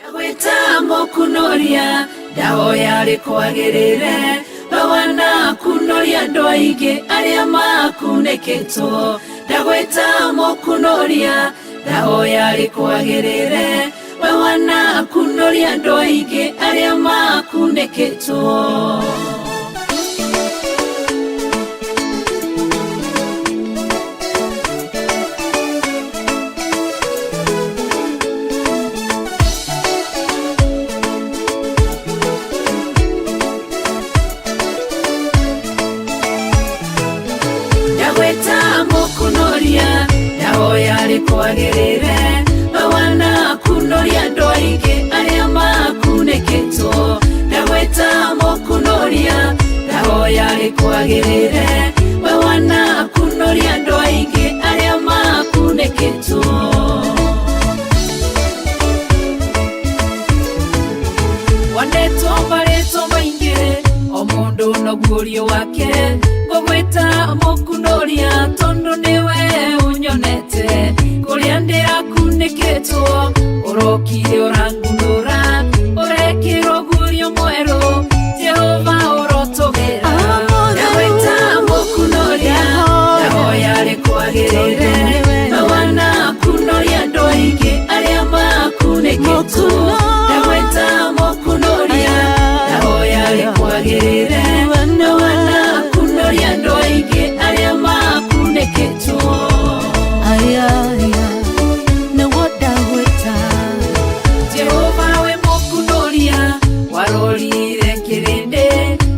Ndagwĩta mũkunoria, ndahoya rĩkwagĩrĩre, we wanakunoria andũ aingĩ arĩa makunĩkĩtwo. Ndagwĩta mũkunoria, ndahoya rĩkwagĩrĩre, we wanakunoria andũ aingĩ arĩa makunĩkĩtwo. Ndagwĩta mũkunoria, ndahoya rĩkwagĩrĩre, we wanakunoria andũ aingĩ arĩa makunĩkĩtwo. Ndagwĩta mũkunoria, ndahoya rĩkwagĩrĩre, we wanakunoria andũ aingĩ arĩa makunĩkĩtwo. Wanetwo marĩtwo maingĩ, o mũndũ noguũrio wake, ngũgwĩta mũkunoria tondũ nĩwe ũnyonete, kũrĩa ndĩrakunĩkĩtwo, ũrokire ũrangunũra, ũrekĩrwo guũrio mwerũ, Jehova ũrotũgĩra. Ndagwĩta mũkunoria, ndahoya rĩkwagĩrĩre, we wanakunoria andũ aingĩ arĩa makunĩkĩtwo. Ndagwĩta mũkunoria, ndahoya rĩkwagĩrĩre, we wanakunoria andũ aingĩ arĩa makunĩkĩtwo. Jehova we mũkunoria, warorire kĩrĩndĩ,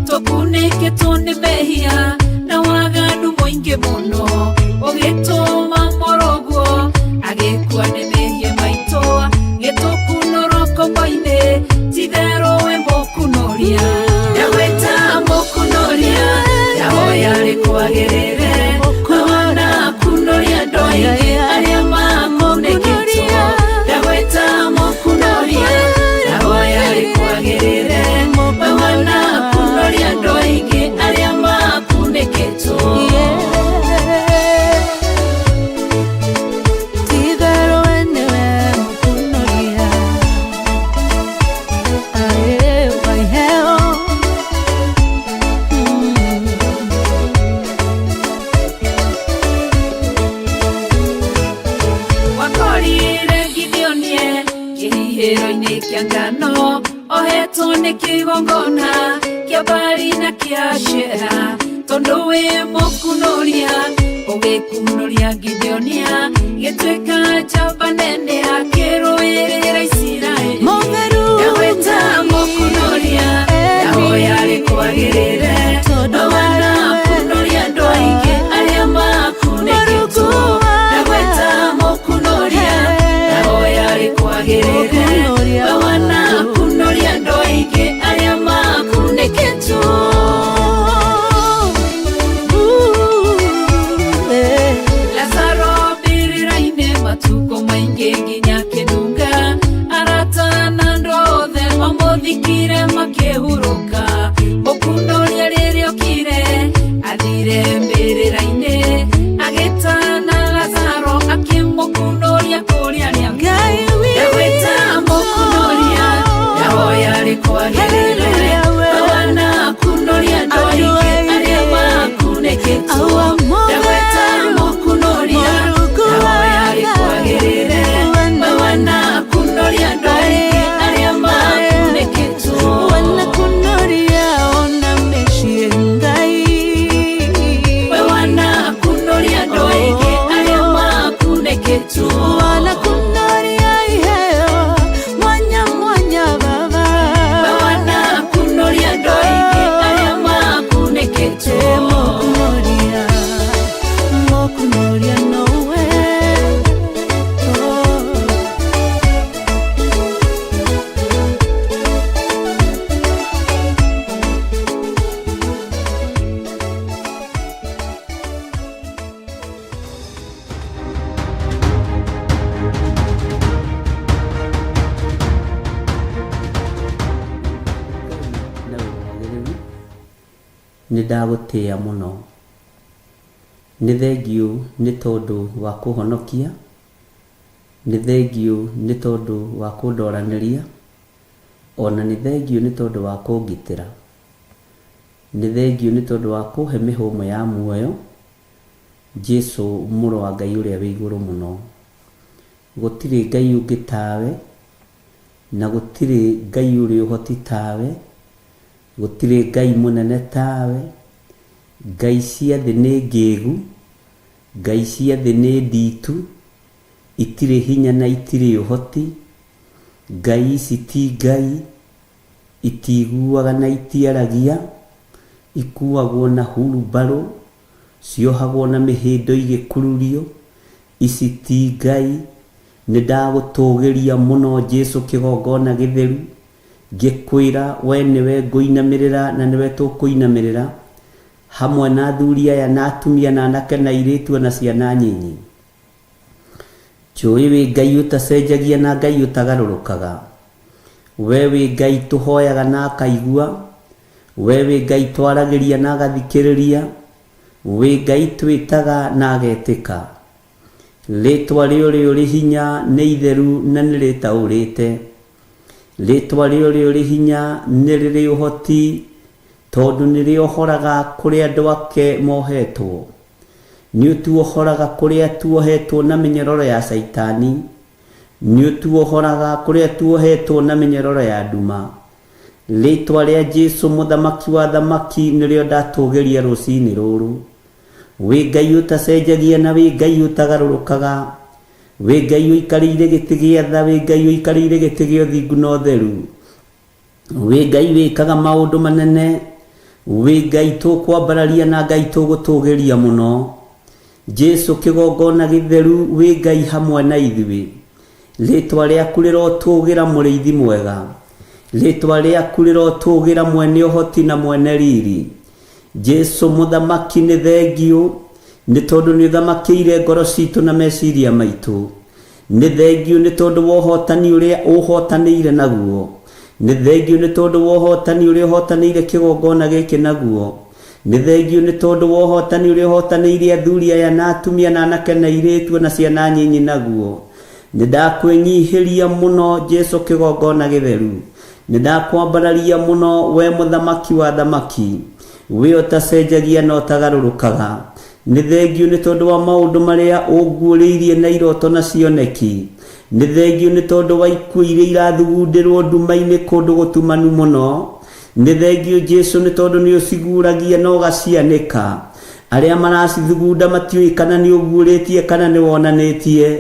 tũkunĩkĩtwo nĩ mehia na waganu mũingĩ mũno, ũgĩtũma mũrũguo agĩkua nĩ mehia maitũ, gĩtũkunũrwo ngombo-inĩ, ti-itherũ we mũkunoria. Ndagwĩta mũkunoria, ndahoya rĩkwagĩrĩre, we wanakunoria andũ aingĩ arĩa makunĩkĩtwo. Ndagwĩta mũkunoria, ndahoya rĩkwagĩrĩre, we wanakunoria andũ aingĩ arĩa makunĩkĩtwo. Wakorire Gideonie kĩhihĩro-inĩ kĩa ngano, ohetwo nĩ kĩgongona kĩa Baali na kĩa Ashera, tondũ wĩ mũkunoria, ũgĩkunoria Gideonia, gĩtuĩka njamba nene akĩrũĩrĩra Isiraeli. Ndagwĩta mũkunoria, ndahoya rĩkwagĩrĩre, we wanakunoria andũ aingĩ arĩa makunĩkĩtwo. Ndagwĩta mũkunoria, ndahoya rĩkwagĩrĩre, we wanakunoria andũ aingĩ arĩa makunĩkĩtwo. Lazaro mbĩrĩra-inĩ matukũ maingĩ nginya kĩnunga, arata na andũ othe mamũthikire makĩhurũka. Mũkunoria rĩrĩa okire athire mbĩrĩra-inĩ, agĩtana Lazaro akĩmũkunoria kũrĩa arĩa. Ndagwĩta mũkunoria, ndahoya rĩkwagĩrĩre, we wanakunoria andũ aingĩ arĩa makunĩkĩtwo. Ndagwĩta mũkunoria, ndahoya rĩkwagĩrĩre, we wanakunoria andũ aingĩ arĩa makunĩkĩtwo. We wanakunoria andũ aingĩ arĩa makunĩkĩtwo. We wanakunoria andũ aingĩ arĩa makunĩkĩtwo. Mokunoria nowe. Oh. Ngai na wĩ mwagĩrĩru, nĩ ndagũtĩa mũno. Nĩ thengiũ nĩ tondũ wa kũhonokia. Nĩ thengiũ nĩ tondũ wa kũndoranĩria, ona nĩ thengiũ nĩ tondũ wa kũngitĩra. Nĩ thengiũ nĩ tondũ wa kũhe mĩhũmũ ya muoyo, Jesu mũrũ wa Ngai ũrĩa wĩ igũrũ mũno. Gũtirĩ Ngai ũngĩ tawe, na gũtirĩ Ngai ũrĩ ũhoti tawe, gũtirĩ Ngai mũnene tawe. Ngai cia thĩ nĩ ngĩgu, Ngai cia thĩ nĩ nditu, itirĩ hinya na itirĩ ũhoti. Ngai ici ti Ngai, itiiguaga na itiaragia, ikuagwo na hurumbarũ, ciohagwo na mĩhĩndo igĩkururio. Ici ti Ngai. Nĩ ndagũtũgĩria mũno Jesu kĩgongona gĩtheru, ngĩkwĩra we nĩwe ngũinamĩrĩra na nĩwe tũkũinamĩrĩra, hamwe na athuri aya na atumia na anake na airĩtu na ciana nyinyi. Njũĩ wĩ Ngai ũtacenjagia na Ngai ũtagarũrũkaga. We wĩ Ngai tũhoyaga na akaigua. We wĩ Ngai twaragĩria na agathikĩrĩria. Wĩ Ngai twĩtaga na agetĩka. Rĩtwa rĩa ũrĩa ũrĩ hinya nĩ itheru na nĩ rĩtaũrĩte. Rĩtwa rĩa ũrĩa ũrĩ hinya nĩ rĩrĩ ũhoti, tondũ nĩ rĩohoraga kũrĩa andũ ake mohetwo. Nĩ ũtuohoraga kũrĩa tuohetwo na mĩnyororo ya Caitani. Nĩ ũtuohoraga kũrĩa tuohetwo na mĩnyororo ya nduma. Rĩtwa rĩa Jesu mũthamaki wa athamaki nĩrĩo ndatũgĩria rũcinĩ rũrũ. Wĩ Ngai ũtacenjagia na wĩ Ngai ũtagarũrũkaga. Wĩ Ngai ũikarĩire gĩtĩ gĩa tha, wĩ Ngai ũikarĩire gĩtĩ gĩa ũthingu na ũtheru. Wĩ Ngai wĩkaga maũndũ manene. Wĩ Ngai tũkwambararia na Ngai tũgũtũgĩria mũno. Jesu kĩgongona gĩtheru, wĩ Ngai hamwe na ithuĩ. Rĩtwa rĩaku rĩrotũgĩra mũrĩithi mwega. Rĩtwa rĩaku rĩrotũgĩra mwene ũhoti na mwene riri. Jesu mũthamaki nĩ thengiũ, nĩ tondũ nĩ ũthamakĩire ngoro citũ na meciria maitũ. Nĩ thengiũ nĩ tondũ wa ũhotani ũrĩa ũhotanĩire naguo. Nĩ thengiũ nĩ tondũ wa ũhotani ũrĩa ũhotanĩire kĩgongona gĩkĩ naguo. Nĩ thengiũ nĩ tondũ wa ũhotani ũrĩa ũhotanĩire athuri aya na atumia na anake na airĩtu na ciana nyinyi naguo. Nĩ ndakwĩnyihĩria mũno Jesu kĩgongona gĩtheru. Nĩ ndakwambararia mũno we mũthamaki wa athamaki. We ũtacenjagia na ũtagarũrũkaga. Nĩ thengiũ nĩ tondũ wa maũndũ marĩa ũnguũrĩirie na iroto na cioneki. Nĩ thengiũ nĩ tondũ wa ikuũ iria irathugundĩrwo nduma-inĩ kũndũ gũtumanu mũno. Nĩ thengiũ Jesu nĩ tondũ nĩ ũciguũragia na ũgacianĩka. Arĩa maracithugunda matiũĩ kana nĩ ũguũrĩtie kana nĩ wonanĩtie.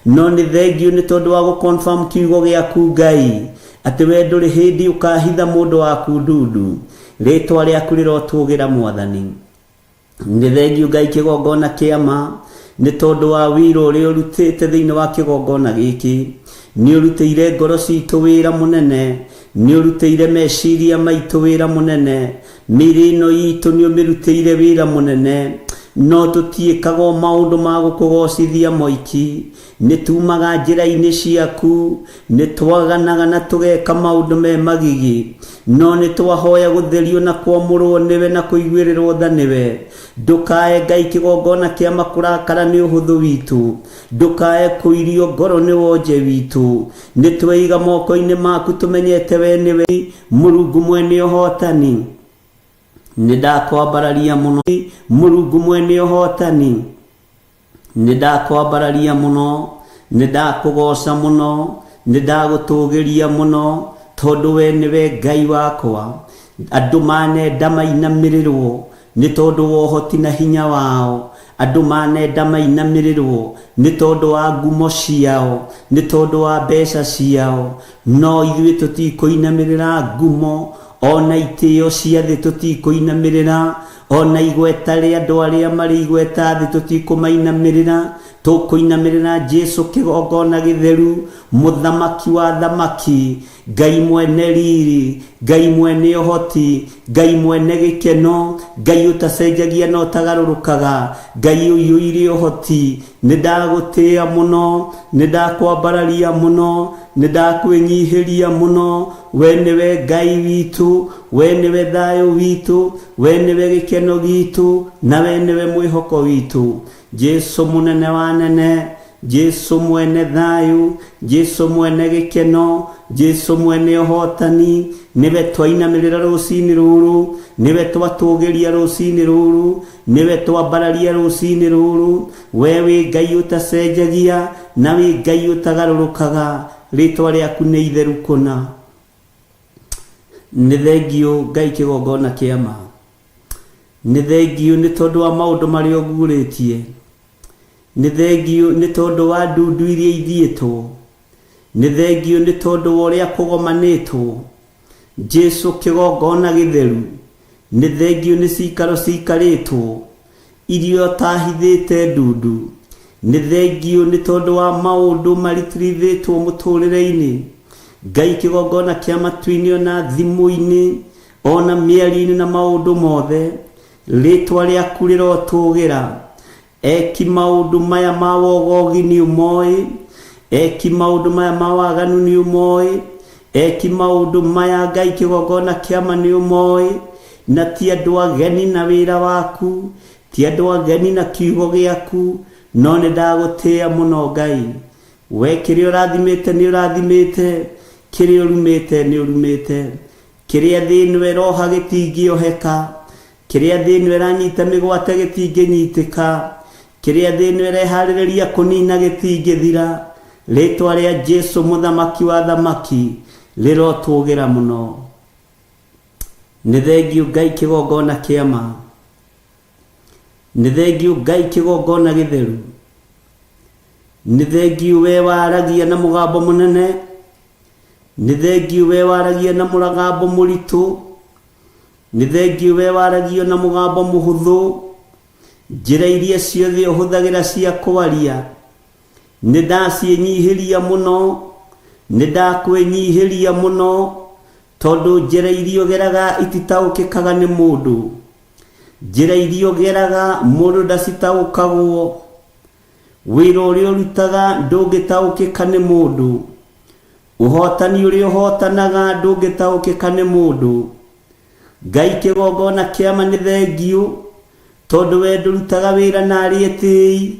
No nĩ thengiũ nĩ tondũ wa gũ-confirm kiugo gĩaku Ngai, atĩ we ndũrĩ hĩndĩ ũkahitha mũndũ waku ndundu. Rĩtwa rĩaku rĩrotũgĩra Mwathani. Nĩ thengiũ Ngai kĩgongona kĩa ma, nĩ tondũ wa wĩra ũrĩa ũrutĩte thĩinĩ wa kĩgongona gĩkĩ. Nĩ ũrutĩire ngoro citũ wĩra mũnene, nĩ ũrutĩire meciria maitũ wĩra mũnene, mĩĩrĩ ĩno itũ nĩ ũmĩrutĩire wĩra mũnene. No tũtiĩkaga o maũndũ ma gũkũgocithia moiki, nĩ tumaga njĩra-inĩ ciaku, nĩ twaganaga na tũgeka maũndũ me magigi, no nĩ twahoya gũtherio na kwamũrwo nĩwe na kũiguĩrĩrwo tha nĩwe. Ndũkae Ngai kĩgongona kĩa makũrakara nĩ ũhũthũ witũ, ndũkae kũirio ngoro nĩ wonje witũ. Nĩ tweiga moko-inĩ maku tũmenyete we nĩwe Mũrungu mwene ũhotani. Nĩ ndakwambararia mũno Mũrungu mwene ũhotani. Nĩ ndakwambararia mũno, nĩ ndakũgoca mũno, nĩ ndagũtũgĩria mũno, tondũ we nĩwe Ngai wakwa. Andũ manenda mainamĩrĩrwo nĩ tondũ wa ũhoti na hinya wao. Andũ manenda mainamĩrĩrwo nĩ tondũ wa ngumo ciao, nĩ tondũ wa mbeca ciao. No ithuĩ tũtikũinamĩrĩra ngumo, ona itĩo cia thĩ tũtikũinamĩrĩra, ona igweta rĩa andũ arĩa marĩ igweta thĩ tũtikũmainamĩrĩra. Tũkũinamĩrĩra Jesu kĩgongona gĩtheru, mũthamaki wa athamaki, Ngai mwene riri, Ngai mwene ũhoti, Ngai mwene gĩkeno, Ngai ũtacenjagia na ũtagarũrũkaga, Ngai ũiyũire ũhoti. Nĩ ndagũtĩĩa mũno, nĩ ndakwambararia mũno, nĩ ndakwĩnyihĩria mũno. We nĩwe Ngai witũ, we nĩwe thayũ witũ, we nĩwe gĩkeno gitũ, na we nĩwe mwĩhoko witũ. Jesu mũnene wa anene, Jesu mwene thayũ, Jesu mwene gĩkeno, Jesu mwene ũhotani, nĩwe twainamĩrĩra rũcinĩ rũrũ, nĩwe twatũgĩria rũcinĩ rũrũ, nĩwe twambararia rũcinĩ rũrũ. We wĩ Ngai ũtacenjagia na wĩ Ngai ũtagarũrũkaga, rĩtwa rĩaku nĩ itheru kũna. Nĩ thengiũ Ngai kĩgongona kĩa ma, nĩ thengiũ nĩ tondũ wa maũndũ marĩa ũguũrĩtie, nĩ thengiũ nĩ tondũ wa ndundu iria ithiĩtwo, nĩ thengiũ nĩ tondũ wa ũrĩa kũgomanĩtwo. Jesu kĩgongona gĩtheru, nĩ thengiũ nĩ cikaro cikarĩtwo iria ũtahithĩte ndundu, nĩ thengiũ nĩ tondũ wa maũndũ maritirithĩtwo mũtũrĩre-inĩ. Ngai kĩgongona kĩa matu-inĩ ona thimũ-inĩ ona mĩario-inĩ na maũndũ mothe, rĩtwa rĩaku rĩrotũgĩra. Eki maũndũ maya ma wogogi nĩ ũmoĩ, eki maũndũ maya ma waganu nĩ ũmoĩ, eki maũndũ maya Ngai kĩgongona kĩa ma nĩ ũmoĩ, na ti andũ ageni na wĩra waku, ti andũ ageni na kiugo gĩaku, no nĩ ndagũtĩĩa mũno Ngai. We kĩrĩa ũrathimĩte nĩ ũrathimĩte, kĩrĩa ũrumĩte nĩ ũrumĩte, kĩrĩa thĩ ĩno ĩroha gĩtingĩoheka, kĩrĩa thĩ ĩno ĩranyita mĩgwate gĩtingĩnyitĩka, kĩrĩa thĩ ĩno ĩreharĩrĩria kũnina gĩtingĩthira. Rĩtwa rĩa Jesu mũthamaki wa thamaki rĩrotũgĩra mũno. Nĩ thengiũ Ngai kĩgongona kĩa ma, nĩ thengiũ Ngai kĩgongona gĩtheru, nĩ thengiũ we waragia na mũgambo mũnene, nĩ thengiũ we waragia na mũgambo mũritũ, nĩ thengiũ we waragia na mũgambo mũhũthũ. Njĩra iria ciothe ũhũthagĩra cia kwaria nĩ ndaciĩnyihĩria mũno, nĩ ndakwĩnyihĩria mũno, tondũ njĩra iria ũgeraga ititaũkĩkaga nĩ mũndũ, njĩra iria ũgeraga mũndũ ndacitaũkagwo, wĩra ũrĩa ũrutaga ndũngĩtaũkĩka nĩ mũndũ, ũhotani ũrĩa ũhotanaga ndũngĩtaũkĩka nĩ mũndũ. Ngai kĩgongona kĩa ma nĩ thengiũ, tondũ we ndũrutaga wĩra na arĩa etĩĩi,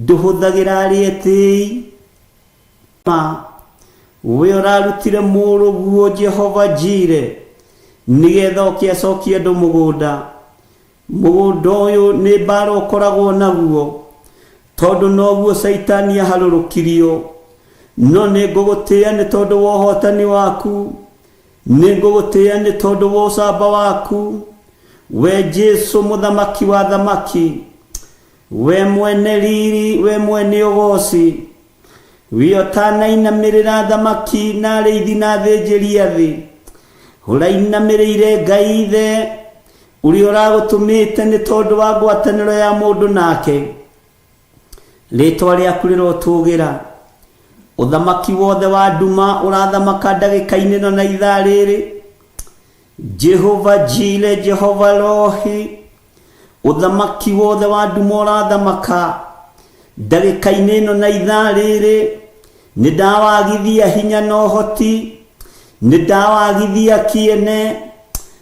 ndũhũthagĩra arĩa etĩĩi. Ma we ũrarutire mũrũguo Jehova Jire nĩgetha oke acokie andũ mũgũnda. Mũgũnda ũyũ nĩ mbara ũkoragwo naguo, tondũ noguo Caitani aharũrũkirio. No nĩ ngũgũtĩĩa nĩ tondũ wa ũhotani waku, nĩ ngũgũtĩĩa nĩ tondũ wa ũcamba waku. We Jesu mũthamaki wa thamaki, we mwene riri, we mwene ũgoci, we ũtanainamĩrĩra thamaki na arĩithi na athĩnjĩri a thĩ, ũrainamĩrĩire Ngai Ithe ũrĩa ũragũtũmĩte nĩ tondũ wa ngwatanĩro ya mũndũ nake. Rĩtwa rĩaku rĩrotũgĩra. Ũthamaki wothe wa nduma ũrathamaka ndagĩka-inĩ ĩno na ithaa rĩrĩ. Jehova Jire, Jehova Rohi, ũthamaki wothe wa nduma ũrathamaka ndagĩka-inĩ ĩno na ithaa rĩrĩ. Nĩ ndawagithia hinya na ũhoti, nĩ ndawagithia kĩene,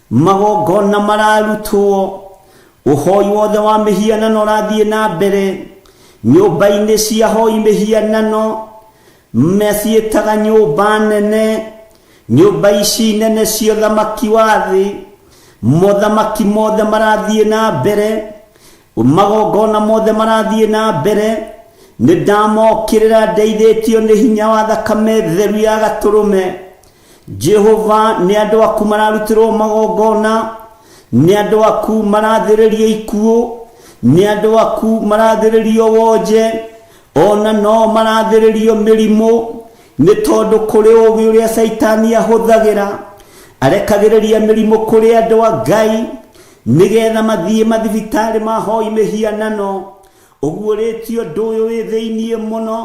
magongona mararutwo, ũhoi wothe wa mĩhianano ũrathiĩ na mbere nyũmba-inĩ cia hoi mĩhianano, meciĩtaga nyũmba nene, nyũmba ici nene cia ũthamaki wa thĩ, mothamaki mothe marathiĩ na mbere, magongona mothe marathiĩ na mbere. Nĩ ndamokĩrĩra ndeithĩtio nĩ hinya wa thakame theru ya gatũrũme. Jehova, nĩ andũ aku mararutĩrwo magongona, nĩ andũ aku marathĩrĩrio ikuũ, nĩ andũ aku marathĩrĩrio wonje, ona no marathĩrĩrio mĩrimũ, nĩ tondũ kũrĩ ũũgĩ ũrĩa Caitani ahũthagĩra, arekagĩrĩria mĩrimũ kũrĩ andũ a Ngai nĩgetha mathiĩ mathibitarĩ mahoi mĩhianano. Ũguũrĩtie ũndũ ũyũ wĩ thĩiniĩ mũno,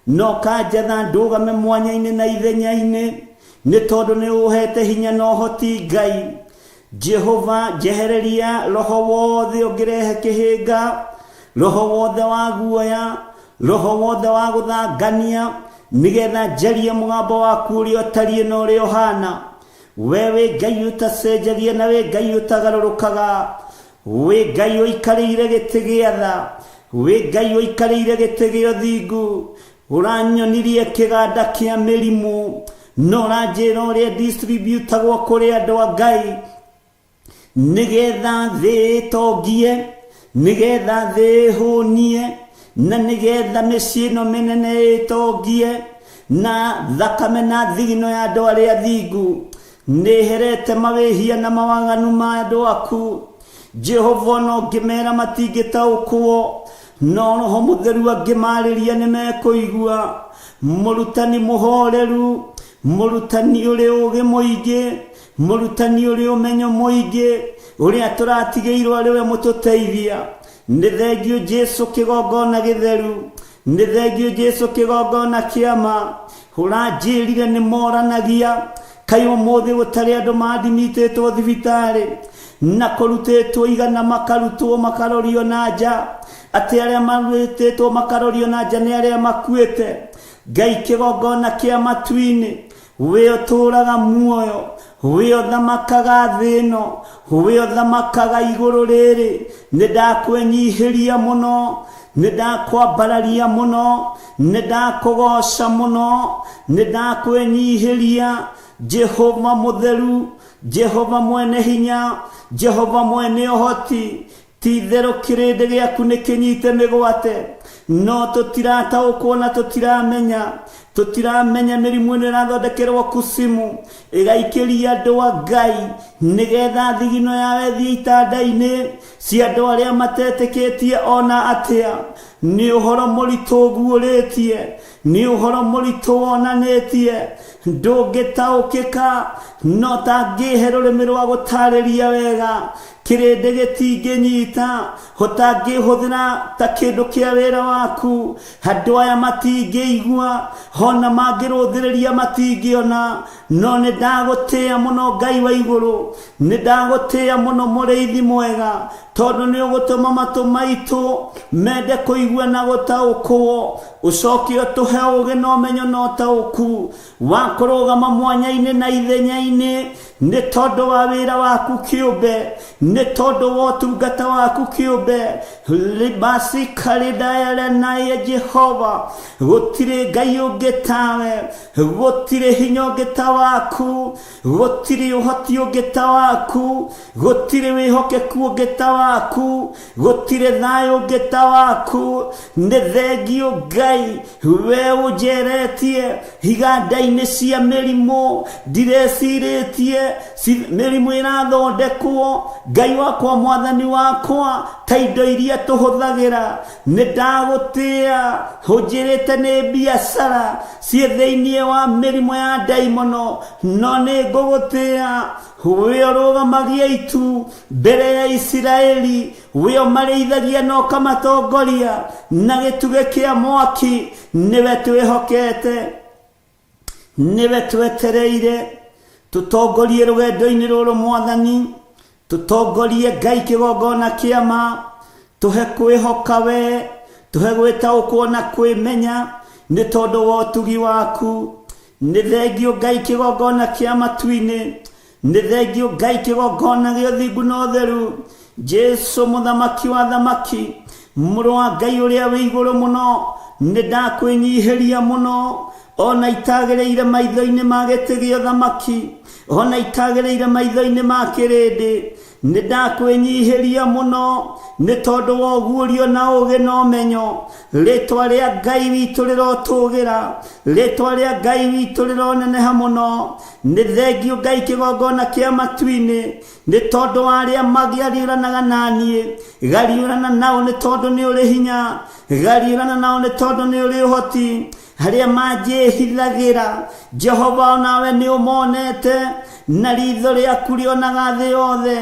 no kanjatha ndũgame mwanya-inĩ na ithenya-inĩ, nĩ tondũ nĩ ũhete hinya na ũhoti Ngai. Jehova, njehereria roho wothe ũngĩrehe kĩhĩnga, roho wothe wa guoya, roho wothe wa gũthangania, nĩgetha njarie mũgambo waku ũrĩa ũtariĩ na ũrĩa ũhana. We wĩ Ngai ũtacenjagia na wĩ Ngai ũtagarũrũkaga, wĩ Ngai ũikarĩire gĩtĩ gĩa tha, Wĩ Ngai ũikarĩire gĩtĩ gĩa ũthingu, ũranyonirie kĩganda kĩa mĩrimũ, no ũranjĩra ũrĩa distributagwo kũrĩ andũ a Ngai, nĩgetha thĩ ĩtongie, nĩgetha thĩ ĩhũnie, na nĩgetha mĩciĩ ĩno mĩnene ĩtongie, na thakame na thigino ya andũ arĩa athingu. Nĩherete mawĩhia na mawaganu ma andũ aku. Jehova, ona ũngĩmera matingĩtaũkwo, no Roho Mũtheru angĩmarĩria nĩmekũigua. Mũrutani mũhoreru, mũrutani ũrĩ ũũgĩ mũingĩ, mũrutani ũrĩ ũmenyo mũingĩ, ũrĩa tũratigĩirwo arĩ we mũtũteithia. Nĩ thengio Jesu kĩgongona gĩtheru, nĩ thengio Jesu kĩgongona kĩama. Ũranjĩrire nĩ moranagia, kaĩ ũmũthĩ gũtarĩ andũ mandimitĩtwo thibitarĩ na kũrutĩtwo igana makarutwo makarorio na nja, atĩ arĩa marutĩtwo makarorio na nja nĩ arĩa makuĩte. Ngai kĩgongona kĩa matu-inĩ, wĩ ũtũũraga muoyo, wĩ ũthamakaga thĩ ĩno, wĩ ũthamakaga igũrũ rĩrĩ, nĩ ndakwenyihĩria mũno, nĩ ndakwambararia mũno, nĩ ndakũgoca mũno, nĩ ndakwenyihĩria. Jehova mũtheru, Jehova mwene hinya, Jehova mwene ũhoti, ti-itherũ kĩrĩndĩ gĩaku nĩ kĩnyite mĩgwate, no tũtirataũkwo na tũtiramenya. Tũtiramenya mĩrimũ ĩno ĩrathondekerwo kusimu, ĩgaikĩria andũ a Ngai, nĩgetha thigino yao ĩthiĩ itanda-inĩ cia andũ arĩa matetĩkĩtie ona atĩa. Nĩ ũhoro mũritũ ũguũrĩtie, nĩ ũhoro mũritũ wonanĩtie, ndũngĩtaũkĩka, no tangĩhe rũrĩmĩ rwa gũtarĩria wega, kĩrĩndĩ gĩtingĩnyita, ũtangĩhũthĩra ta kĩndũ kĩa wĩra waku, andũ aya matingĩigua, ona mangĩrũthĩrĩria matingĩona. No nĩ ndagũtĩĩa mũno Ngai wa igũrũ, nĩ ndagũtĩĩa mũno mũrĩithi mwega, tondũ nĩ ũgũtũma matũ maitũ mende kũigua na gũtaũkwo, ũcoke ũtũhe ũũgĩ na ũmenyo na ũtaũku wa kũrũgama mwanya-inĩ na ithenya-inĩ, nĩ tondũ wa wĩra waku kĩũmbe, nĩ tondũ wa ũtungata waku kĩũmbe. Libasi karidayalenaye Jehova, gũtirĩ Ngai ũngĩ tawe, gũtirĩ hinya ũngĩ ta waku, gũtirĩ ũhoti ũngĩ ta waku, gũtirĩ wĩhokeku ũngĩ ta waku, gũtirĩ thayũ ũngĩ ta waku. Nĩ thengio Ngai, we ũnjeretie iganda-inĩ cia mĩrimũ, ndirecirĩtie mĩrimũ ĩrathondekwo. Ngai wakwa, mwathani wakwa, ta indo iria tũhũthagĩra, nĩ ndagũtĩĩa. Ũnjĩrĩte nĩ biacara ciĩ thĩinĩ wa mĩrimũ ya ndaimono, no nĩ ngũgũtĩĩa. We ũrũgamagia itu mbere ya Isiraeli, we ũmarĩithagia na ũkamatongoria na gĩtugĩ kĩa mwaki, nĩwe twĩhokete, nĩwe twetereire. Tũtongorie rũgendo-inĩ rũrũ mwathani, tũtongorie Ngai kĩgongona kĩa ma, tũhe kwĩhoka we, tũhe gwĩtaũkwo na kwĩmenya, nĩ tondũ wa ũtugi waku. Nĩ thengio Ngai kĩgongona kĩa matu-inĩ, nĩ thengio Ngai kĩgongona gĩa ũthingu na ũtheru. Jesu mũthamaki wa thamaki, mũrũ wa Ngai ũrĩa wĩ igũrũ mũno, nĩ ndakwĩnyihĩria mũno, ona itagĩrĩire maitho-inĩ ma gĩtĩ gĩa ũthamaki, ona itagĩrĩire maitho-inĩ ma kĩrĩndĩ, nĩ ndakwĩnyihĩria mũno, nĩ tondũ wa ũguũrio na ũũgĩ na ũmenyo. Rĩtwa rĩa Ngai witũ rĩrotũgĩra, rĩtwa rĩa Ngai witũ rĩroneneha mũno. Nĩ thengio Ngai kĩgongona kĩa matu-inĩ, nĩ tondũ wa arĩa magĩariũranaga na niĩ. Gariũrana nao nĩ tondũ nĩ ũrĩ hinya, gariũrana nao nĩ tondũ nĩ ũrĩ ũhoti. Arĩa manjĩhithagĩra, Jehova, onawe nĩ ũmonete, na ritho rĩaku rĩonaga thĩ yothe.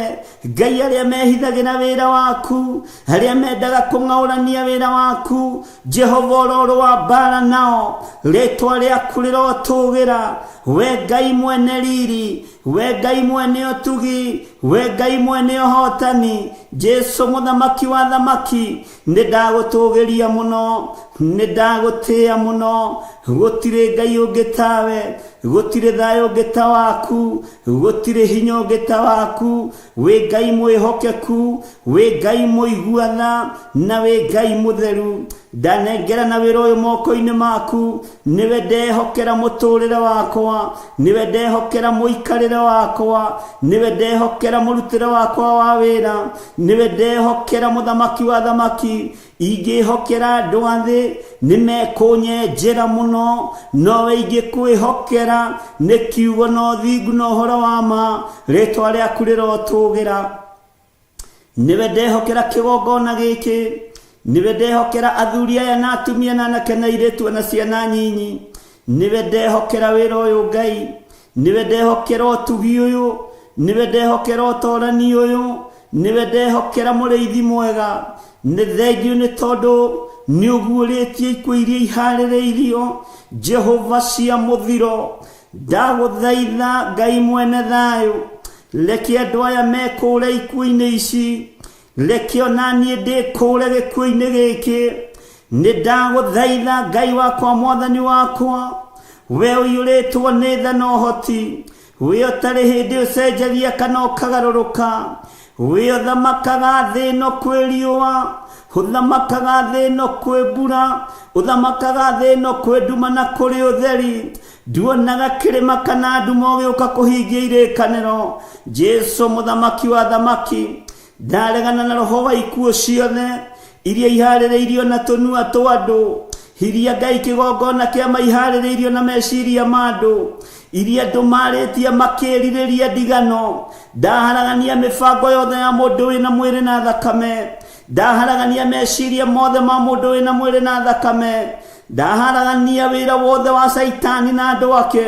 Ngai, arĩa mehithagĩra wĩra waku, arĩa mendaga kũng'aũrania wĩra waku, Jehova, ũrorũ wa mbara nao, rĩtwa rĩaku rĩrotũgĩra. We Ngai mwene riri, we Ngai mwene ũtugi, we Ngai mwene ũhotani, Jesu mũthamaki wa thamaki, nĩ ndagũtũgĩria mũno, nĩ ndagũtĩĩa mũno, gũtirĩ Ngai ũngĩ tawe. Gũtirĩ thayũ ũngĩ ta waku, gũtirĩ hinya ũngĩ ta waku. Wĩ Ngai mwĩhokeku, wĩ Ngai mũigua tha, na wĩ Ngai mũtheru. Ndanengera na wĩra ũyũ moko-inĩ maku, nĩwe ndehokera mũtũrĩre wakwa, nĩwe ndehokera mũikarĩre wakwa, nĩwe ndehokera mũrutĩre wakwa wa wĩra, nĩwe ndehokera mũthamaki wa thamaki. Ingĩhokera andũ a thĩ nĩ mekũnyenjera mũno, nowe ingĩkwĩhokera nĩ kiugo na ũthingu na ũhoro wa ma. Rĩtwa rĩaku rĩrotũgĩra. Nĩwe ndehokera kĩgongona gĩkĩ, nĩwe ndehokera athuri aya na atumia na anake na airĩtu na ciana nyinyi. Nĩwe ndehokera wĩra ũyũ Ngai, nĩwe ndehokera ũtugi ũyũ, nĩwe ndehokera ũtorani ũyũ, nĩwe ndehokera mũrĩithi mwega. Nĩ thengiũ nĩ tondũ nĩ ũguũrĩtie ikuũ iria iharĩrĩirio Jehova cia mũthiro. Ndagũthaitha Ngai mwene thayũ, reke andũ aya mekũũre ikuũ-inĩ ici, reke ona niĩ ndĩkũũre gĩkuũ-inĩ gĩkĩ. Nĩ ndagũthaitha Ngai wakwa, mwathani wakwa, we ũiyũrĩtwo nĩ tha na ũhoti, we ũtarĩ hĩndĩ ũcenjagia kana ũkagarũrũka, we ũthamakaga thĩ ĩno kwĩ riũa, ũthamakaga thĩ ĩno kwĩ mbura, ũthamakaga thĩ ĩno kwĩ nduma na kũrĩ ũtheri. Nduonaga kĩrĩma kana nduma ũgĩũka kũhingia irĩkanĩro. Jesu mũthamaki wa thamaki, ndaregana na roho wa ikuũ ciothe iria iharĩrĩirio na tũnua twa andũ, iria Ngai kĩgongona kĩa maiharĩrĩirio na meciria ma andũ, iria andũ marĩtie makĩrirĩria ndigano. Ndaharagania mĩbango yothe ya mũndũ wĩna mwĩrĩ na thakame, ndaharagania meciria mothe ma mũndũ wĩna mwĩrĩ na thakame, ndaharagania wĩra wothe wa Caitani na andũ ake.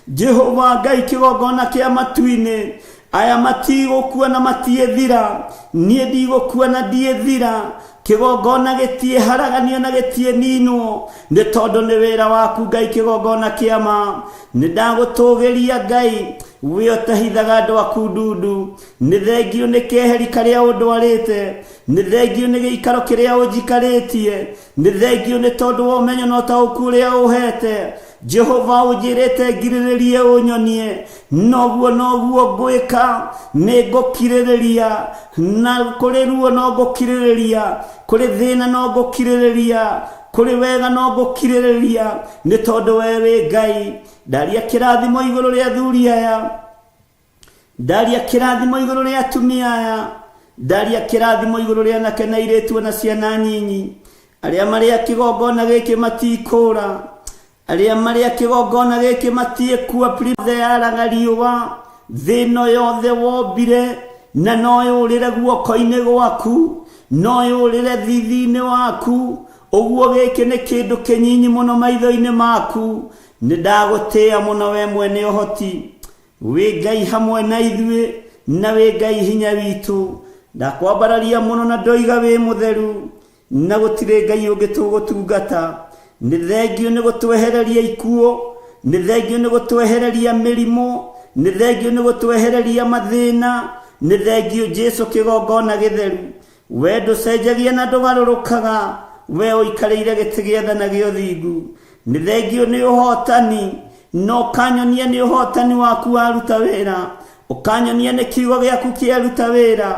Jehova Ngai kĩgongona kĩa matu-inĩ, aya matigũkua na matiĩthira, niĩ ndigũkua na ndiĩthira. Kĩgongona gĩtiĩharaganio na gĩtiĩninwo, nĩ tondũ nĩ wĩra waku Ngai kĩgongona kĩa ma. Nĩ ndagũtũgĩria Ngai, we ũtahithaga andũ aku ndundu. Nĩ thengiũ nĩ keheri karĩa ũndwarĩte, nĩ thengiũ nĩ gĩikaro kĩrĩa ũnjikarĩtie, nĩ thengiũ nĩ tondũ wa ũmenyo na ũtaũku ũrĩa ũhete. Jehova ũnjĩrĩte ngirĩrĩrie ũnyonie, noguo noguo ngwĩka, nĩ ngũkirĩrĩria, na kũrĩ ruo no ngũkirĩrĩria, kũrĩ thĩna no ngũkirĩrĩria, kũrĩ wega no ngũkirĩrĩria, nĩ tondũ we wĩ Ngai. Ndaria kĩrathimo igũrũ rĩa athuri aya, ndaria kĩrathimo igũrũ rĩa atumia aya, ndaria kĩrathimo igũrũ rĩa anake na airĩtu na ciana nyinyi. Arĩa marĩ a kĩgongona gĩkĩ matikũũra, arĩa marĩ a kĩgongona gĩkĩ matiĩkua. Othe yaraga riũa, thĩ ĩno yothe wombire, na no yũrĩre guoko-inĩ gwaku, no yũrĩre thithi-inĩ waku. Ũguo gĩkĩ nĩ kĩndũ kĩnyinyi mũno maitho-inĩ maku. Nĩ ndagũtĩĩa mũno we mwene ũhoti, wĩ Ngai hamwe na ithuĩ, na wĩ Ngai hinya witũ. Ndakwambararia mũno na ndoiga wĩ mũtheru, na gũtirĩ Ngai ũngĩ tũgũtungata. Nĩ thengiũ nĩ gũtwehereria ikuũ, nĩ thengiũ nĩ gũtwehereria mĩrimũ, nĩ thengiũ nĩ gũtwehereria mathĩna, nĩ thengiũ Jesu kĩgongona gĩtheru. We ndũcenjagia na ndũgarũrũkaga, we ũikarĩire gĩtĩ gĩa tha na gĩa ũthingu. Nĩ thengiũ nĩ ũhotani, na ũkanyonia nĩ ũhotani waku waruta wĩra, ũkanyonia nĩ kiugo gĩaku kĩaruta wĩra.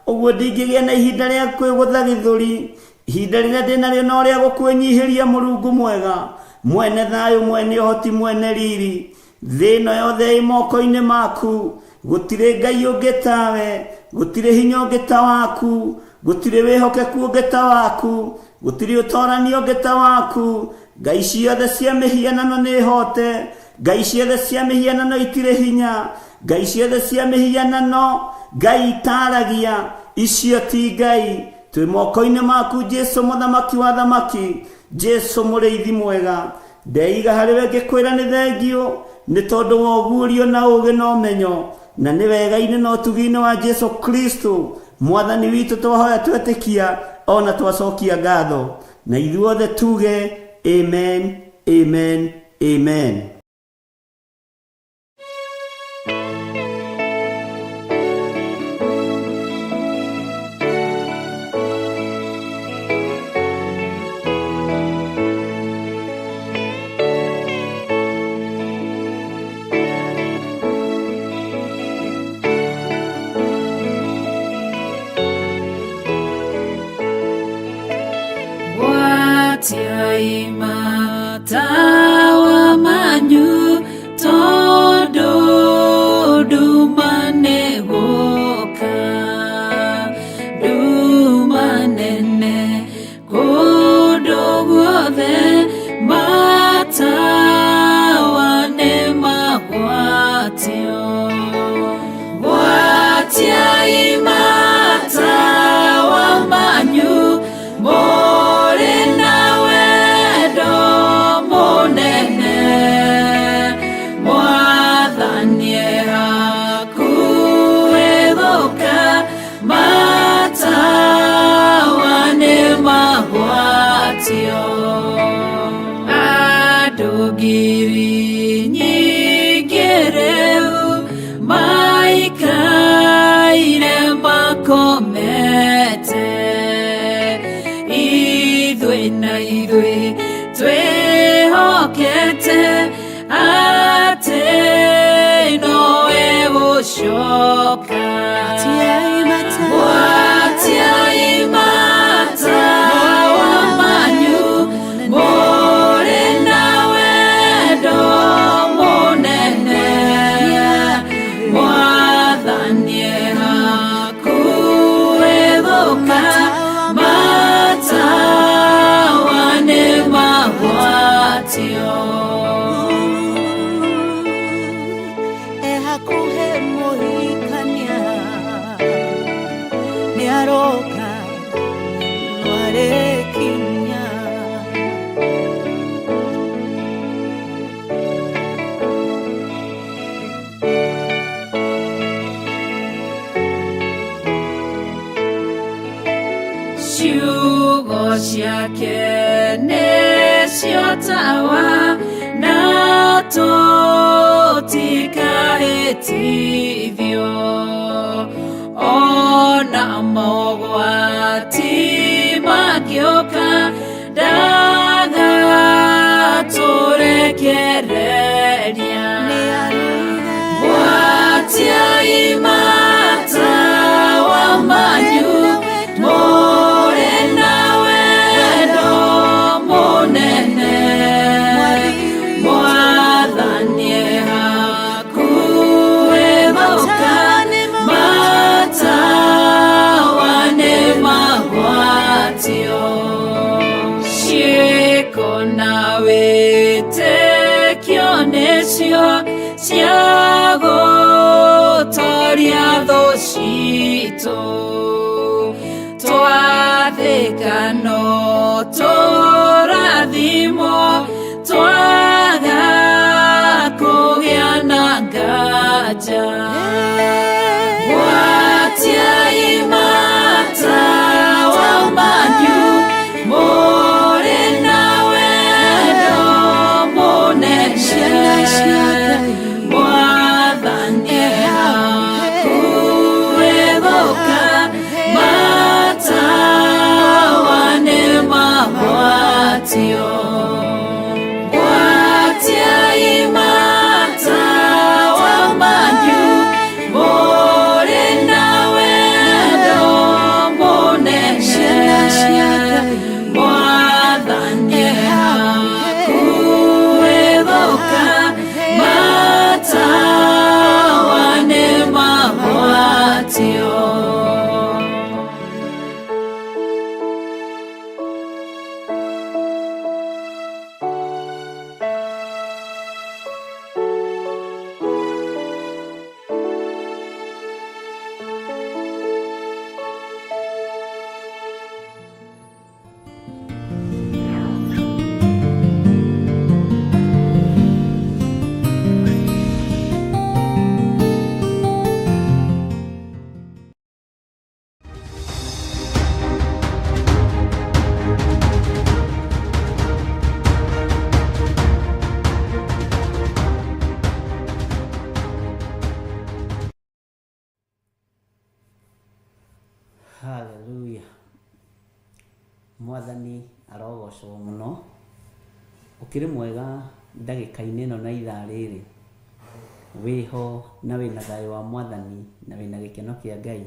Ũguo ndingĩgĩa na ihinda rĩa kwĩgũtha gĩthũri, ihinda rĩrĩa ndĩnarĩo no rĩa gũkwĩnyihĩria Mũrungu mwega, mwene thayũ, mwene ũhoti, mwene riri. Thĩ ĩno yothe ĩ moko-inĩ maku, gũtirĩ Ngai ũngĩ tawe, gũtirĩ hinya ũngĩ ta waku, gũtirĩ wĩhokeku ũngĩ ta waku, gũtirĩ ũtorani ũngĩ ta waku. Ngai ciothe cia mĩhianano nĩ hote, Ngai ciothe cia mĩhianano itirĩ hinya, Ngai ciothe cia mĩhianano Ngai itaragia, icio ti Ngai. Twĩ moko-inĩ maku Jesu mũthamaki wa thamaki, Jesu mũrĩithi mwega. Ndeiga harĩ we ngĩkwĩra nĩ thengiũ, nĩ tondũ wa ũguũrio na ũũgĩ na ũmenyo, na nĩ wega-inĩ na ũtugi-inĩ wa Jesu Kristo mwathani witũ twahoya twetĩkia ona twacokia ngatho, na ithuothe tuge amen, amen, amen. manyu tondũ nduma nĩ gũka, nduma nene kũndũ guothe, matawa nĩ magwatio. Gwatiai matawa manyu mũrĩ na wendo mũnene, Mwathani e hakuhĩ gũka, matawa nĩ magwatio. Andũ ngiri nyingĩ rĩu maikaire makomete, ithuĩ na ithuĩ twĩhokete atĩ nowe gũcoka. Gwatiai matawa manyu mũrĩ na wendo mũnene, Mwathani e hakuhĩ gũka, matawa nĩ magwatio. E hakuhĩ mũhikania nĩ aroka no arĩkinya. Ciugo ciake nĩcio tawa na tũtikahĩtithio, ona mogwati mangĩũka ndagatũrekereria. Gwatiai matawa manyu mũrĩ na wendo mũnene, Mwathani e hakuhĩ gũka, matawa nĩ magwatio. Ciĩko na wĩtĩkio nĩcio cia gũtoria thũ citũ, twathĩka no tũrathimwo, twaga kũgĩa na nganja. Gwatiai matawa manyu mũrĩ na wendo mũnene, Mwathani e hakuhĩ gũka, matawa nĩ magwatio. Gwatiai matawa manyu mũrĩ na wendo mũnene, Mwathani e hakuhĩ gũka, matawa nĩ magwatio. Haleluya. Mwathani arogocwo mũno. Ũkĩrĩ mwega ndagĩka-inĩ ĩno na ithaa rĩrĩ, wĩho na wĩna thayũ wa Mwathani na wĩna gĩkeno kĩa Ngai.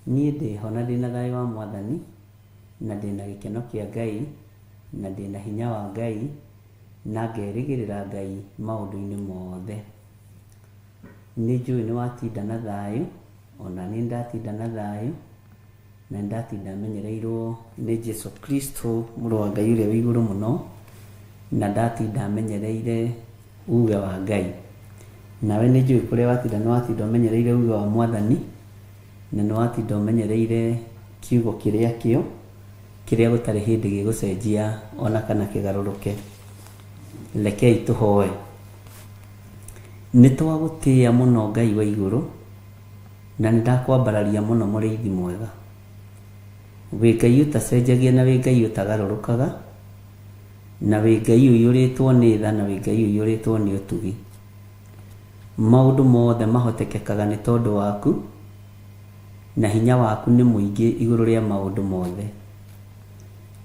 Niĩ ndĩho na ndĩna thayũ wa Mwathani na ndĩna gĩkeno kĩa Ngai na ndĩna hinya wa Ngai Na ngerĩgĩrĩra Ngai maũndũ-inĩ mothe. Nĩ njũĩ nĩ watinda na thayũ, ona niĩ ndatinda na thayũ, na nĩndatinda menyereirwo nĩ Jesu Kristo mũrũ wa Ngai ũrĩa wĩ igũrũ mũno, na ndatinda menyereire uge wa Ngai. Nawe nĩ njũĩ kũrĩa watinda nĩ watinda ũmenyereire uge wa Mwathani, na nĩ watinda ũmenyereire kiugo kĩrĩa kĩo, kĩrĩa gũtarĩ hĩndĩ gĩgũcenjia ona kana kĩgarũrũke. Rekei tũhoe. Nĩ twagũtĩĩa mũno Ngai wa igũrũ, na nĩ ndakwambararia mũno mũrĩithi mwega. Wĩ Ngai ũtacenjagia na wĩ Ngai ũtagarũrũkaga, na wĩ Ngai ũiyũrĩtwo nĩ tha na wĩ Ngai ũiyũrĩtwo nĩ ũtugi. Maũndũ mothe mahotekekaga nĩ tondũ waku, na hinya waku nĩ mũingĩ igũrũ rĩa maũndũ mothe.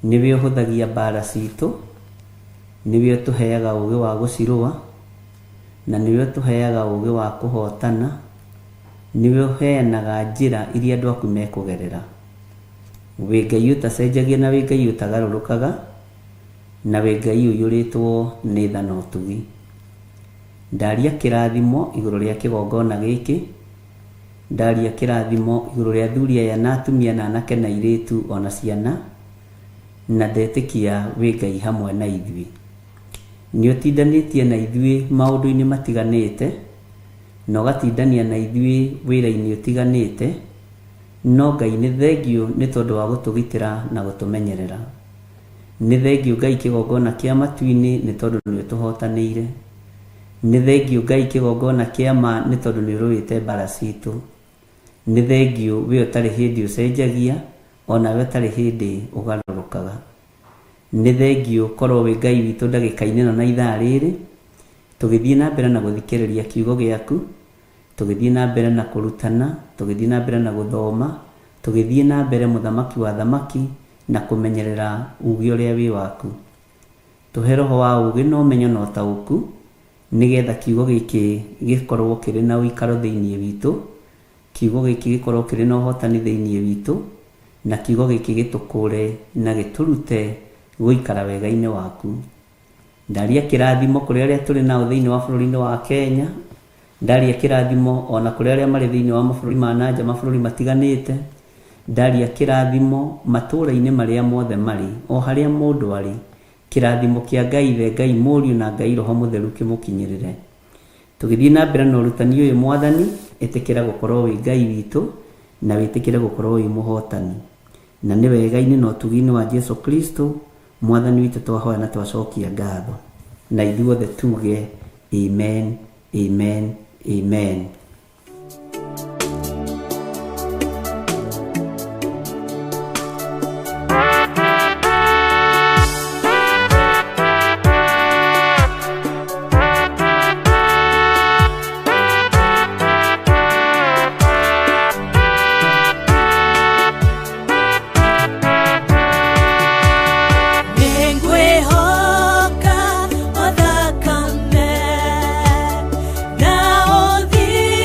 Nĩwe ũhũthagia mbara citũ, nĩwe ũtũheaga ũgĩ wa gũcirũa, na nĩwe ũtũheaga ũgĩ wa kũhotana, nĩwe ũheanaga njĩra iria andũ aku mekũgerera. Wĩ Ngai ũtacenjagia na wĩ Ngai ũtagarũrũkaga, na wĩ Ngai ũiyũrĩtwo nĩ tha na ũtugi. Ndaria kĩrathimo igũrũ rĩa kĩgongona gĩkĩ, ndaria kĩrathimo igũrũ rĩa athuri aya na atumia na anake na airĩtu ona ciana, na ndetĩkia wĩ Ngai hamwe na ithuĩ. Nĩ ũtindanĩtie na ithuĩ maũndũ-inĩ matiganĩte, na ũgatindania na ithuĩ wĩra-inĩ ũtiganĩte, no Ngai nĩ thengiũ nĩ tondũ wa gũtũgitĩra na gũtũmenyerera. Nĩ thengiũ Ngai kĩgongona kĩa matu-inĩ nĩ tondũ nĩ ũtũhotanĩire. Nĩ thengiũ Ngai kĩgongona kĩa ma nĩ tondũ nĩ ũrũĩte mbara citũ. Nĩ thengiũ we ũtarĩ hĩndĩ ũcenjagia, onawe ũtarĩ hĩndĩ ũgarũrũkaga. Nĩ thengiũ korwo wĩ Ngai witũ ndagĩka-inĩ ĩno na ithaa rĩrĩ, tũgĩthiĩ na mbere na gũthikĩrĩria kiugo gĩaku, tũgĩthiĩ na mbere na kũrutana, tũgĩthiĩ na mbere na gũthoma, tũgĩthiĩ na mbere mũthamaki wa thamaki na kũmenyerera uge ũrĩa wĩ waku. Tũhe roho wa ũgĩ na ũmenyo na ũtaũku, nĩgetha kiugo gĩkĩ gĩkorwo kĩrĩ na ũikaro thĩinĩ witũ, kiugo gĩkĩ gĩkorwo kĩrĩ na ũhotani thĩinĩ witũ, na kiugo gĩkĩ gĩtũkũre na gĩtũrute gũikara wega-inĩ waku. Ndaria kĩrathimo kũrĩ arĩa tũrĩ nao thĩinĩ wa bũrũri-inĩ wa Kenya, ndaria kĩrathimo ona kũrĩ arĩa marĩ thĩinĩ wa mabũrũri ma nanja, mabũrũri matiganĩte, ndaria kĩrathimo matũũra-inĩ marĩa mothe marĩ, o harĩa mũndũ arĩ, kĩrathimo kĩa Ngai Ithe, Ngai Mũriũ na Ngai Roho Mũtheru kĩmũkinyĩrĩre. Tũgĩthiĩ na mbere na ũrutani ũyũ Mwathani, ĩtĩkĩra gũkorwo wĩ Ngai witũ, na wĩtĩkĩre gũkorwo wĩ mũhotani. Na nĩ wega-inĩ na ũtugi-inĩ wa Jesu Kristo, Mwathani witũ twahoya na twacokia ngatho. Na ithuothe tuge amen, amen, amen. Nĩngwĩhoka o thakame na ũthingu.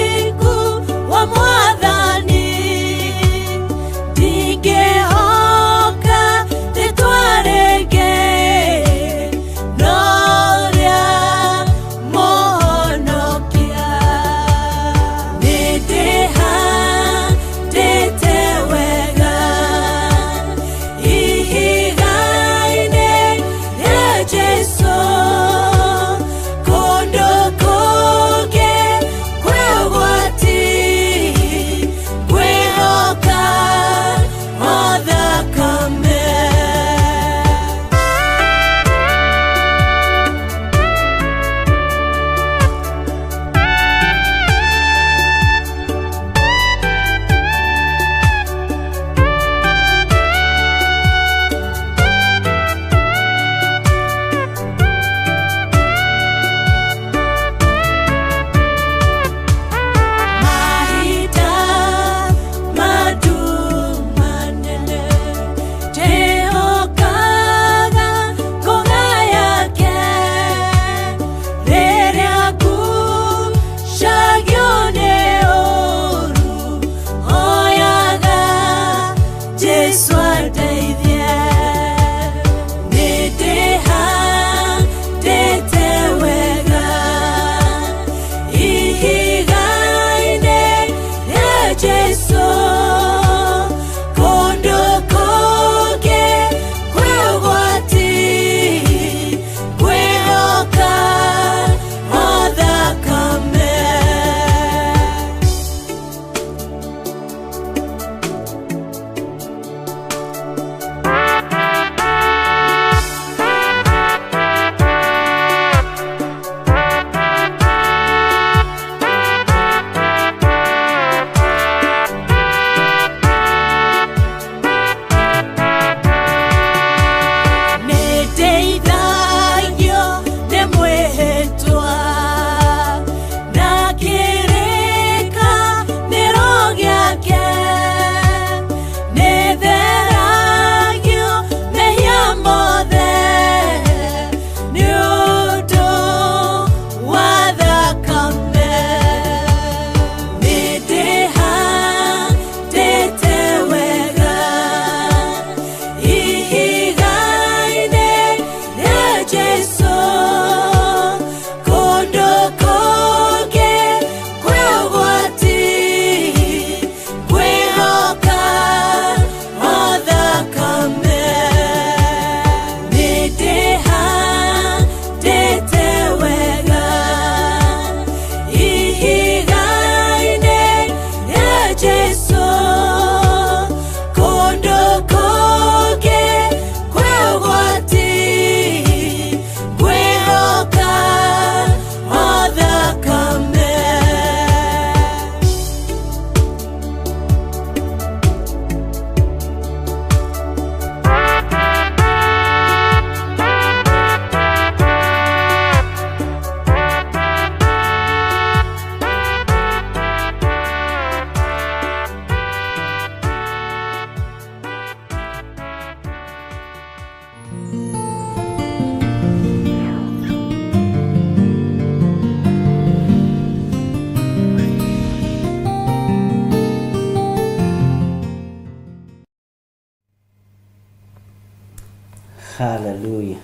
Haleluya.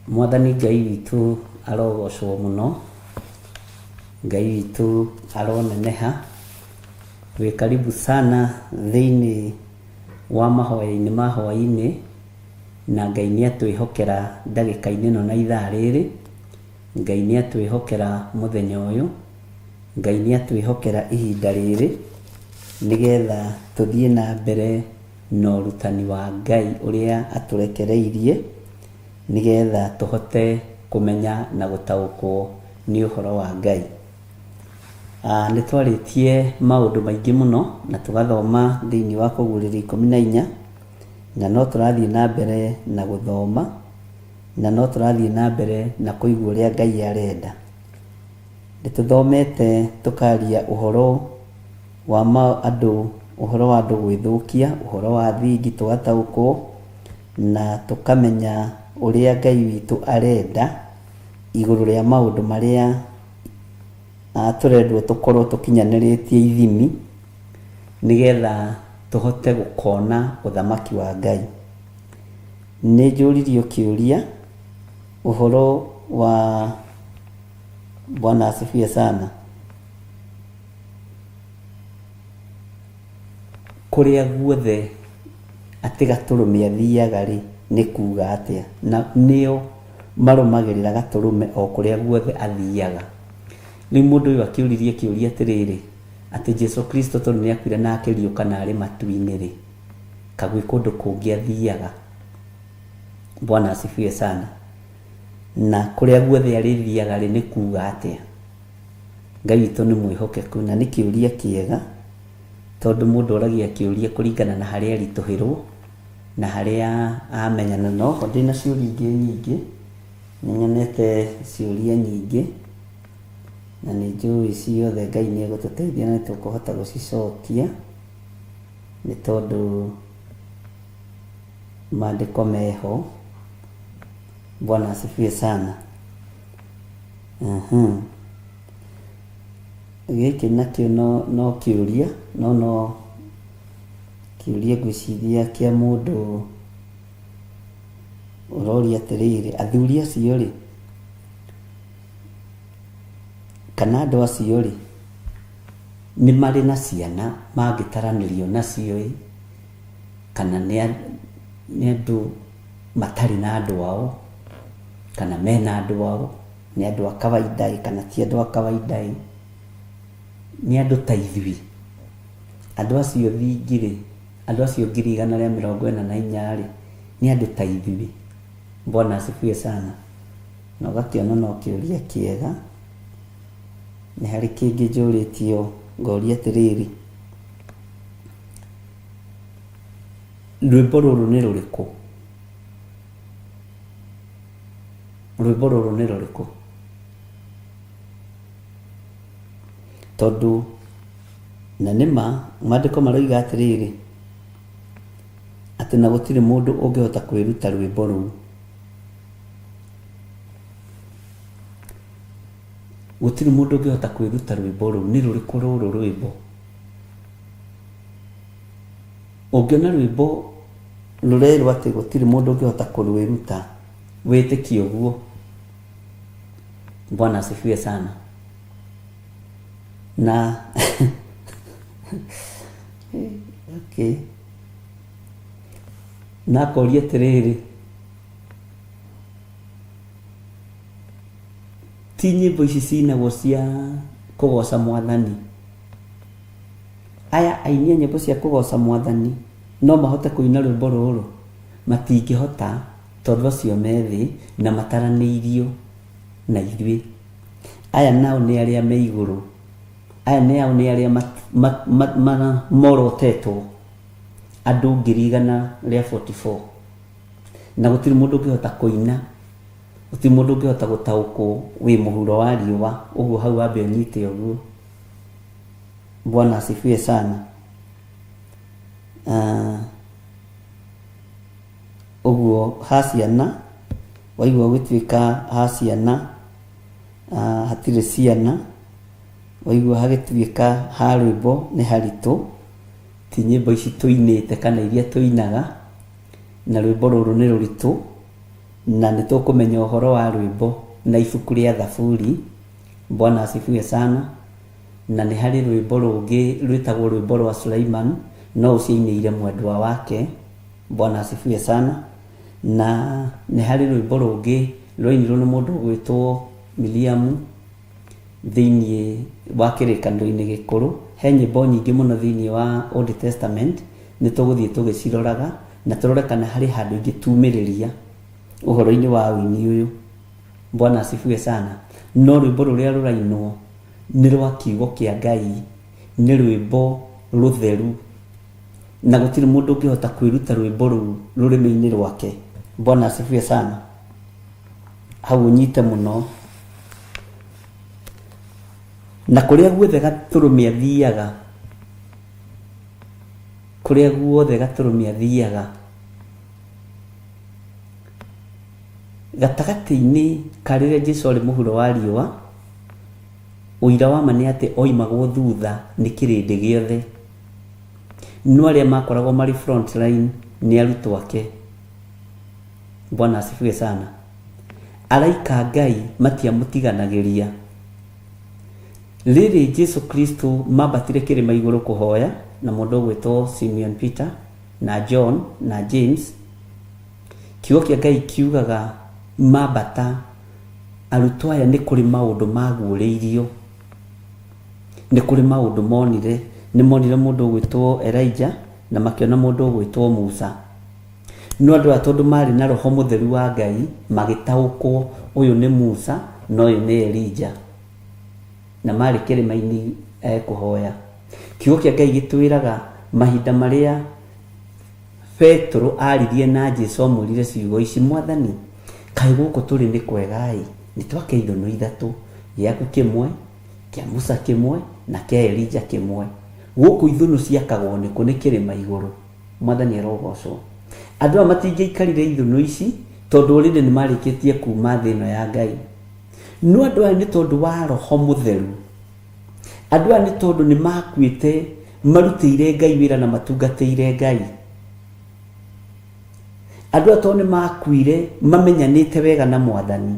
Mwathani Ngai witũ arogocwo mũno, Ngai witũ aroneneha. Wĩ karibu sana thĩinĩ wa mahoya-inĩ ma hwaĩ-inĩ, na Ngai nĩ atwĩhokera ndagĩka-inĩ ĩno na ithaa rĩrĩ, Ngai nĩ atwĩhokera mũthenya ũyũ, Ngai nĩ atwĩhokera ihinda rĩrĩ, nĩgetha tũthiĩ na mbere na ũrutani wa Ngai ũrĩa atũrekereirie, nĩgetha tũhote kũmenya na gũtaũkwo nĩ ũhoro wa Ngai. Nĩ twarĩtie maũndũ maingĩ mũno na tũgathoma thĩinĩ wa Kũguũrĩrio 14, na no tũrathiĩ na mbere na gũthoma, na no tũrathiĩ na mbere na kũigua ũrĩa Ngai arenda. Nĩ tũthomete tũkaria ũhoro wa andũ, ũhoro wa andũ gwĩthũkia, ũhoro wa thingi tũgataũkwo, na tũkamenya ũrĩa Ngai witũ arenda igũrũ rĩa maũndũ marĩa tũrendwo tũkorwo tũkinyanĩrĩtie ithimi, nĩgetha tũhote gũkona ũthamaki wa Ngai. Nĩ njũririo kĩũria ũhoro wa Bwana asifiwe sana. Kũrĩa guothe atĩ Gatũrũme athiaga rĩ, nĩ kuga atĩa? Na nĩo marũmagĩrĩra Gatũrũme o kũrĩa guothe athiaga. Rĩu mũndũ ũyũ akĩũririe kĩũria atĩrĩrĩ, atĩ Jesu Kristo tondũ nĩ akuire na akĩriũka na arĩ matu-inĩ rĩ, ka gwĩ kũndũ kũngĩ athiaga? Bwana asifiwe sana. Na kũrĩa guothe arĩthiaga rĩ, nĩ kuga atĩa? Ngai witũ nĩ mwĩhokeku na nĩ kĩũria kĩega tondũ mũndũ oragia kĩũria kũringana na harĩa aritũhĩrwo na harĩa amenyana. No ho ndĩna ciũria ingĩ nyingĩ, nĩ nyonete ciũria nyingĩ na nĩ njũĩ ciothe Ngai nĩ egũtũteithia na nĩ tũkũhota gũcicokia nĩ tondũ maandĩko meho. Bwana asifiwe sana. Gĩkĩ nakĩo no no kĩũria no no kĩũria ngwĩciria kĩa mũndũ ũroria atĩrĩrĩ, athuri acio rĩ, kana andũ acio rĩ, nĩ marĩ na ciana mangĩtaranĩrio nacio ĩ, kana nĩ andũ matarĩ na andũ ao, kana mena andũ ao, nĩ andũ a kawaida ĩ, kana ti andũ a kawaida ĩ, nĩ andũ ta ithuĩ. Andũ acio thingi rĩ, andũ acio 144,000 rĩ, nĩ andũ ta ithuĩ. Bwana asifiwe sana. Na ũgakĩona no kĩũria kĩega. Nĩ harĩ kĩngĩ njũrĩtio ngoria atĩrĩrĩ, rwĩmbo rũrũ nĩ rũrĩkũ? Rwĩmbo rũrũ nĩ rũrĩkũ? Tondũ na nĩ ma maandĩko maroiga atĩrĩrĩ, atĩ na gũtirĩ mũndũ ũngĩhota kwĩruta rwĩmbo rũu. Gũtirĩ mũndũ ũngĩhota kwĩruta rwĩmbo rũu. Nĩ rũrĩkũ rũrũ rwĩmbo? Ũngĩona rwĩmbo rũrerwo atĩ gũtirĩ mũndũ ũngĩhota kũrwĩruta, wĩtĩkie ũguo. Bwana asifiwe sana. Na okay. Na akoria atĩrĩrĩ, ti nyĩmbo ici cinagwo cia kũgoca mwathani? Aya aini a nyĩmbo cia kũgoca mwathani no mahote kũina rwĩmbo rũrũ? Matingĩhota tondũ acio me thĩ na mataranĩirio na ithuĩ. Aya nao nĩ arĩa me igũrũ. Aya nao nĩ arĩa morotetwo andũ 144,000. Na gũtirĩ mũndũ ũngĩhota kũina, gũtirĩ mũndũ ũngĩhota gũtaũkwo wĩ mũhuro wa riũa, ũguo hau wambe ũnyite ũguo. Bwana asifiwe sana. Ũguo ha ciana, waigua gũgĩtuĩka ha ciana, hatirĩ ciana, waigua hagĩtuĩka ha rwĩmbo nĩ haritũ, ti nyĩmbo ici tũinĩte kana iria tũinaga, na rwĩmbo rũrũ nĩ rũritũ. Na nĩ tũkũmenya ũhoro wa rwĩmbo na ibuku rĩa Thaburi. Bwana asifiwe sana. Na nĩ harĩ rwĩmbo rũngĩ rwĩtagwo rwĩmbo rwa Suleiman, no ũcio ainĩire mwendwa wake. Bwana asifiwe sana. Na nĩ harĩ rwĩmbo rũngĩ rwainirwo nĩ mũndũ ũgwĩtwo Miriamu thĩinĩ wa kĩrĩkanĩro-inĩ gĩkũrũ. He nyĩmbo nyingĩ mũno thĩinĩ wa Old Testament, nĩ tũgũthiĩ tũgĩciroraga na tũrore kana harĩ handũ ingĩtumĩrĩria ũhoro-inĩ wa ũini ũyũ. Bwana asifiwe sana. No rwĩmbo rũrĩa rũrainwo nĩ rwa kiugo kĩa Ngai, nĩ rwĩmbo rũtheru, na gũtirĩ mũndũ ũngĩhota kwĩruta rwĩmbo rũu rũrĩmĩ-inĩ rwake. Bwana asifiwe sana. Hau ũnyite mũno. Na kũrĩa guothe Gatũrũme athiaga, kũrĩa guothe Gatũrũme athiaga, gatagatĩ-inĩ ka rĩrĩa Jesu arĩ mũhuro wa riũa, ũira wa ma nĩ atĩ oimagwo thutha nĩ kĩrĩndĩ gĩothe. No arĩa makoragwo marĩ front line nĩ arutwo ake. Bwana asifiwe sana. Araika a Ngai matiamũtiganagĩria. Rĩrĩ Jesu Kristo mambatire kĩrĩma igũrũ kũhoya na mũndũ ũgwĩtwo Simeon Peter na John na James, kiugo kĩa Ngai kiugaga mambata arutwo aya nĩ kũrĩ maũndũ maguũrĩirio, nĩ kũrĩ maũndũ monire. Nĩ monire mũndũ ũgwĩtwo Elijah na makĩona mũndũ ũgwĩtwo Musa. No andũ aya tondũ marĩ na roho mũtheru wa Ngai magĩtaũkwo ũyũ nĩ Musa na ũyũ nĩ Elijah, na marĩ kĩrĩma-inĩ kũhoya. Kiugo kĩa Ngai gĩtwĩraga mahinda marĩa Petero aririe na Jesu amwĩrire ciugo ici, Mwathani, kaĩ gũkũ tũrĩ nĩ kwega-ĩ, nĩ twake ithũnũ ithatũ, gĩaku kĩmwe, kĩa Musa kĩmwe, na kĩa Elija kĩmwe. Gũkũ ithũnũ ciakagwo nĩkũ? Nĩ kĩrĩma igũrũ. Mwathani arogocwo. Andũ aya matingĩaikarire ithũnũ ici tondũ already nĩ marĩkĩtie kuma thĩ ĩno ya Ngai. No andũ aya nĩ tondũ wa roho mũtheru, andũ aya nĩ tondũ nĩ makuĩte marutĩire Ngai wĩra na matungatĩire Ngai. Andũ aya tondũ nĩ makuire mamenyanĩte wega na Mwathani,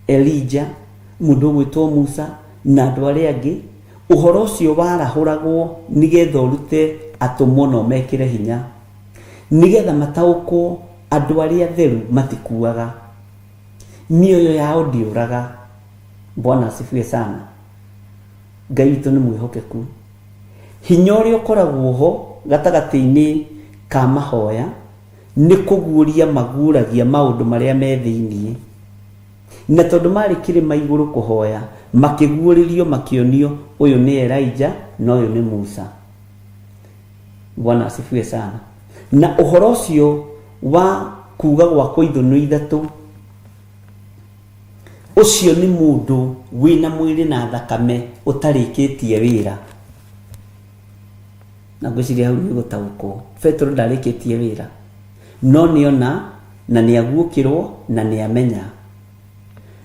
Elija, mũndũ ũgwĩtwo Musa na andũ arĩa angĩ, ũhoro ũcio warahũragwo nĩgetha ũrute atũmwo na ũmekĩre hinya, nĩgetha mataũkwo andũ arĩa atheru matikuaga, mĩoyo yao ndĩũraga. Bwana asifiwe sana. Ngai witũ nĩ mwĩhokeku. Hinya ũrĩa ũkoragwo ho gatagatĩ-inĩ ka mahoya nĩ kũguũria maguũragia maũndũ marĩa me thĩinĩ. Na tondũ marĩ kĩrĩma igũrũ kũhoya, makĩguũrĩrio makĩonio ũyũ nĩ Elijah na ũyũ nĩ Musa. Bwana asifiwe sana. Na ũhoro ũcio wa kuga gwakwo ithũnũ ithatũ, ũcio nĩ mũndũ wĩna mwĩrĩ na thakame ũtarĩkĩtie wĩra. Na ngwĩciria hau nĩ ũgũtaũkwo. Petero ndarĩkĩtie wĩra, no nĩona na nĩaguũkĩrwo na nĩamenya.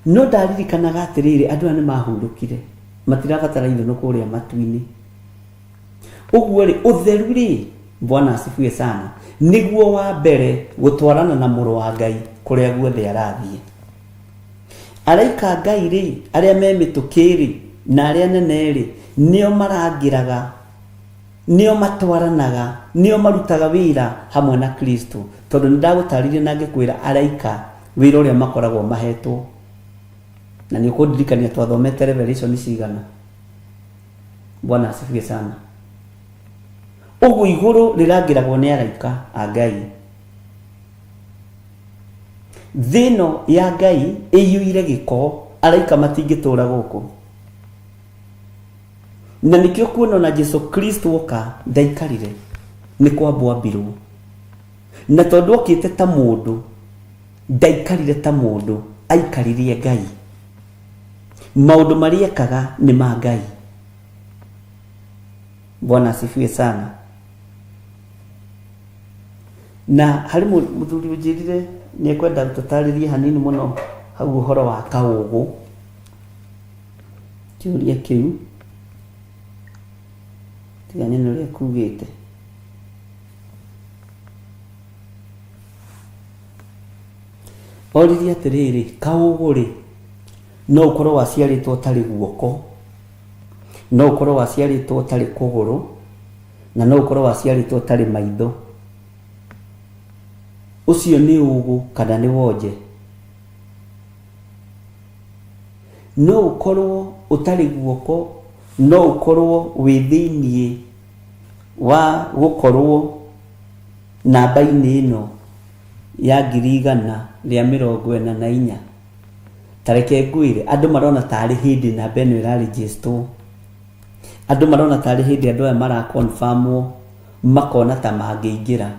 No ndaririkanaga atĩrĩrĩ, andũ aya nĩ mahurũkire, matirabatara ithũnũ kũrĩa matu-inĩ. Ũguo rĩ, ũtheru rĩ, Bwana asifiwe sana, nĩguo wa mbere gũtwarana na mũrũ wa Ngai kũrĩa guothe arathiĩ. Araika a Ngai rĩ, arĩa me mĩtũkĩ rĩ, na arĩa nene rĩ, nĩo marangĩraga, nĩo matwaranaga, nĩo marutaga wĩra hamwe na Kristo. Tondũ nĩ ndagũtarĩria na ngĩkwĩra araika wĩra ũrĩa makoragwo mahetwo. Na nĩ ũkũndirikania twathomete Revelation cigana. Bwana asifiwe sana. Ũguo igũrũ rĩrangĩragwo nĩ araika a Ngai. Thĩ ĩno ya Ngai ĩiyũire gĩko, araika matingĩtũra gũkũ. Na nĩkĩo kuona ona Jesu Kristo oka ndaikarire, nĩ kwambwo ambirwo. Na tondũ okĩte ta mũndũ, ndaikarire ta mũndũ, aikaririe Ngai. Maũndũ marĩa ekaga nĩ ma Ngai. Bwana asifiwe sana. Na harĩ mũthuri ũnjĩrire nĩ ekwenda tũtarĩrie hanini mũno hau ũhoro wa kaũgũ. Kĩũria kĩu tiga nyone ũrĩa kugĩte. Oririe atĩrĩrĩ, kaũgũ-rĩ, no ũkorwo waciarĩtwo ũtarĩ guoko, no ũkorwo waciarĩtwo ũtarĩ kũgũrũ, na no ũkorwo waciarĩtwo ũtarĩ maitho. Ũcio nĩ ũgũ kana nĩ wonje? No ũkorwo ũtarĩ guoko, no ũkorwo wĩ thĩiniĩ wa gũkorwo namba-inĩ ĩno ya 144,000. Ta reke ngwĩre, andũ marona tarĩ hĩndĩ namba ĩno ĩrarĩnjĩstwo. Andũ marona tarĩ hĩndĩ andũ aya mara confirm wo, makona ta mangĩingĩra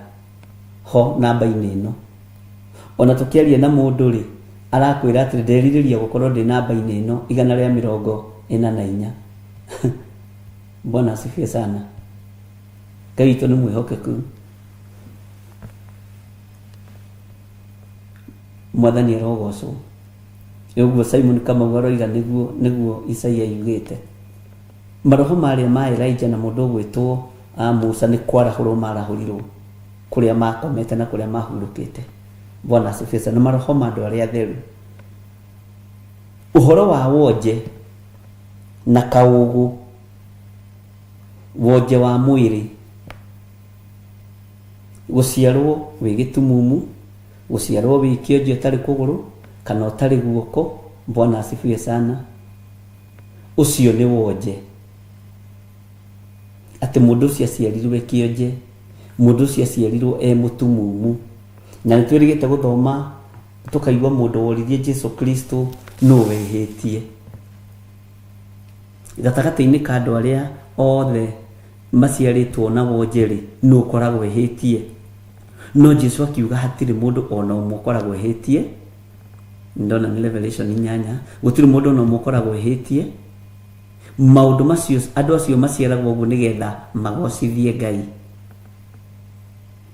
ho namba-inĩ ĩno. Ona tũkĩaria na mũndũ rĩ, arakwĩra atĩrĩ, nderirĩria gũkorwo ndĩ namba-inĩ ĩno 144. Bwana asifiwe sana. Ngai witũ nĩ mwĩhokeku. Mwathani arogocwo. Ũguo Simon Kamau aroiga nĩguo nĩguo Isaia yugĩte. Maroho marĩa ma Elijah na mũndũ ũgwĩtwo Musa nĩ kwarahũrwo marahũrirwo kũrĩa makomete na kũrĩa mahurũkĩte. Bwana asifiwe sana. Maroho ma andũ arĩa atheru. Ũhoro wa wonje na kaũgũ, wonje wa mwĩrĩ, gũciarwo wĩ gĩtumumu, gũciarwo wĩ kĩonje ũtarĩ kũgũrũ kana ũtarĩ guoko. Bwana asifiwe sana. Ũcio nĩ wonje. Atĩ mũndũ ũcio aciarirwo e kĩonje, mũndũ ũcio aciarirwo e mũtumumu. Na nĩ twĩrĩgĩte gũthoma tũkaigua mũndũ woririe Jesu Kristo nũ wĩhĩtie. Gatagatĩ-inĩ ka andũ arĩa othe maciarĩtwo na wonje rĩ, nũ ũkoragwo ehĩtie? No Jesu akiuga hatirĩ mũndũ ona ũmwe ũkoragwo ehĩtie. Ndona nĩ Revelation 8, gũtirĩ mũndũ ona ũmwe ũkoragwo ehĩtie. Maũndũ macio andũ acio maciaragwo ũguo nĩgetha magocithie Ngai,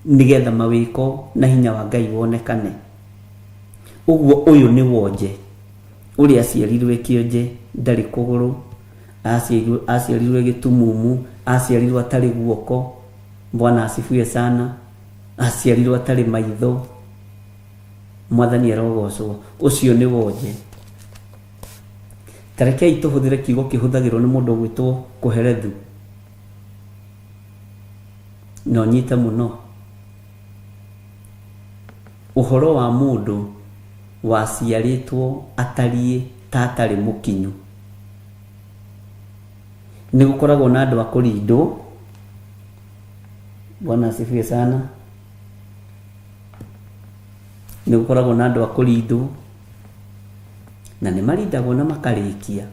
nĩgetha mawĩko na hinya wa Ngai wonekane. Ũguo ũyũ nĩ wonje, ũrĩa aciarirwo e kĩonje, ndarĩ kũgũrũ, aciarirwo e gĩtumumu, aciarirwo atarĩ guoko. Bwana asifiwe sana. Aciarirwo atarĩ maitho. Mwathani arogocwo. Ũcio nĩ wonje. Ta rekei tũhũthĩre kiugo kĩhũthagĩrwo nĩ mũndũ ũgwĩtwo Kohelethu. Na ũnyite mũno. Ũhoro wa mũndũ waciarĩtwo atariĩ ta atarĩ mũkinyu. Nĩ gũkoragwo na andũ a kũrindwo. Bwana asifiwe sana. Nĩ gũkoragwo na andũ a kũrindwo, na nĩ marindagwo na makarĩkia.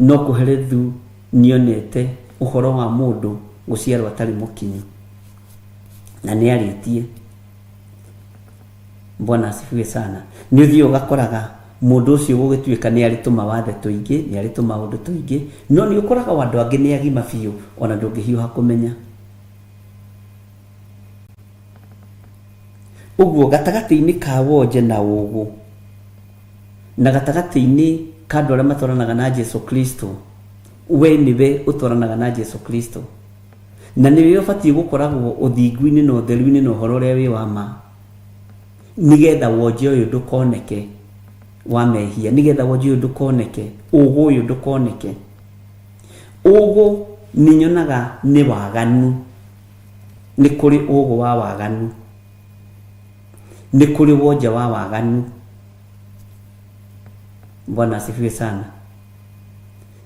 No Kohelethu nĩonete ũhoro wa mũndũ gũciarwo atarĩ mũkinyu, na nĩ arĩtie. Bwana asifiwe sana. Nĩ ũthiaga ũgakoraga mũndũ ũcio gũgĩtuĩka nĩ arĩ tũmawathe tũingĩ, nĩ arĩ tũmaũndũ tũingĩ, no nĩ ũkoraga andũ angĩ nĩ agima biũ, ona ndũngĩhiũha kũmenya. Ũguo gatagatĩ-inĩ ka wonje na ũgũ, na gatagatĩ-inĩ ka andũ arĩa matwaranaga na Jesu Kristo, we nĩwe ũtwaranaga na Jesu Kristo. Na nĩwe ũbatiĩ gũkoragwo ũthingu-inĩ na ũtheru-inĩ na ũhoro ũrĩa wĩ wa ma, nĩgetha wonje ũyũ ndũkoneke wa mehia, nĩgetha wonje ũyũ ndũkoneke, ũgũ ũyũ ndũkoneke. Ũgũ nĩ nyonaga nĩ waganu. Nĩ kũrĩ ũgũ wa waganu, nĩ kũrĩ wonje wa waganu. Bwana asifiwe sana.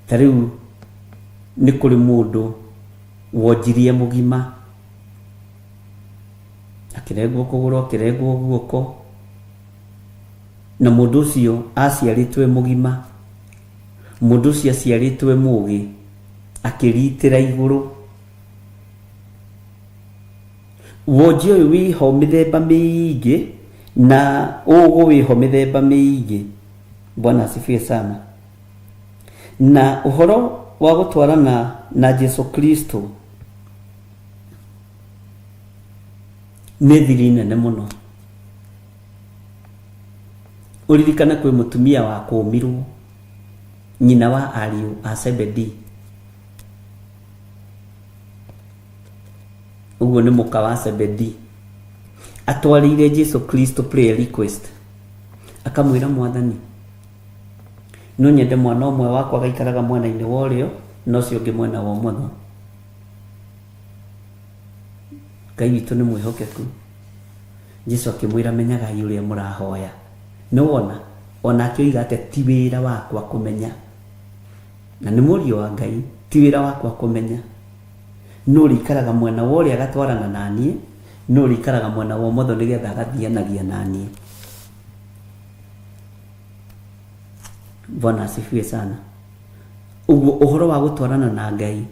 Ta rĩu nĩ kũrĩ mũndũ wonjirie mũgima, akĩrengwo kũgũrũ, akĩrengwo guoko, na mũndũ ũcio aciarĩtwo e mũgima, mũndũ ũcio aciarĩtwo e mũgĩ, akĩritĩra igũrũ. Wonje ũyũ wĩho mĩthemba mĩingĩ na ũgũ wĩho mĩthemba mĩingĩ. Bwana asifiwe sana. Na ũhoro wa gũtwarana na Jesu Kristo nĩ thiri nene mũno. Ũririkane kwĩ mũtumia wa kũmirwo, nyina wa ariũ a Zebedee. Ũguo nĩ mũka wa Zebedee. Atwarĩire Jesu Kristo prayer request, akamwĩra, Mwathani, no nyende mwana ũmwe wakwa agaikaraga mwena-inĩ wa ũrĩo na ũcio ũngĩ mwena wa ũmotho. Ngai witũ nĩ mwĩhokeku. Jesu akĩmwĩra, menyagai ũrĩa mũrahoya. Nĩ wona onake oiga atĩ ti wĩra wakwa kũmenya, na nĩ mũriũ wa Ngai, ti wĩra wakwa kũmenya nũ ũrĩikaraga mwena wa ũrĩa agatwarana na niĩ, nũ ũrĩikaraga mwena wa ũmotho nĩgetha agathianagia na niĩ. Bwana asifiwe sana. Ũguo ũhoro wa gũtwarana na Ngai,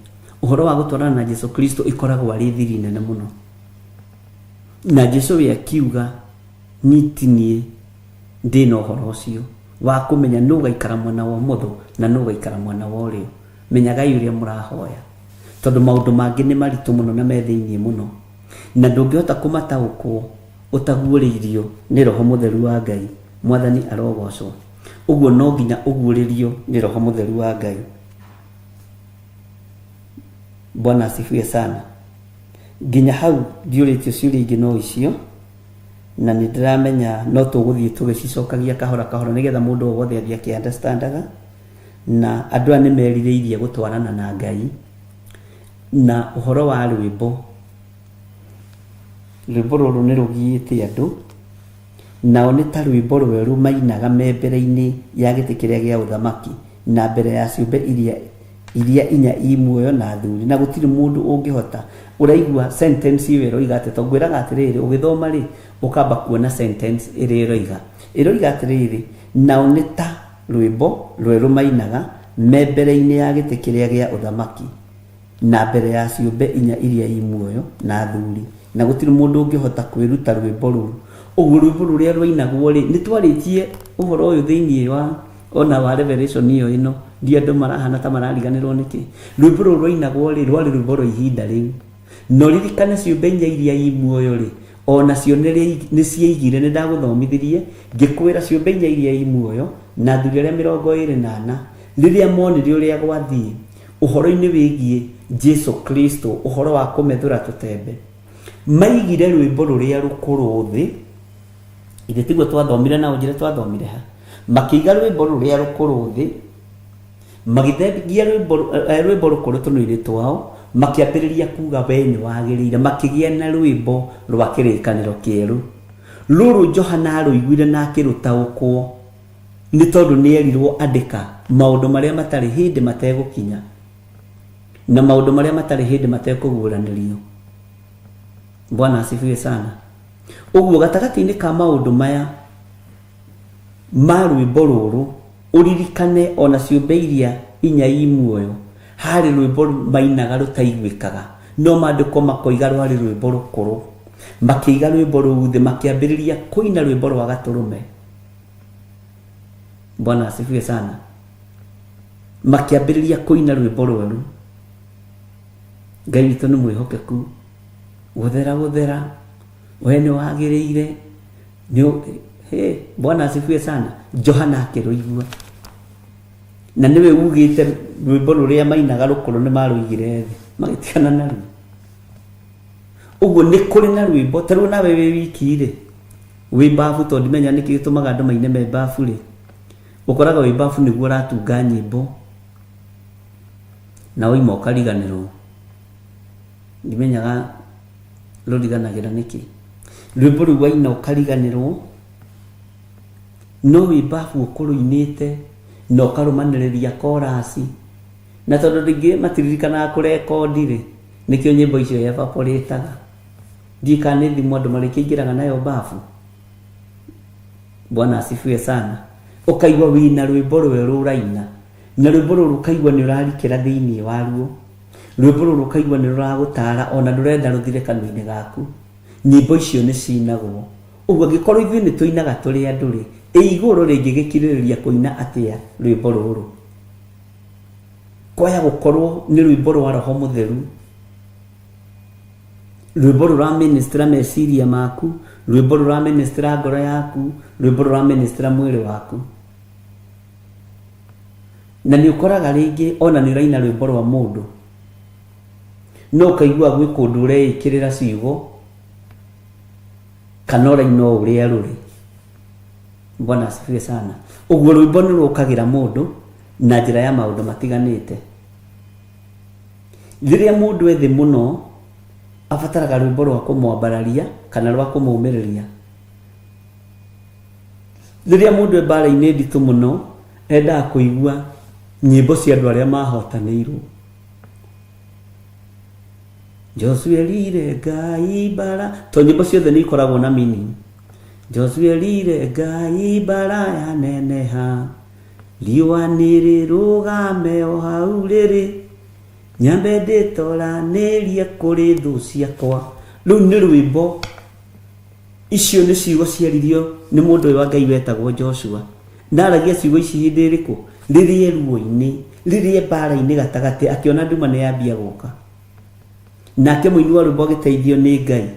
ũhoro wa gũtwarana na Jesu Kristo ĩkoragwo arĩ thiri nene mũno. Na Jesu we akiuga, niĩ ti niĩ ndĩna ũhoro ũcio wa kũmenya nũ ũgaikara mwena wa ũmotho na nũ ũgaikara mwena wa ũrĩo. Menyagai ũrĩa mũrahoya, tondũ maũndũ mangĩ nĩ maritũ mũno na me thĩiniĩ mũno, na ndũngĩhota kũmataũkwo ũtaguũrĩirio nĩ Roho Mũtheru wa Ngai. Mwathani arogocwo. Ũguo no nginya ũguũrĩrio nĩ Roho Mũtheru wa Ngai. Bwana asifiwe sana. Nginya hau ndiũrĩtio ciũria ingĩ no icio, na nĩ ndĩramenya no tũgũthiĩ tũgĩcicokagia kahora kahora nĩgetha mũndũ o wothe athiĩ akĩ-understandaga. Na andũ aya nĩ merirĩirie gũtwarana na Ngai. Na ũhoro wa rwĩmbo, rwĩmbo rũrũ nĩ rũgiĩte andũ, nao nĩ ta rwĩmbo rwerũ mainaga me mbere-inĩ ya gĩtĩ kĩrĩa gĩa ũthamaki, na mbere ya ciũmbe iria inya i muoyo na athuri, na gũtirĩ mũndũ ũngĩhota. Ũraigua sentence ĩyo ĩroiga atĩ, tondũ ngwĩraga atĩrĩrĩ, ũgĩthoma rĩ, ũkamba kuona sentence ĩrĩa ĩroiga. Ĩroiga atĩrĩrĩ, nao nĩ ta rwĩmbo rwerũ mainaga me mbere-inĩ ya gĩtĩ kĩrĩa gĩa ũthamaki, na mbere ya ciũmbe inya iria i muoyo na athuri, na gũtirĩ mũndũ ũngĩhota kwĩruta rwĩmbo rũu. Ũguo rwĩmbo rũrĩa rwainagwo rĩ, nĩ twarĩtie ũhoro ũyũ thĩinĩ wa ona wa Revelation ĩyo ĩno, ndi andũ marahana ta marariganĩrwo nĩkĩ. Rwĩmbo rũrũ rwainagwo rĩ, rwarĩ rwĩmbo rwa ihinda rĩu. Na ũririkane ciũmbe inya iria i muoyo rĩ, o nacio nĩ ciaigire, nĩ ndagũthomithirie ngĩkwĩra ciũmbe inya iria i muoyo na athuri arĩa 24, rĩrĩa monire ũrĩa gwathiĩ ũhoro-inĩ wĩgiĩ Jesu Kristo, ũhoro wa kũmethũra tũtembe, maigire rwĩmbo rũrĩa rũkũrũ thĩ. Ithe tiguo twathomire na ũnjĩre twathomire ha? Makĩiga rwĩmbo rũrĩa rũkũrũ thĩ, magĩthengia rwĩmbo rũkũrũ tũnua-inĩ twao, makĩambĩrĩria kuga we nĩ wagĩrĩire, makĩgĩa na rwĩmbo rwa kĩrĩkanĩro kĩerũ. Rũrũ Johana arũiguire na akĩrũtaũkwo, nĩ tondũ nĩ erirwo andĩka maũndũ marĩa matarĩ hĩndĩ mategũkinya, na maũndũ marĩa matarĩ hĩndĩ matekũguũranĩrio. Bwana asifiwe sana. Ũguo gatagatĩ-inĩ ka maũndũ maya ma rwĩmbo rũrũ, ũririkane ona ciũmbe iria inya i muoyo, harĩ rwĩmbo mainaga rũtaiguĩkaga, no maandĩko makoiga rwarĩ rwĩmbo rũkũrũ. Makĩiga rwĩmbo rũu thĩ, makĩambĩrĩria kũina rwĩmbo rwa Gatũrũme. Bwana asifiwe sana. Makĩambĩrĩria kũina rwĩmbo rwerũ. Ngai witũ nĩ mwĩhokeku. Gũthera gũthera, we nĩ wagĩrĩire. He, Bwana asifiwe sana. Johana akĩrũigua, na nĩwe ugĩte rwĩmbo rũrĩa mainaga rũkũrũ nĩ marũigire thĩ, magĩtigana naruo. Ũguo nĩ kũrĩ na rwĩmbo ta rĩu nawe wĩ wiki rĩ, wĩ mbabu, tondũ ndimenya nĩkĩ gĩtũmaga andũ maine me mbabu rĩ, ũkoraga wĩ mbabu nĩguo ũratunga nyĩmbo na waima ũkariganĩrwo. Ndimenyaga rũriganagĩra nĩkĩ rwĩmbo rũu waina ũkariganĩrwo, no wĩ mbabu ũkũrũinĩte na ũkarũmanĩrĩria korasi, na tondũ rĩngĩ matiririkanaga kũrekondi rĩ, nĩkĩo nyĩmbo icio evaporĩtaga. Ndiũĩ kana nĩ thimũ andũ marĩkĩingĩraga nayo mbabu. Bwana asifiwe sana. Ũkaigua wĩna rwĩmbo rwerũ ũraina, na rwĩmbo rũrũ ũkaigua nĩ ũrarikĩra thĩinĩ waruo. Rwĩmbo rũrũ ũkaigua nĩ rũragũtara, ona ndũrenda rũthire kanua-inĩ gaku. Nyĩmbo icio nĩ cinagwo. Ũguo angĩkorwo ithuĩ nĩ tũinaga tũrĩ andũ rĩ, ĩ igũrũ rĩngĩgĩkirĩrĩria kũina atĩa rwĩmbo rũrũ? Kwaya gũkorwo nĩ rwĩmbo rwa Roho Mũtheru, rwĩmbo rũraministra meciria maku, rwĩmbo rũraministra ngoro yaku, rwĩmbo rũraministra mwĩrĩ waku. Na nĩ ũkoraga rĩngĩ ona nĩ ũraina rwĩmbo rwa mũndũ, no ũkaigua gwĩ kũndũ ũreĩkĩrĩra ciugo. Kana ũraina o ũrĩa rũrĩ. Bwana asifiwe sana. Ũguo rwĩmbo nĩ rũkagĩra mũndũ na njĩra ya maũndũ matiganĩte. Rĩrĩa mũndũ e thĩ mũno, abataraga rwĩmbo rwa kũmwambararia kana rwa kũmũmĩrĩria. Rĩrĩa mũndũ e mbara-inĩ nditũ mũno, endaga kũigua nyĩmbo cia andũ arĩa mahotanĩirwo. Joshua erire Ngai mbara, to nyĩmbo ciothe nĩ ikoragwo na meaning. Joshua erire Ngai mbara yaneneha, riũa nĩrĩrũgame o hau rĩrĩ, nyambe ndĩtoranĩrie kũrĩ thũ ciakwa. Rũu nĩ rwĩmbo. Icio nĩ ciugo ciaririo nĩ mũndũ ũyũ wa Ngai wetagwo Joshua. Na aragia ciugo ici hĩndĩ ĩrĩkũ? Rĩrĩa e ruo-inĩ, rĩrĩa e mbara-inĩ gatagatĩ, akĩona nduma nĩ yambia gũka. Nake mũini wa rwĩmbo agĩteithio nĩ Ngai,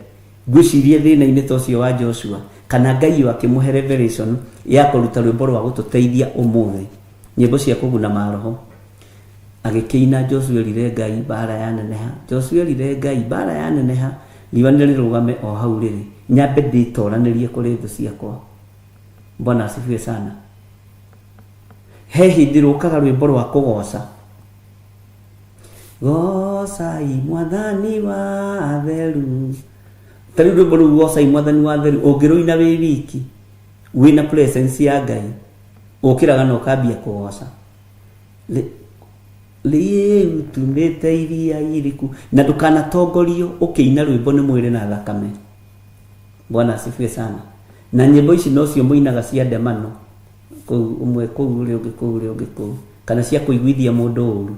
ngwĩciria thĩna-inĩ ta ũcio wa Joshua, kana Ngai ũyũ akĩmũhe revelation ya kũruta rwĩmbo rwa gũtũteithia ũmũthĩ, nyĩmbo cia kũguna maroho. Agĩkĩina Joshua erire Ngai mbara yaneneha, Joshua erire Ngai mbara yaneneha, riũa nĩrĩrũgame o hau rĩrĩ, nyambe ndĩtoranĩrie kũrĩ thũ ciakwa. Bwana asifiwe sana. He hĩndĩ rũkaga rwĩmbo rwa kũgoca. Gocai mwathani wa atheru. Ta rĩu rwĩmbo rũu gocai mwathani wa atheru ũngĩrũina wĩ wiki wĩna presence ya Ngai ũkĩraga na ũkambia kũgoca. Rĩu tumĩte iria iriku na ndũkanatongorio ũkĩina rwĩmbo nĩ mwĩrĩ na thakame. Bwana asifiwe sana. Na nyĩmbo ici nocio mũinaga cia ndemano kũu ũmwe kũu ũrĩa ũngĩ kũu ũrĩa ũngĩ kũu kana cia kũiguithia mũndũ ũru.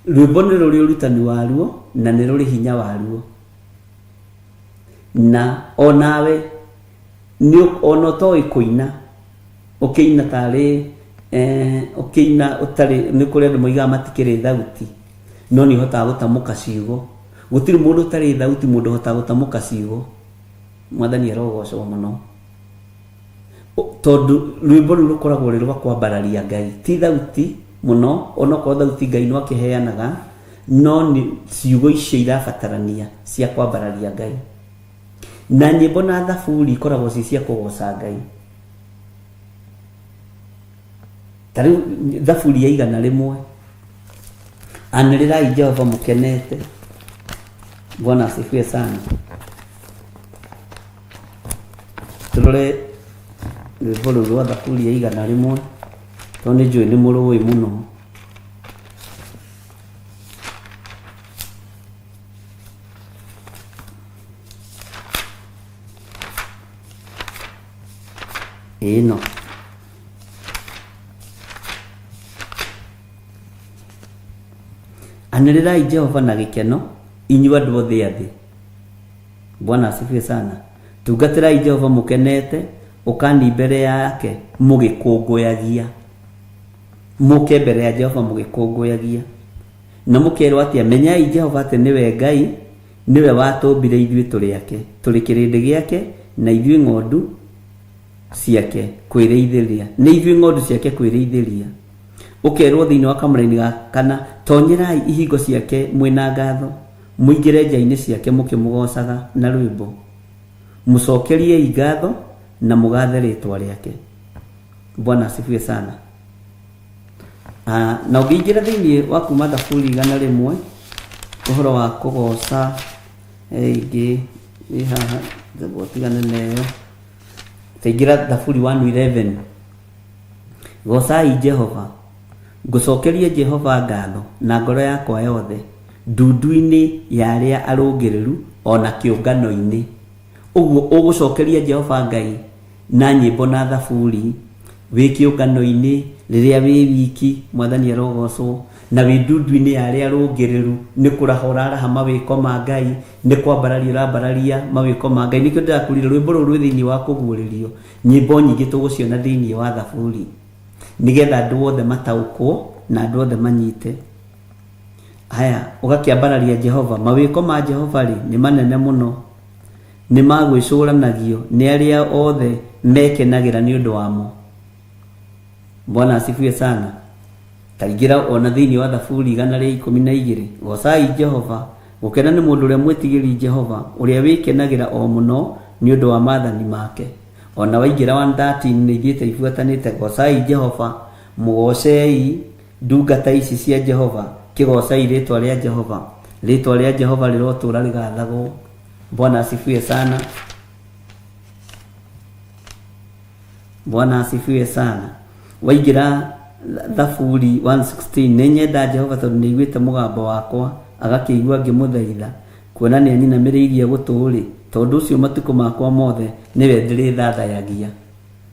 Rwĩmbo nĩ rũrĩ ũrutani waruo na nĩ rũrĩ hinya waruo. Na onawe nĩ ona ũtoĩ kũina ũkĩina tarĩ eh, ũkĩina ũtarĩ nĩ kũrĩ andũ moigaga matikĩrĩ thauti no nĩ ũhotaga gũtamũka ciugo. Gũtirĩ mũndũ ũtarĩ thauti mũndũ ũhotaga gũtamũka ciugo. Mwathani arogocwo mũno. Tondũ rwĩmbo rũu rũkoragwo rwĩ rwa kwambararia Ngai, ti thauti mũno, onokorwo thauti Ngai no akĩheanaga, no nĩ ciugo icio irabatarania cia kwambararia Ngai. Na nyĩmbo na thaburi ikoragwo ci cia kũgoca Ngai. Ta rĩu thaburi ya 101, anĩrĩrai Jehova mũkenete. Bwana asifiwe sana. Tũrore rwĩmbo rũu rwa thaburi ya 101, tondũ nĩ njũĩ nĩ mũrũĩ mũno. Ĩno. Anĩrĩrai Jehova na gĩkeno, inyuĩ andũ othe a thĩ. Bwana asifiwe sana. Tungatĩrai Jehova mũkenete, ũkani mbere yake mũgĩkũngũyagia. Mũke mbere ya Jehova mũgĩkũngũyagia. Na mũkerwo atĩa? Menyai Jehova atĩ nĩwe Ngai, nĩwe watũmbire ithuĩ tũrĩ ake, tũrĩ kĩrĩndĩ gĩake, na ithuĩ ng'ondu ciake kwĩrĩithĩria. Nĩ ithuĩ ng'ondu ciake kwĩrĩithĩria. Ũkerwo thĩinĩ wa kamũraini ga kana, tonyerai ihingo ciake mwĩ na ngatho, mũingĩre nja-inĩ ciake mũkĩmũgoocaga na rwĩmbo. Mũcokeriei ngatho na mũgathe rĩĩtwa rĩake. Bwana asifiwe sana. Ah, na ũngĩingĩra thĩinĩ wa kuma thaburi 101 ũhoro wa kũgoca ĩngĩ ĩ haha tigane na ĩyo taingĩra thaburi 111 gocai Jehova ngũcokeria Jehova ngatho na ngoro yakwa yothe ndundu-inĩ ya arĩa arũngĩrĩru o na kĩũngano-inĩ ũguo ũgũcokeria Jehova Ngai na nyĩmbo na thaburi wĩ kĩũngano-inĩ rĩrĩa wĩ wiki mwathani arogocwo na wĩ ndundu-inĩ ya arĩa arũngĩrĩru nĩ kũraha ũraraha mawĩko ma Ngai nĩ kwambararia ũrambararia mawĩko ma Ngai nĩkĩo ndĩrakwĩrire rwĩmbo rũrũ rwĩ thĩinĩ wa kũguũrĩrio nyĩmbo nyingĩ tũgũciona thĩinĩ wa thaburi nĩgetha andũ othe mataũkwo na andũ othe manyite. Haya, ũgakĩambararia Jehova. Mawĩko ma Jehova-rĩ, nĩ manene mũno, nĩ ma gwĩcũranagio nĩ arĩa othe mekenagĩra nĩ ũndũ wamo. Bwana asifiwe sana. Taingĩra ona thĩinĩ wa Thaburi 112, gocai Jehova. Gũkena nĩ mũndũ ũrĩa mwĩtigĩri Jehova, ũrĩa wĩkenagĩra o mũno nĩ ũndũ wa maathani make. O na waingĩra 113 nĩ ithiĩte ibuatanĩte, goocai Jehova, mũgoocei ndungata ici cia Jehova, kĩgoocai rĩĩtwa rĩa Jehova. Rĩĩtwa rĩa Jehova rĩrotũũra rĩgathagwo. Bwana asifiwe sana. Bwana asifiwe sana. Waingĩra Thaburi 116 nĩ nyenda Jehova tondũ nĩ aiguĩte mũgambo wakwa agakĩigua ngĩmũthaitha kuona nĩ anyinamĩrĩirie gũtũ-rĩ, tondũ ũcio matukũ makwa mothe nĩwe ndĩrĩthathayagia.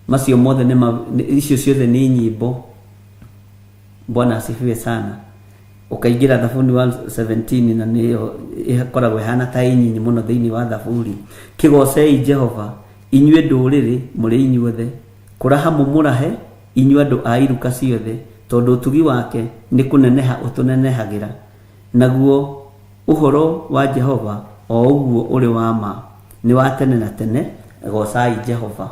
Macio mothe nĩ icio ciothe nĩ nyĩmbo. Bwana asifiwe sana. Ũkaingĩra Thaburi 117 na nĩyo ĩkoragwo ĩhana ta ĩ nyinyi mũno thĩinĩ wa Thaburi. Kĩgocei Jehova inyuĩ ndũrĩrĩ mũrĩ inyuothe, kũraha mũmũrahe inyuĩ andũ a iruka ciothe, tondũ ũtugi wake nĩ kũneneha ũtũnenehagĩra, naguo ũhoro wa Jehova o ũguo ũrĩ wa ma nĩ wa tene na tene. Goocai Jehova.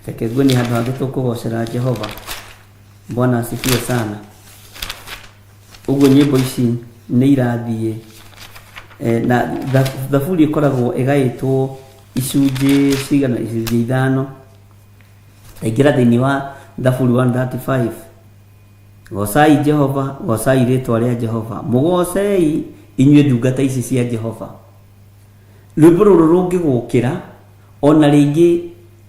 Reke nguonie handũ hangĩ tũkũgocera Jehova. Bwana asifiwe sana. Ũguo nyĩmbo ici nĩ irathiĩ na thaburi ĩkoragwo ĩgaĩtwo icunjĩ cigana, icunjĩ ithano. Taingĩra thĩinĩ wa thaburi 135. Goocai Jehova, goocai rĩtwa rĩa Jehova, mũgoocei inyuĩ ndungata ici cia Jehova. Rwĩmbo rũrũ rũngĩgũkĩra ona rĩngĩ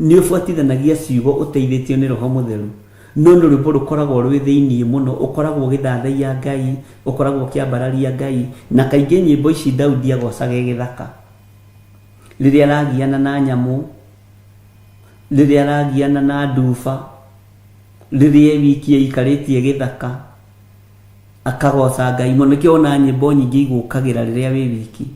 nĩ ũbuatithanagia ciugo ũteithĩtio nĩ Roho Mũtheru, no nĩ rwĩmbo rũkoragwo rwĩ thĩinĩ mũno, ũkoragwo ũgĩthathaiya Ngai, ũkoragwo ũkĩambararia Ngai, na kaingĩ nyĩmbo ici Daudi agocaga e gĩthaka. Rĩrĩa aragiana na nyamũ, rĩrĩa aragiana na nduba, rĩrĩa e wiki aikarĩtie gĩthaka, akagoca Ngai mũno. Nĩkĩo wonaga nyĩmbo nyingĩ igũkagĩra rĩrĩa wĩ wiki.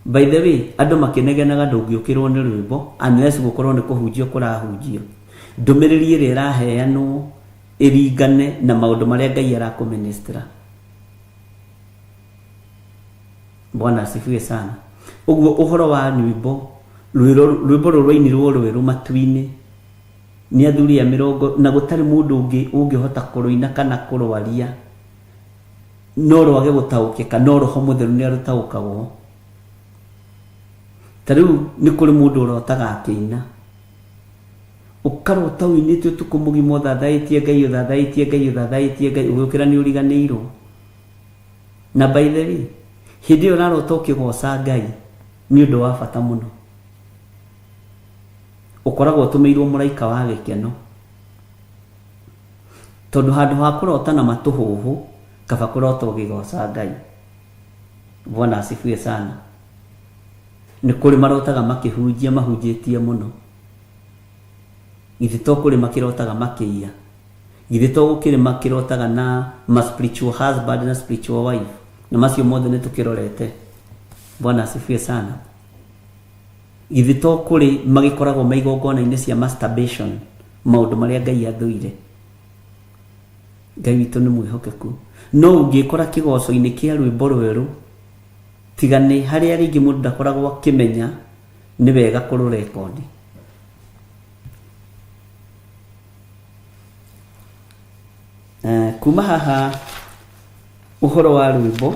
By the way, andũ makĩnegenaga ndũngĩũkĩrwo nĩ rwĩmbo unless gũkorwo nĩ kũhunjio kũrahunjio. Ndũmĩrĩri ĩrĩa ĩraheanwo ĩringane na maũndũ marĩa Ngai arakũministra. Bwana asifiwe sana. Ũguo ũhoro wa nyĩmbo, rwĩmbo rũrũ rwainirwo rwerũ matu-inĩ nĩ athuri a mĩrongo na gũtarĩ mũndũ ũngĩ ũngĩhota kũrũina kana kũrwaria. No rwage gũtaũkĩka, no Roho Mũtheru nĩ arũtaũkagwo. Ta rĩu nĩ kũrĩ mũndũ ũrotaga akĩina. Ũkarota ũinĩte ũtukũ mũgima ũthathaĩtie Ngai, ũthathaĩtie Ngai, ũthathaĩtie Ngai, ũgĩũkĩra nĩ ũriganĩirwo. Na by the way, hĩndĩ ĩyo ũrarota ũkĩgoca Ngai nĩ ũndũ wa bata mũno. Ũkoragwo ũtũmĩirwo mũraika wa gĩkeno. Tondũ handũ ha kũrota na matũhũhũ, kaba kũrota ũgĩgoca Ngai. Bwana asifiwe sana. Nĩ kũrĩ marotaga makĩhunjia mahunjĩtie mũno. Githĩ to kũrĩ makĩrotaga makĩiya? Githĩ to gũkĩrĩ makĩrotaga na ma spiritual husband na spiritual wife? Na macio mothe nĩ tũkĩrorete. Bwana asifiwe sana. Githĩ to kũrĩ magĩkoragwo me igongona-inĩ cia masturbation, maũndũ marĩa Ngai athũire? Ngai witũ nĩ mwĩhokeku. No ũngĩkora kĩgoco-inĩ kĩa rwĩmbo rwerũ, tiga nĩ harĩa rĩngĩ mũndũ ndakoragwo akĩmenya nĩ wega kũrũrekondi. Kuma haha ũhoro wa rwĩmbo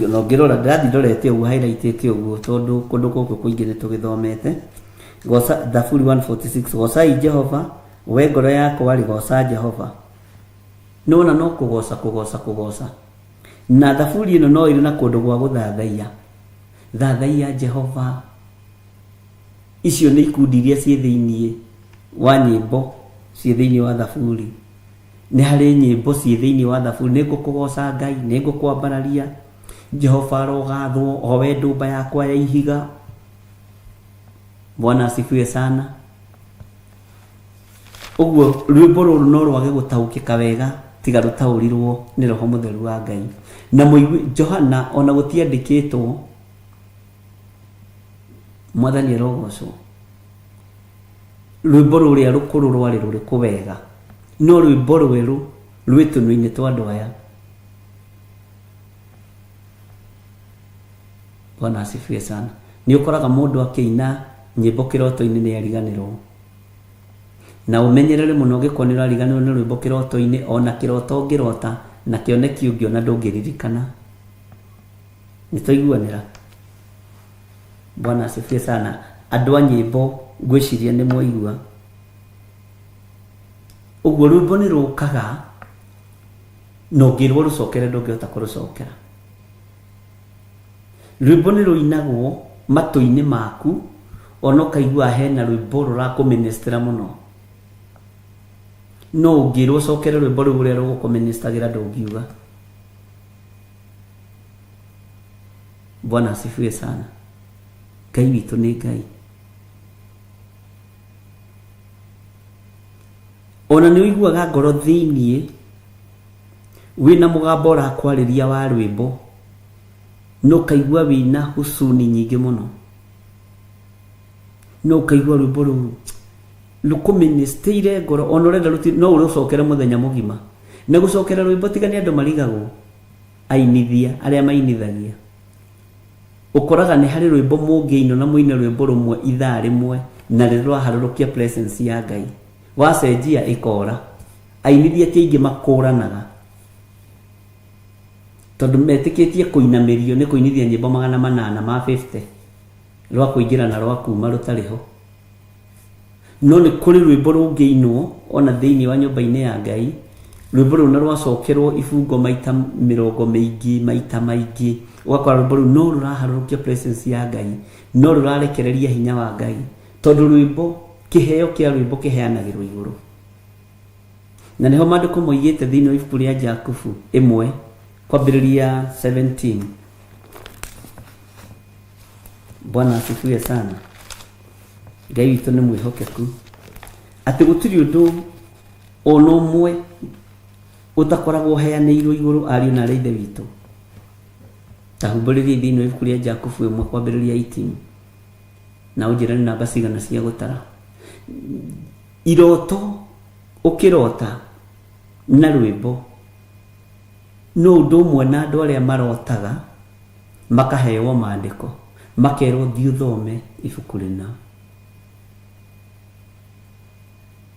na ũngĩrora ndĩrathiĩ ndorete ũguo highlightĩte ũguo tondũ kũndũ gũkũ kũingĩ nĩ tũgĩthomete. Goca Thaburi 146 gocai Jehova, we ngoro yakwa rĩ goca Jehova. Nĩwona no kũgoca kũgoca kũgoca. Na thaburi ĩno no ĩrĩ na kũndũ gwa gũthathaiya. Thathaiya Jehova. Icio nĩ ikundi iria ciĩ thĩinĩ wa nyĩmbo ciĩ thĩinĩ wa thaburi. Nĩ harĩ nyĩmbo ciĩ thĩinĩ wa thaburi, nĩ ngũkũgoca Ngai, nĩ ngũkwambararia, Jehova arogathwo, o we ndũmba yakwa ya ihiga. Bwana asifiwe sana. Ũguo rwĩmbo rũrũ no rwage gũtaũkĩka wega tiga rũtaũrirwo nĩ Roho Mũtheru wa Ngai. Na mũigue Johana ona gũtiandĩkĩtwo Mwathani arogocwo. Rwĩmbo rũrĩa rũkũrũ rwarĩ rũrĩkũ wega, no rwĩmbo rwerũ rwĩ tũnua-inĩ twa andũ aya. Bwana asifiwe sana. Nĩ ũkoraga mũndũ akĩina nyĩmbo kĩroto-inĩ nĩ ariganĩrwo. Na ũmenyerere mũno ũngĩkorwo nĩ ũrariganĩrwo nĩ rwĩmbo kĩroto-inĩ, ona kĩroto ũngĩrota na kĩoneki ũngĩona ndũngĩririkana. Nĩ twaiguanĩra? Bwana asifiwe sana. Andũ a nyĩmbo ngwĩciria nĩ mwaigua. Ũguo rwĩmbo nĩ rũkaga na ũngĩrwo rũcokere ndũngĩhota kũrũcokera. Rwĩmbo nĩ rũinagwo matũ-inĩ maku ona ũkaigua hena rwĩmbo rũrakũmĩnĩstĩra mũno. No ũngĩrwo ũcokere rwĩmbo rũu ũrĩa rũgũkũmĩnĩstagĩra ndũngiuga. Bwana asifiwe sana. Ngai witũ nĩ Ngai. Ona nĩ ũiguaga ngoro thĩiniĩ wĩna mũgambo ũrakwarĩria wa rwĩmbo no ũkaigua wĩna husuni nyingĩ mũno, no ũkaigua rwĩmbo rũu rũkũmĩnĩstĩire ngoro ona ũrenda rũti no ũrũcokere mũthenya mũgima. Na gũcokera rwĩmbo tiga nĩ andũ marigagwo, ainithia arĩa mainithagia, ũkoraga nĩ harĩ rwĩmbo mũngĩina na mũine rwĩmbo rũmwe ithaa rĩmwe na rĩ rwaharũrũkia presence ya Ngai, wacenjia ĩkora. Ainithia ti aingĩ makũranaga tondũ metĩkĩtie kũinamĩrio nĩ kũinithia nyĩmbo 850 rwa kũingĩra na rwa kuma rũtarĩ ho. No nĩ kũrĩ rwĩmbo rũngĩinwo ona thĩinĩ wa nyũmba-inĩ ya Ngai, rwĩmbo rũu na rwacokerwo ibungo maita mĩrongo mĩingĩ maita maingĩ, ũgakora rwĩmbo rũu no rũraharũrũkia presence ya Ngai, no rũrarekereria hinya wa Ngai, tondũ rwĩmbo, kĩheo kĩa rwĩmbo kĩheanagĩrwo igũrũ. Na nĩho maandĩko moigĩte thĩinĩ wa ibuku rĩa Jakubu 1 kwambĩrĩria 17. Bwana asifiwe sana. Ngai witũ nĩ mwĩhokeku atĩ gũtirĩ ũndũ ona ũmwe ũtakoragwo ũheanĩirwo igũrũ ariũ na arĩ ithe witũ. Ta humbũrĩria thĩinĩ wa ibuku rĩa Jakubu 1 kwambĩrĩria 18 na ũnjĩre nĩ namba cigana cia gũtara. Iroto ũkĩrota na rwĩmbo no ũndũ ũmwe na andũ arĩa marotaga makaheo maandĩko makerwo thiĩ ũthome ibuku rĩna,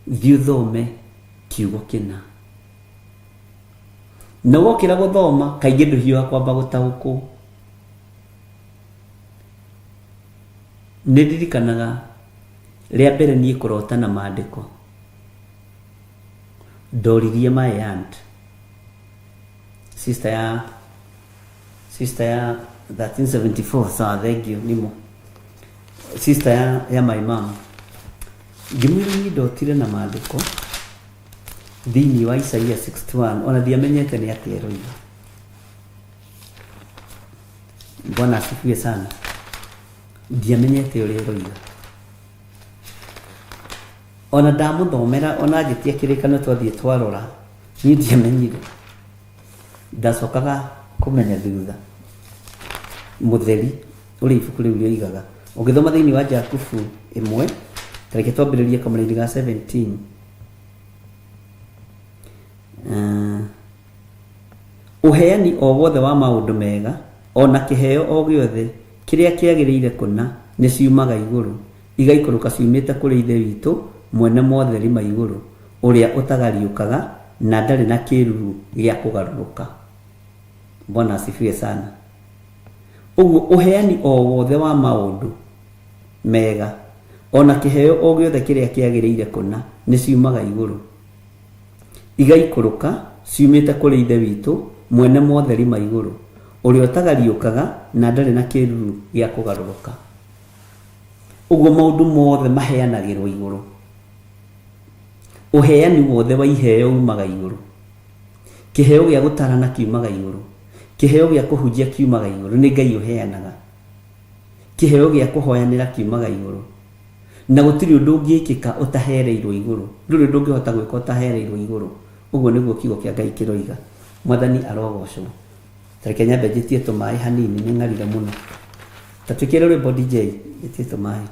thiĩ ũthome kiugo kĩna. Na wokĩra gũthoma kaingĩ ndũhiũha kwamba gũtaũkwo. Nĩ ndirikanaga rĩa mbere niĩ kũrota na maandĩko, ndoririe my aunt, sister ya 1374, sawa, thank you, nimo sister ya my mom, ngĩmwĩra niĩ ndotire na maandĩko thĩinĩ wa Isaia 61 ona ndiamenyete nĩ atĩa ĩroiga. Bwana asifiwe sana. Ndiamenyete ũrĩa ĩroiga. Ona ndamũthomera ona njĩtie kĩrĩkanĩro twathiĩ twarora niĩ ndiamenyire. Ndacokaga kũmenya thutha mũtheri ũrĩa ibuku rĩu rĩoigaga. Ũngĩthoma thĩinĩ wa Jakubu 1, ta reke twambĩrĩrie kamũraini ga 17. Ũheani o wothe wa maũndũ mega ona kĩheo o gĩothe kĩrĩa kĩagĩrĩire kũna nĩ ciumaga igũrũ, igaikũrũka ciumĩte kũrĩ Ithe witũ mwene motheri ma igũrũ, ũrĩa ũtagariũkaga na ndarĩ na kĩruru gĩa kũgarũrũka. Bwana asifiwe sana. Ũguo ũheani o wothe wa maũndũ mega ona kĩheo o gĩothe kĩrĩa kĩagĩrĩire kũna nĩ ciumaga igũrũ, igaikũrũka ciumĩte kũrĩ Ithe witũ mwene motheri ma igũrũ, ũrĩa ũtagariũkaga na ndarĩ na kĩruru gĩa kũgarũrũka. Ũguo maũndũ mothe maheanagĩrwo igũrũ. Ũheani wothe wa iheo umaga igũrũ. Kĩheo gĩa gũtarana kiumaga igũrũ. Kĩheo gĩa kũhunjia kiumaga igũrũ, nĩ Ngai ũheanaga. Kĩheo gĩa kũhoyanĩra kiumaga igũrũ. Na gũtirĩ ũndũ ũngĩkĩka ũtahereirwo igũrũ. Ndũrĩ ũndũ ũngĩhota gwĩka ũtahereirwo igũrũ. Ũguo nĩguo kiugo kĩa Ngai kĩroiga. Mwathani arogocwo. Ta reke nyambe njĩtie tũmaĩ hanini, nĩ ng'arire mũno. Ta twĩkĩre rwĩmbo DJ, njĩtie tũmaĩ.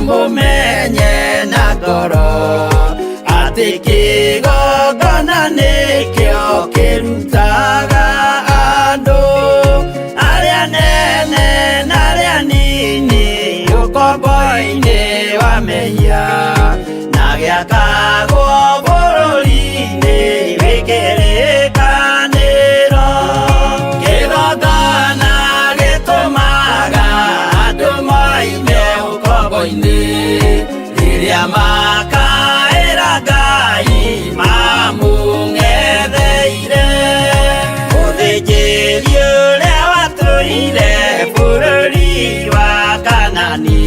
Mũmenye na ngoro atĩ kĩgongona nĩkĩo kĩrutaga andũ arĩa nene na arĩa nini ũkombo-inĩ wa mehia na gĩakagwo bũrũri-inĩ wĩ kĩrĩkanĩro. Kĩgongona gĩtũmaga andũ moime ũkombo-inĩ rĩrĩa makaĩra Ngai mamũng'etheire. Mũthĩnjĩri ũrĩa watũire bũrũri wa Kanani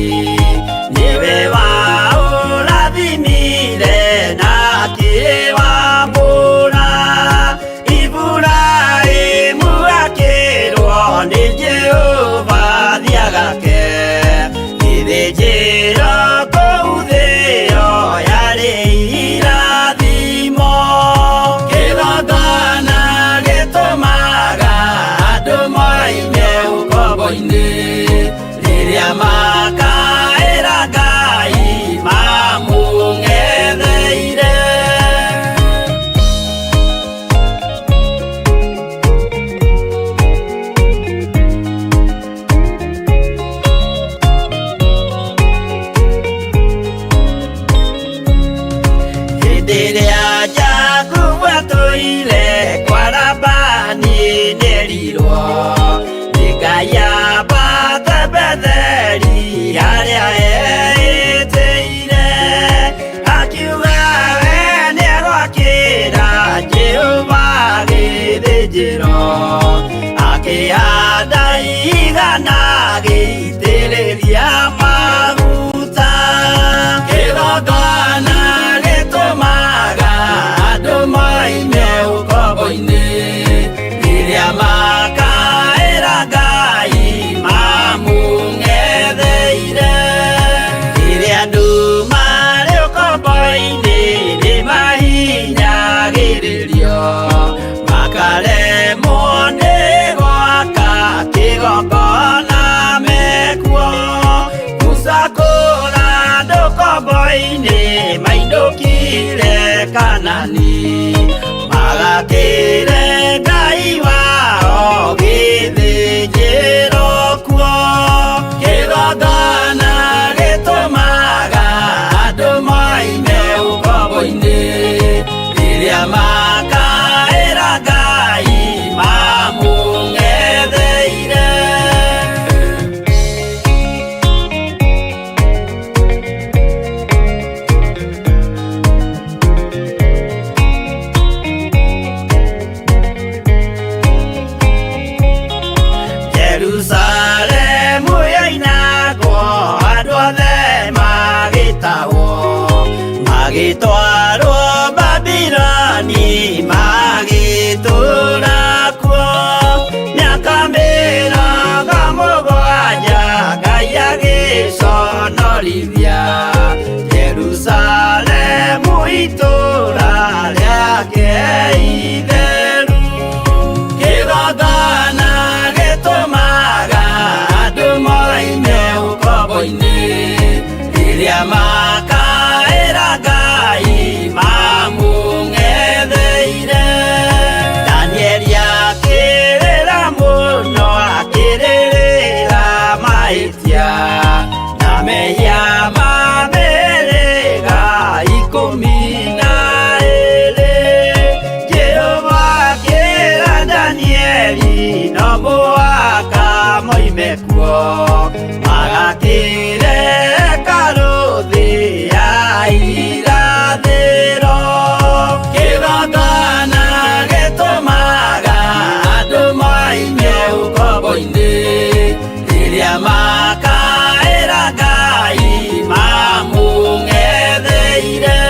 nĩwe waũrathimire na akĩwambũra. Iburahĩmu akĩrwo nĩ Jehova thiagake gĩthĩnjĩro kũu thĩo yarĩ irathimo. Kĩgongona gĩtũmaga andũ moime ũkombo-inĩ rĩrĩa makaĩra Ngai mamũng'etheire. Hĩndĩ ĩrĩa Jakubu atũire kwa Labani nĩerirwo nĩ Ngai ambate Betheli harĩa eĩtĩire. Akiuga we nĩegwakĩra Jehova gĩthĩnjĩro, akĩhanda igana agĩitĩrĩria maguta. Kĩgongona gĩtũmaga andũ moime ũkombo-inĩ rĩrĩa makaĩra Ngai mamũng'etheire. Rĩrĩa andũ marĩ ũkombo-inĩ nĩmahinyagĩrĩrio makaremwo nĩ gwaka kĩgongona mekuo. Musa kũra andũ ũkombo-inĩ mainũkire Kanani magakĩre Ngai wao gĩthĩnjĩro kuo. Kĩgongona gĩtũmaga andũ moime ũkombo-inĩ rĩrĩa makaĩra Ngai mamũng'etheire. Jerusalemu yoinagwo andũ othe magĩtahwo magĩtwarwo Babiloni magĩtũũra kuo mĩaka mĩrongo mũgwanja Ngai agĩconorithia Jerusalemu itũũra rĩake itheru. Kĩgongona gĩtũmaga andũ moime ũkombo-inĩ rĩrĩa makaĩra Ngai mamũng'etheire. Danieli akĩrĩra mũno akĩrĩrĩra mahĩtia na mehia ma mĩhĩrĩga ikũmi na ĩĩrĩ. Jehova akĩra Danieli no mũhaka moime kuo magakĩre hekarũ thĩ ya irathĩro. Kĩgongona gĩtũmaga andũ moime ũkombo-inĩ rĩrĩa makaĩra Ngai mamũng'etheire.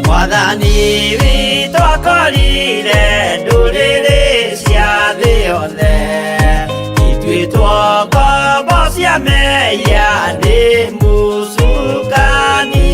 Mwathani witũ akorire ndũrĩrĩ cia thĩ yothe ituĩtwo ngombo cia mehia nĩ mũcukani.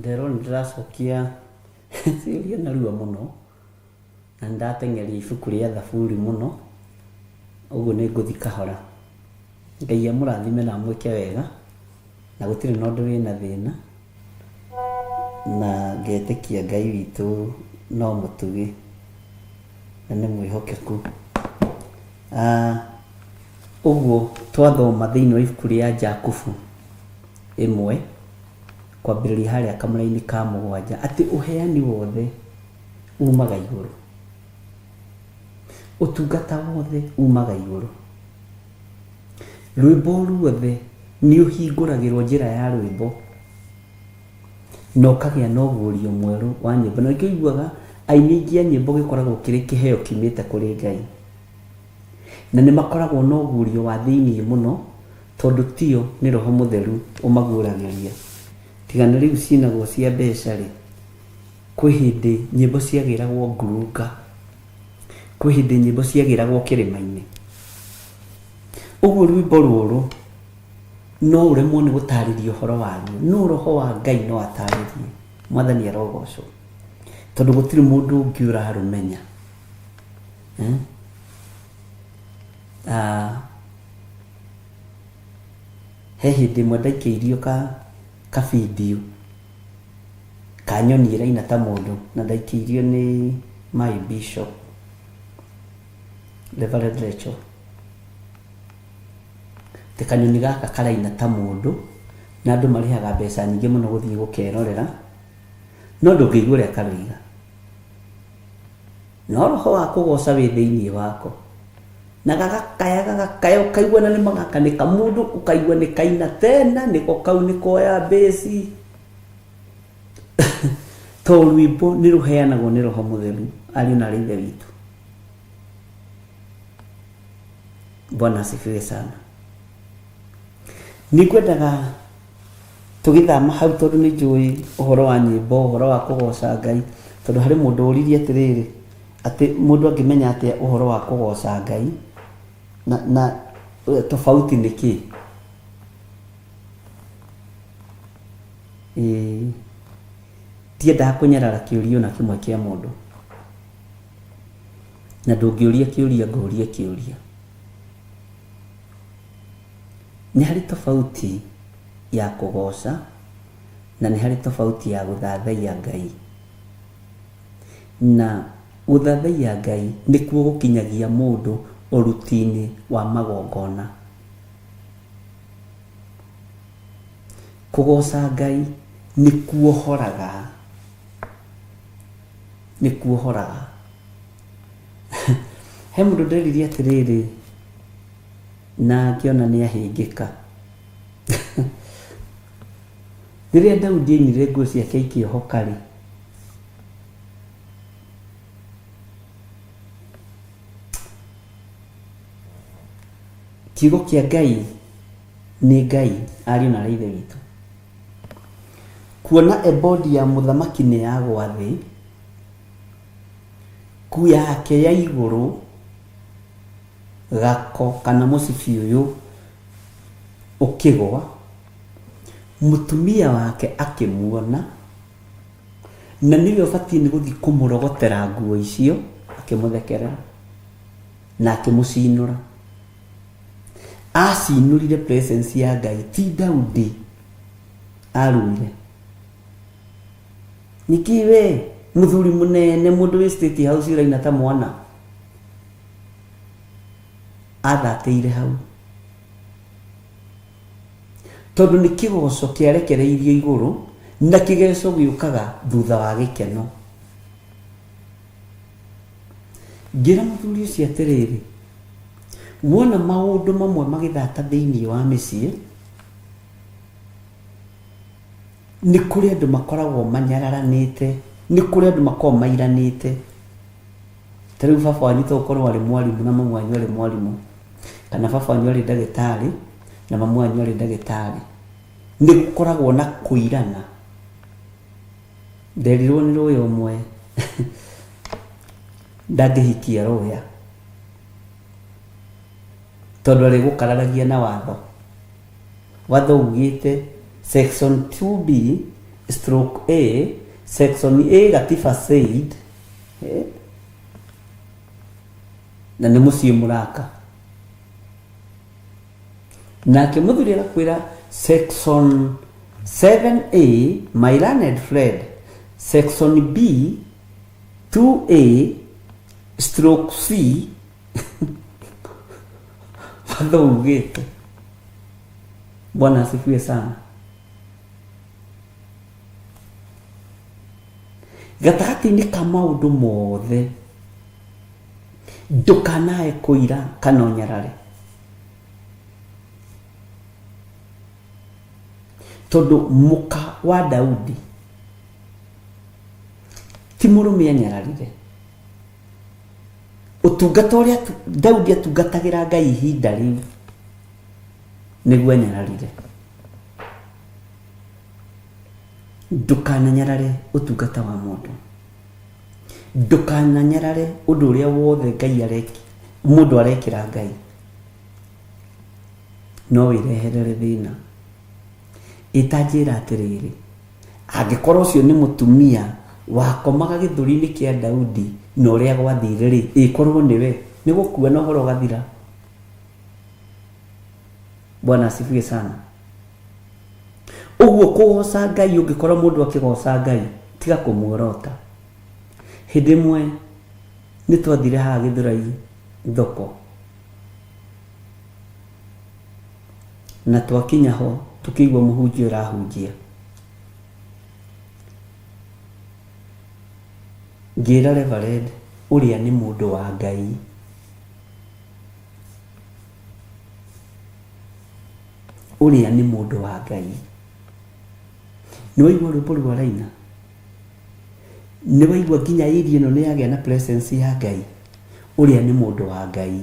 Nderwo nĩ ndĩracokia ciũria narua mũno, na nĩ ndateng'eria ibuku rĩa Thaburi mũno, ũguo nĩ ngũthiĩ kahora. Ngai amũrathime na amwĩke wega, na gũtirĩ na ũndũ wĩna thĩna, na ngetĩkia Ngai witũ no mũtugi na nĩ mwĩhokeku. Ũguo twathoma thĩinĩ wa ibuku rĩa Jakubu ĩmwe, kwambĩrĩria harĩa kamũrainĩ ka mũgwanja, atĩ ũheani wothe umaga igũrũ. Ũtungata wothe umaga igũrũ. Rwĩmbo ruothe nĩ ũhingũragĩrwo njĩra ya rwĩmbo na ũkagĩa na ũguũrio mwerũ wa nyĩmbo. Na nĩkĩo ũiguaga aini aingĩ a nyĩmbo gĩkoragwo kĩrĩ kĩheo kiumĩte kũrĩ Ngai. Na nĩ makoragwo na ũguũrio wa thĩinĩ mũno tondũ tio nĩ Roho Mũtheru ũmaguũragĩria. Tiga na rĩu cinagwo cia mbeca-rĩ, kwĩ hĩndĩ nyĩmbo ciagĩragwo ngurunga, kwĩ hĩndĩ nyĩmbo ciagĩragwo kĩrĩma-inĩ. Ũguo rwĩmbo rũrũ no ũremwo nĩ gũtarĩria ũhoro waruo, no Roho wa Ngai no atarĩrie. Mwathani arogocwo, tondũ gũtirĩ mũndũ ũngĩ ũrarũmenya. Eh? Ah, he hĩndĩ ĩmwe ndaikĩirio ka ka video ka nyoni ĩraina ta mũndũ na ndaikĩirio nĩ my bishop Reverend Rachel atĩ kanyoni gaka karaina ta mũndũ na andũ marĩhaga mbeca nyingĩ mũno gũthiĩ gũkerorera no ndũngĩigua ũrĩa karoiga. No roho wa kũgooca wĩ thĩinĩ wako. Na gagakaya gagakaya ũkaigua na nĩ magaka nĩ kamũndũ ũkaigua nĩ kaina tena nĩko kau nĩ koya mbĩci. To rwĩmbo nĩ rũheanagwo nĩ roho mũtheru ariũ na arĩ ithe witũ. Bwana asifiwe sana. Nĩ ngwendaga Tũgĩthama hau tondũ nĩ njũĩ ũhoro wa nyĩmbo, ũhoro wa kũgoca Ngai, tondũ harĩ mũndũ ũririe atĩrĩrĩ, atĩ mũndũ angĩmenya atĩa ũhoro wa kũgoca Ngai na, na tofauti nĩ kĩĩ? Ĩĩ, ndiendaga kũnyarara kĩũria ona kĩmwe kĩa mũndũ, na ndũngĩũria kĩũria ngũrie kĩũria. Nĩ harĩ tofauti ya kũgooca na nĩ harĩ tofauti ya gũthathaiya Ngai. Na gũthathaiya Ngai nĩkuo gũkinyagia mũndũ ũruti-inĩ wa magongona. Kũgooca Ngai nĩ kuohoraga, nĩ kuohoraga. He mũndũ nderirie atĩrĩrĩ, na ngĩona nĩ ahĩngĩka. Rĩrĩa Daudi ainire nguo ciake ikĩohoka-rĩ, kiugo kĩa Ngai nĩ Ngai, ariũ na aarĩ a Ithe witũ. Kuona ebodi ya mũthamaki nĩ yagwa thĩ, Ku yake ya igũrũ, gako kana mũcibi ũyũ ũkĩgwa, mũtumia wake akĩmuona, na nĩwe ũbatiĩ nĩ gũthiĩ kũmũrogotera nguo icio, akĩmũthekerera na akĩmũcinũra. Acinũrire presence ya Ngai, ti Daudi aruire. Nĩkĩ we mũthuri mũnene mũndũ wĩ state house ũraina ta mwana athatĩire hau tondũ nĩ kĩgoco kĩarekereirio igũrũ na kĩgeco gĩũkaga thutha wa gĩkeno. Ngĩra mũthuri ũcio atĩrĩrĩ, wona maũndũ mamwe magĩthata thĩinĩ wa mĩciĩ, Nĩ kũrĩ andũ makoragwo manyararanĩte, nĩ kũrĩ andũ makoragwo mairanĩte. Ta rĩu baba wanyu to gũkorwo arĩ mwarimũ na mami wanyu arĩ mwarimũ, kana baba wanyu arĩ ndagĩtarĩ na mami wanyu arĩ ndagĩtarĩ. Nĩ gũkoragwo na kũirana. Nderirwo nĩ lawyer ũmwe ndangĩhikia lawyer tondũ arĩgũkararagia na watho. Watho ugĩte section 2B stroke A section A gatiba said na nĩ mũciĩ mũraka. Nake mũthuri agakwĩra section 7A my learned friend, section B 2A stroke C watho ugĩte. Bwana asifiwe sana. Gatagatĩ-inĩ ka maũndũ mothe ndũkanae kũira kana ũnyarare, tondũ mũka wa Daudi ti mũrũme anyararire. Ũtungata ũrĩa Daudi atungatagĩra Ngai ihinda rĩu nĩguo anyararire. Ndũkananyarare ũtungata wa mũndũ, ndũkananyarare ũndũ ũrĩa wothe Ngai areki mũndũ arekĩra Ngai, no wĩreherere thĩna. Ĩtanjĩra atĩrĩrĩ, angĩkorwo ũcio nĩ mũtumia wakomaga gĩthũri-inĩ kĩa Daudi na ũrĩa gwathire rĩ, ĩkorwo nĩwe nĩ gũkua na ũhoro ũgathira. Bwana asifiwe sana. Ũguo kũgoca Ngai, ũngĩkorwo mũndũ akĩgoca Ngai, tiga kũmuorota. Hĩndĩ ĩmwe nĩ twathire haha Gĩthũrai thoko, na twakinya ho tũkĩigua mũhunjia ũrahunjia. Ngĩra Reverend ũrĩa nĩ mũndũ wa Ngai. Ũrĩa nĩ mũndũ wa Ngai. Nĩ waigua rwĩmbo rũu araina? Nĩ waigua nginya area ĩno nĩ yagĩa na presence ya Ngai? Ũrĩa nĩ mũndũ wa Ngai.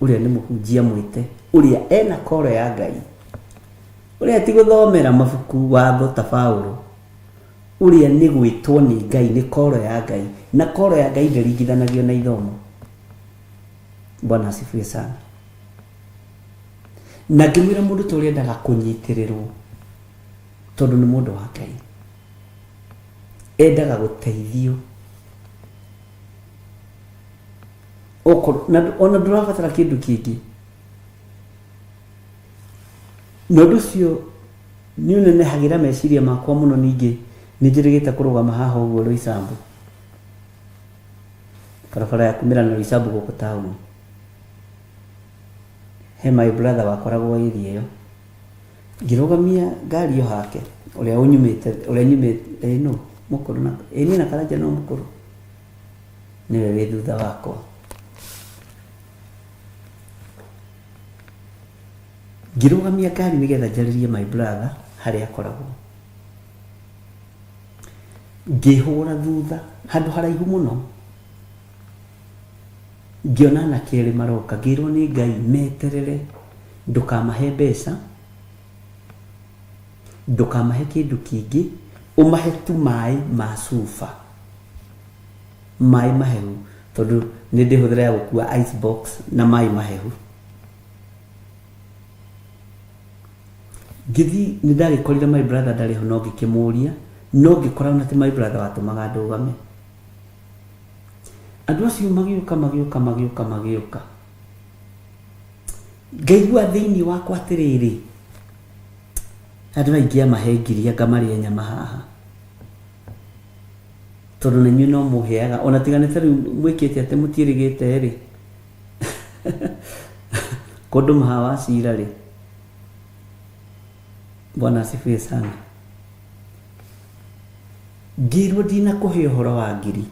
Ũrĩa nĩ mũhunjia mwĩte. Ũrĩa ena koro ya Ngai. Ũrĩa ti gũthomera mabuku watho ta Paulo. Ũrĩa nĩ gwĩtwo nĩ Ngai, nĩ koro ya Ngai. Na koro ya Ngai ndĩringithanagio na ithomo. Bwana asifiwe sana. Na ngĩmwĩra mũndũ ta ũrĩa endaga kũnyitĩrĩrwo tondũ nĩ mũndũ wa Ngai, endaga gũteithio. Okorwo na ona ndũrabatara kĩndũ kĩngĩ, na ũndũ ũcio nĩ ũnenehagĩra meciria makwa mũno. Ningĩ nĩ njĩrĩgĩte kũrũgama haha ũguo Roysambu, barabara ya kumĩra na Roysambu gũkũ taũni, he my brother wakoragwo area ĩyo. Ngĩrũgamia ngari o hake, ũrĩa ũnyumĩte, ũrĩa nyumĩte ĩ no mũkũrũ na ĩ niĩ na Karanja no mũkũrũ, nĩwe wĩ thutha wakwa. Ngĩrũgamia ngari nĩgetha njarĩrie my brother harĩa akoragwo. Ngĩhũra thutha handũ haraihu mũno, ngĩona anake erĩ maroka. Ngĩrwo nĩ Ngai meterere, ndũkamahe mbeca, ndũkamahe kĩndũ kĩngĩ, ũmahe tu maĩ ma cuba, maĩ mahehu, tondũ nĩ ndĩhũthĩra ya gũkua ice box na maĩ mahehu. Ngĩthiĩ nĩ ndagĩkorire my brother ndarĩ ho, no ngĩkĩmũria, no ngĩkora ona ti my brother watũmaga ndũgame. Andũ acio magĩũka magĩũka magĩũka magĩũka, ngaigua thĩinĩ wakwa atĩrĩrĩ, andũ aingĩ amahe ngiri anga marĩe nyama haha, tondũ na inyuĩ no mũheaga ona tiga nĩ ta rĩu mwĩkĩte atĩ mũtiĩrĩgĩte rĩ kũndũ maha wa cira rĩ. Bwana asifiwe sana. Ngĩrwo ndinakũhe ũhoro wa ngiri,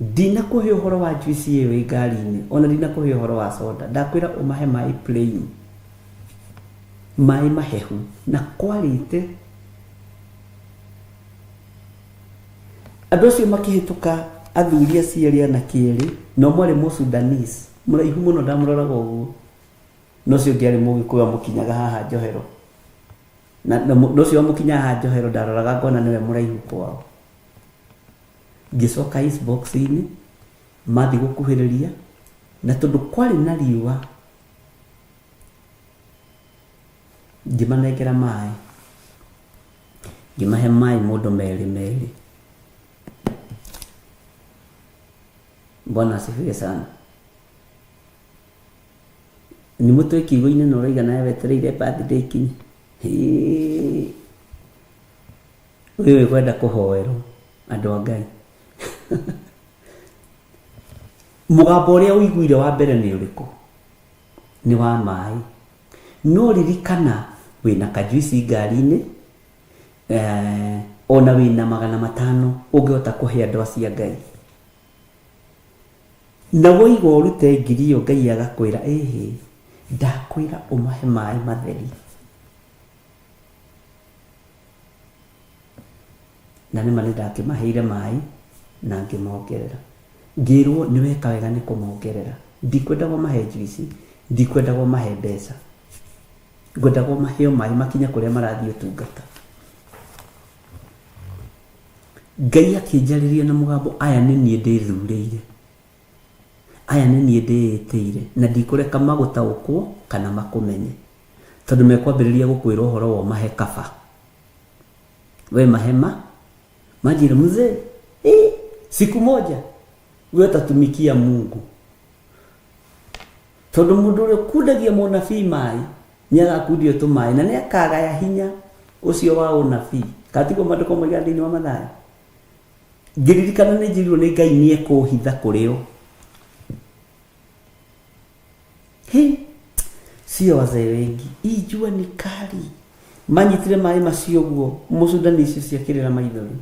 ndinakũhe ũhoro wa juice ĩyo ĩ ngari-inĩ, ona ndinakũhe ũhoro wa soda. Ndakwĩra ũmahe maĩ plain, maĩ mahehu na kwarĩte. Andũ acio makĩhĩtũka, athuri acio erĩ, anake erĩ, na ũmwe arĩ Mũsudanese mũraihu mũno, ndamũroraga ũguo, na ũcio ũngĩ arĩ Mũgĩkũyũ amũkinyaga haha njohero, na ũcio wamũkinyaga haha njohero ndaroraga ngona nĩwe mũraihu kwao. Ngĩcoka box-inĩ, mathiĩ gũkuhĩrĩria, na tondũ kwarĩ na riũa. Ngĩmanengera maĩ, ngĩmahe maĩ mũndũ merĩ merĩ. Bwana asifiwe sana. Nĩ mũtwe kiugo-inĩ na ũraiga nawe wetereire birthday ikinye. Hĩĩ. Ũyũ wĩkwenda kũhoerwo andũ a Ngai. Mũgambo ũrĩa ũiguire wa mbere nĩ ũrĩkũ? Nĩ wa maĩ. No ririkana wĩna kajuici ngari-inĩ, eh, ona wĩna 500 ũngĩhota kũhe andũ acio a Ngai. Na woiga ũrute ngiri ĩyo Ngai agakwĩra ĩhĩ, ndakwĩra ũmahe maĩ matheri. Na nĩma nĩ ndakĩmaheire maĩ na ngĩmongerera. Ngĩrwo nĩ weka wega nĩ kũmongerera. Ndikwendaga ũmahe njuici, ndikwendaga ũmahe mbeca. Ngwendaga ũmahe o maĩ makinye kũrĩa marathiĩ ũtungata. Ngai akĩnjarĩria na mũgambo, aya nĩ niĩ ndĩthurĩire. Aya nĩ niĩ ndĩĩtĩire, na ndikũreka magũtaũkwo kana makũmenye. Tondũ mekwambĩrĩria gũkwĩra ũhoro wa ũmahe kaba. We mahema, manjĩra mzee, eh, siku moja we utatumikia Mungu. Tondũ mũndũ ũrĩa ũkundagia mũnabii maĩ nĩ agakundio tũmaĩ na nĩ akagaya hinya ũcio wa ũnabii. Katiguo maandĩko moigaga thĩinĩ wa Mathayo. Ngĩririkana nĩ njĩrirwo nĩ Ngai nĩ ekũhitha kũrĩ o. He, sio wazee wengi. Hii jua ni kali. Manyitire maĩ macio ũguo, mũcundani icio ciakĩrĩra maithori.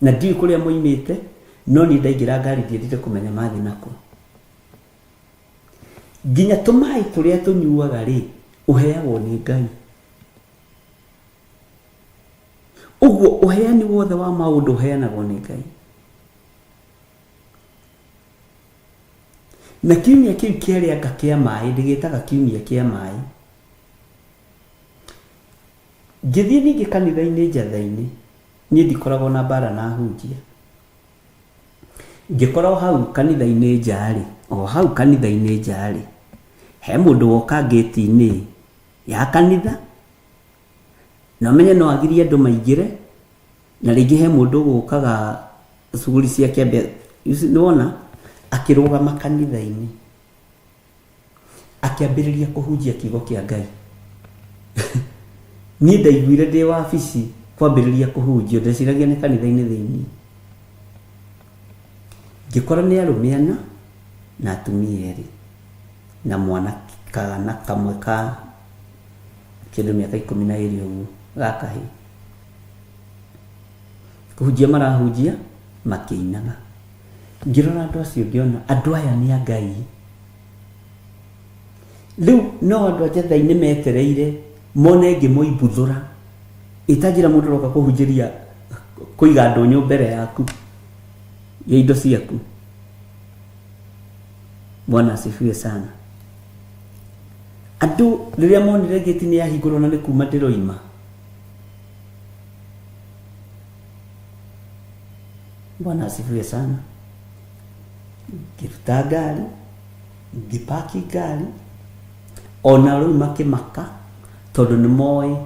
Na ndiũĩ kũrĩa moimĩte, no niĩ ndaingĩra ngari ndiendire kũmenya mathiĩ nakũ. Nginya tũmaĩ tũrĩa tũnyuaga rĩ, ũheagwo nĩ Ngai. Ũguo ũheani wothe wa maũndũ ũheanagwo nĩ Ngai. Na kiumia kĩu kĩarĩ anga kĩa maĩ, ndĩgĩtaga kiumia kĩa maĩ. Ngĩthiĩ ningĩ kanitha-inĩ njatha-inĩ, niĩ ndikoragwo na mbara na ahunjia. Ngĩkora o hau kanitha-inĩ nja-rĩ, o hau kanitha-inĩ nja-rĩ, he mũndũ woka ngĩti-inĩ ya kanitha, na ũmenye no agirie andũ maingĩre, na rĩngĩ he mũndũ ũgũkaga cuguri ciake ambe, nĩ wona, akĩrũgama kanitha-inĩ, akĩambĩrĩria kũhunjia kiugo kĩa Ngai. Niĩ ndaiguire ndĩ wabici kwambĩrĩria kũhunjio, ndeciragia nĩ kanitha-inĩ thĩinĩ. Ngĩkora nĩ arũme ana na atumia erĩ na mwana kana kamwe ka kĩndũ mĩaka 12 ũguo ga kahĩĩ. Kũhunjia marahunjia makĩinaga. Ngĩrora andũ acio ngĩona andũ aya nĩ a Ngai. Rĩu no andũ a njatha-inĩ metereire mone ngĩmoimbuthũra. Ĩtanjĩra mũndũ ũroka kũhunjĩria kũiga ndũnyũ mbere yaku ya indo ciaku. Bwana asifiwe sana. Andũ rĩrĩa monire ngĩti nĩ yahingũrwo na nĩ kuma ndĩroima. Bwana asifiwe sana. Ngĩruta ngari, ngĩpaki ngari, ona rĩu makĩmaka tondũ nĩ moĩ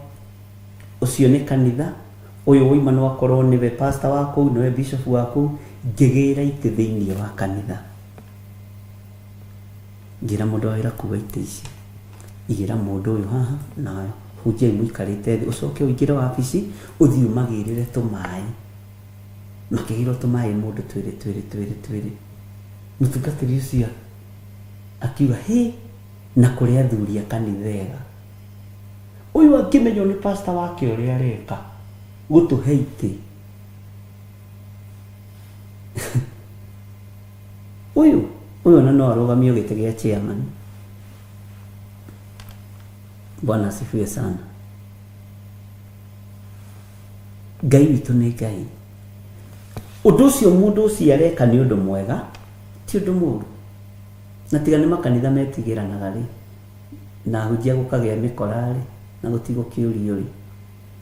ũcio nĩ kanitha, ũyũ woima no akorwo nĩwe pastor wa kũu, nĩwe bishop wa kũu, ngĩgĩra itĩ thĩinĩ wa kanitha. Ngĩra mũndũ wa wĩra kua itĩ ici, igĩra mũndũ ũyũ haha na hunjiai mũikarĩte thĩ, ũcoke ũingĩre wabici ũthiĩ ũmagĩrĩre tũmaĩ. Makĩgĩrwo tũmaĩ mũndũ twĩrĩ twĩrĩ twĩrĩ twĩrĩ. Mũtungatĩri ũcio akiuga hĩ, na kũrĩ athuri a kanitha ega. Ũyũ angĩmenywo nĩ pastor wake ũrĩa areka, gũtũhe itĩ. Ũyũ, ũyũ ona no arũgamio gĩtĩ gĩa chairman. Bwana asifiwe sana. Ngai witũ nĩ Ngai. Ũndũ ũcio mũndũ ũcio areka nĩ ũndũ mwega, ti ũndũ mũũru. Na tiga nĩ makanitha metigĩranaga rĩ, na ahunjia gũkagĩa mĩkora rĩ, na gũtigũkĩũrio rĩ,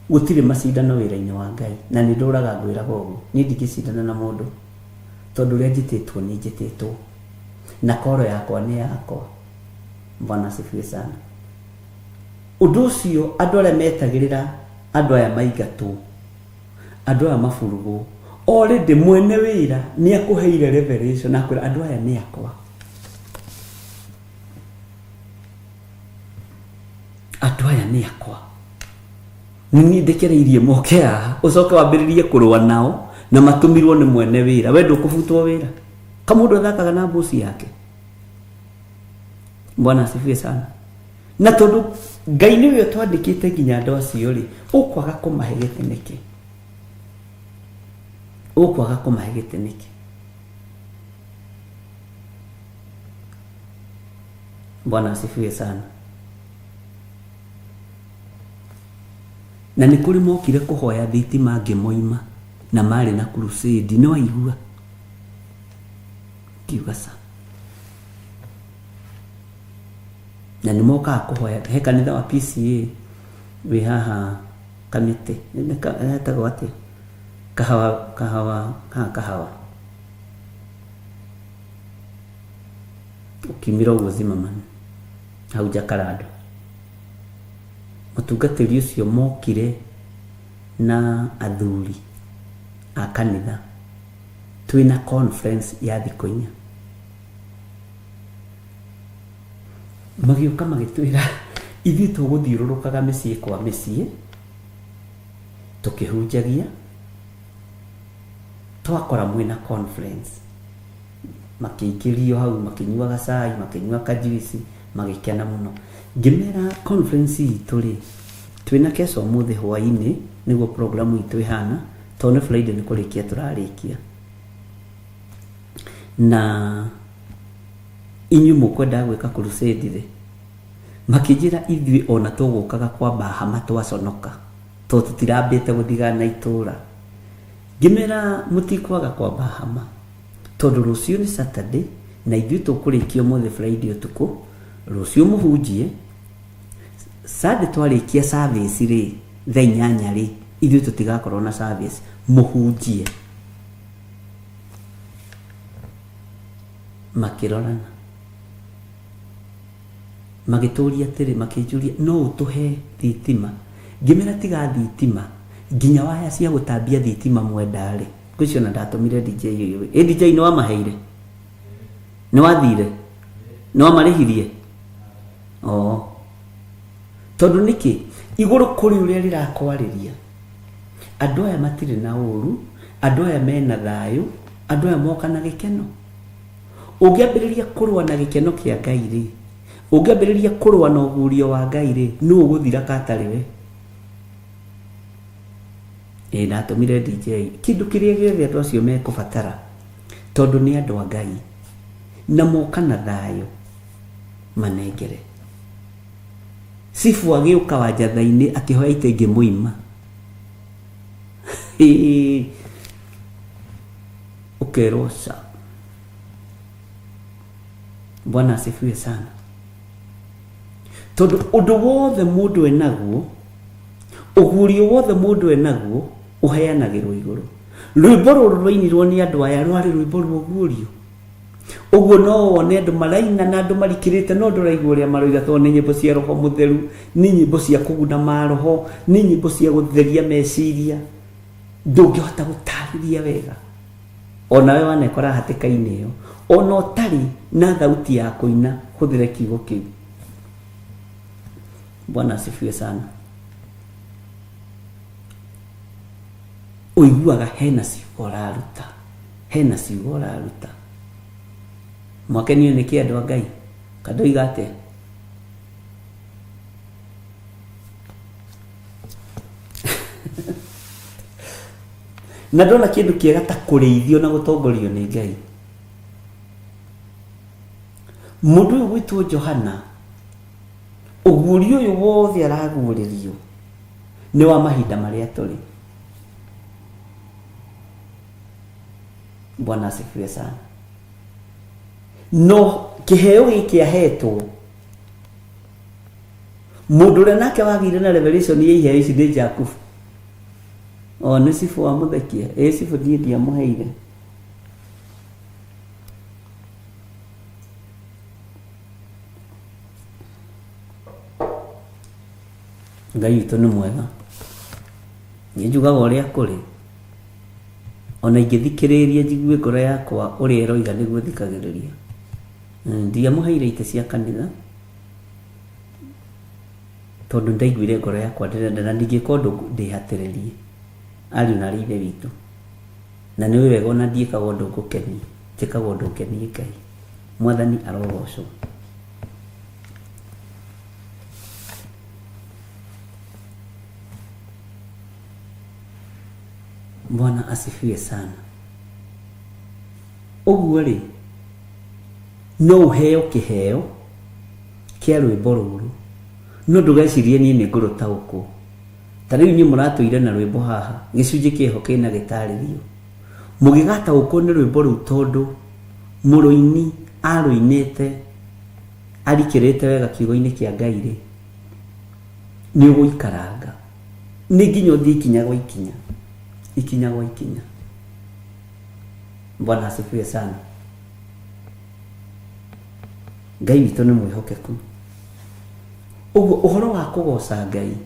gũtirĩ macindano wĩra-inĩ wa Ngai. Na nĩ ndũraga ngwĩraga ũguo, niĩ ndingĩcindana na mũndũ, tondũ ũrĩa njĩtĩtwo nĩ njĩtĩtwo. Na koro yakwa nĩ yakwa. Bwana asifiwe sana. Ũndũ ũcio andũ arĩa metagĩrĩra andũ aya maingatwo, andũ aya maburugwo, already mwene wĩra nĩ akũheire revelation akwĩra andũ aya nĩ akwa. Andũ aya nĩ akwa. Nĩ niĩ ndekereirie moke haha, ũcoke wambĩrĩrie kũrũa nao na matũmirwo nĩ mwene wĩra. We ndũkũbutwo wĩra. Kamũndũ athakaga na mbuci yake. Bwana asifiwe sana. Na tondũ Ngai nĩwe ũtwandĩkĩte nginya andũ acio rĩ, ũkwaga kũmahe gĩtĩ nĩkĩ? Ũkwaga kũmahe gĩtĩ nĩkĩ? Bwana asifiwe sana. Na nĩ kũrĩ mokire kũhoya thitima ngĩmoima na marĩ na crusade, nĩ waigua? Ngiuga ca. Na nĩ mokaga kũhoya he kanitha wa PCA wĩ haha Kamĩtĩ, hetagwo atĩa? Kahawa, kahawa, haha kahawa. Ũkiumĩra ũguo Zimmerman, hau Jacaranda. Mũtungatĩri ũcio mokire na athuri a kanitha twĩna conference ya thikũ inya. Magĩũka magĩtwĩra ithuĩ tũgũthiũrũrũkaga mĩciĩ kwa mĩciĩ tũkĩhunjagia, twakora mwĩna conference. Makĩingĩrio hau makĩnyuaga cai, makĩnyua kajuici, magĩkena mũno. Ngĩmera conference itũ rĩ, twĩna keca ũmũthĩ hwainĩ nĩguo program itũ ĩhana, tondũ nĩ Friday nĩ kũrĩkia tũrarĩkia. Na inyuĩ mũkwendaga gwĩka crusade rĩ? Makĩnjĩra ithuĩ ona tũgũkaga kwamba hama twaconoka tondũ tũtirambĩte gũthigana itũra. Ngĩmera mũtikwaga kwamba hama tondũ rũciũ nĩ Saturday na ithuĩ tũkũrĩkia ũmũthĩ Friday ũtukũ, rũciũ mũhunjie, Sunday twarĩkia service rĩ, thaa inyanya rĩ, ithuĩ tũtigakorwo na service, mũhunjie. Makĩrorana. Magĩtũria atĩrĩ, makĩnjũria, no ũtũhe thitima? Ngĩmera tiga thitima, nginya waya cia gũtambia thitima mwenda rĩ, ngwĩciria ona ndatũmire DJ ũyũ. Ĩ DJ nĩ wamaheire? Nĩ wathire? Nĩ wamarĩhirie? Oo. Tondũ nĩkĩ? Igũrũ kũrĩ ũrĩa rĩrakwarĩria. Andũ aya matirĩ na ũru, andũ aya mena thayũ, andũ aya moka na gĩkeno. Ũngĩambĩrĩria kũrũa na gĩkeno kĩa Ngai rĩ, ũngĩambĩrĩria kũrũa na ũguũrio wa Ngai rĩ, nũ ũgũthira katarĩ we? Ĩ ndatũmire DJ kĩndũ kĩrĩa gĩothe andũ acio mekũbatara, tondũ nĩ andũ a Ngai na moka na thayũ, manengere. Cibu agĩũka wanjatha-inĩ akĩhoya itĩ ngĩmũima. Ũkerwo ca. Bwana asifiwe sana. Tondũ ũndũ wothe mũndũ enaguo, ũguũrio wothe mũndũ enaguo, ũheanagĩrwo igũrũ. Rwĩmbo rũrũ rwainirwo nĩ andũ aya rwarĩ rwĩmbo rwa ũguũrio. Ũguo no wone andũ maraina na andũ marikĩrĩte no ndũraigua ũrĩa maroiga tondũ nĩ nyĩmbo cia roho mũtheru, nĩ nyĩmbo cia kũguna maroho, nĩ nyĩmbo cia gũtheria meciria. Ndũngĩhota gũtarĩria wega. Onawe wanekora hatĩka-inĩ ĩyo, ona ũtarĩ na thauti ya kũina, hũthĩra kiugo kĩu. Bwana asifiwe sana. Ũiguaga hena ciugo ũraruta, hena ciugo ũraruta. Mwakenio nĩ kĩ andũ a Ngai? Kandoiga atĩa? Na ndona kĩndũ kĩega ta kũrĩithio na gũtongorio nĩ Ngai. Mũndũ ũyũ gwĩtwo Johana, ũguũrio ũyũ wothe araguũrĩrio nĩ wa mahinda marĩa tũrĩ. Bwana asifiwe sana. No kĩheo gĩkĩ ahetwo mũndũ ũrĩa nake wagĩire na revelation ya iheo ici nĩ Jakubu. O nĩ cibũ wa mũthekia. Ĩ cibũ niĩ ndiamũheire. Ngai witũ nĩ mwega. Niĩ njugaga ũrĩa kũrĩ. Ona ingĩthikĩrĩria njigue ngoro yakwa ũrĩa ĩroiga nĩguo thikagĩrĩria. Ndiamũheire itĩ cia kanitha tondũ ndaiguire ngoro yakwa ndĩrenda na ndingĩka ũndũ ndĩhatĩrĩrie ariũ na arĩ ithe witũ. Na nĩ ũĩ wega ona ndiĩkaga ũndũ ngũkenie, njĩkaga ũndũ ngenie Ngai. Mwathani arogocwo. Bwana asifiwe sana. Ũguo rĩ, no ũheo kĩheo kĩa rwĩmbo rũrũ, no ndũgecirie niĩ nĩ ngũrũtaũkwo. Ta rĩu inyuĩ mũratũire na rwĩmbo haha, gĩcunjĩ kĩho kĩna gĩtarĩrio. Mũgĩgataũkwo nĩ rwĩmbo rũu tondũ mũrũini arũinĩte arikĩrĩte wega kiugo-inĩ kĩa Ngai rĩ, nĩ ũgũikaranga. Nĩ nginya ũthiĩ ikinya gwa ikinya, ikinya gwa ikinya. Bwana asifiwe sana. Ngai witũ nĩ mwĩhokeku. Ũguo ũhoro wa kũgoca Ngai,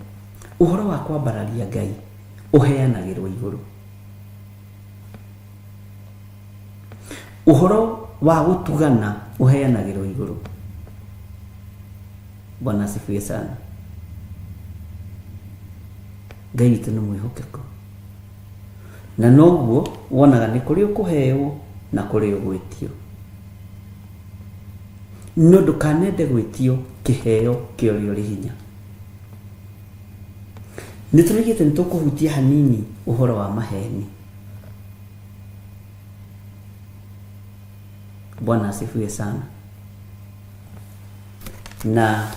ũhoro wa kwambararia Ngai ũheanagĩrwo igũrũ. Ũhoro wa gũtugana ũheanagĩrwo igũrũ. Bwana asifiwe sana. Ngai witũ nĩ mwĩhokeku. Na noguo wonaga nĩ kũrĩ ũkũheo na kũrĩ ũgwĩtio. No ndũkanende gwĩtio kĩheo kĩa ũrĩa ũrĩ hinya. Nĩ tũrĩkĩte nĩ tũkũhutia hanini ũhoro wa maheni. Bwana asifiwe sana. Na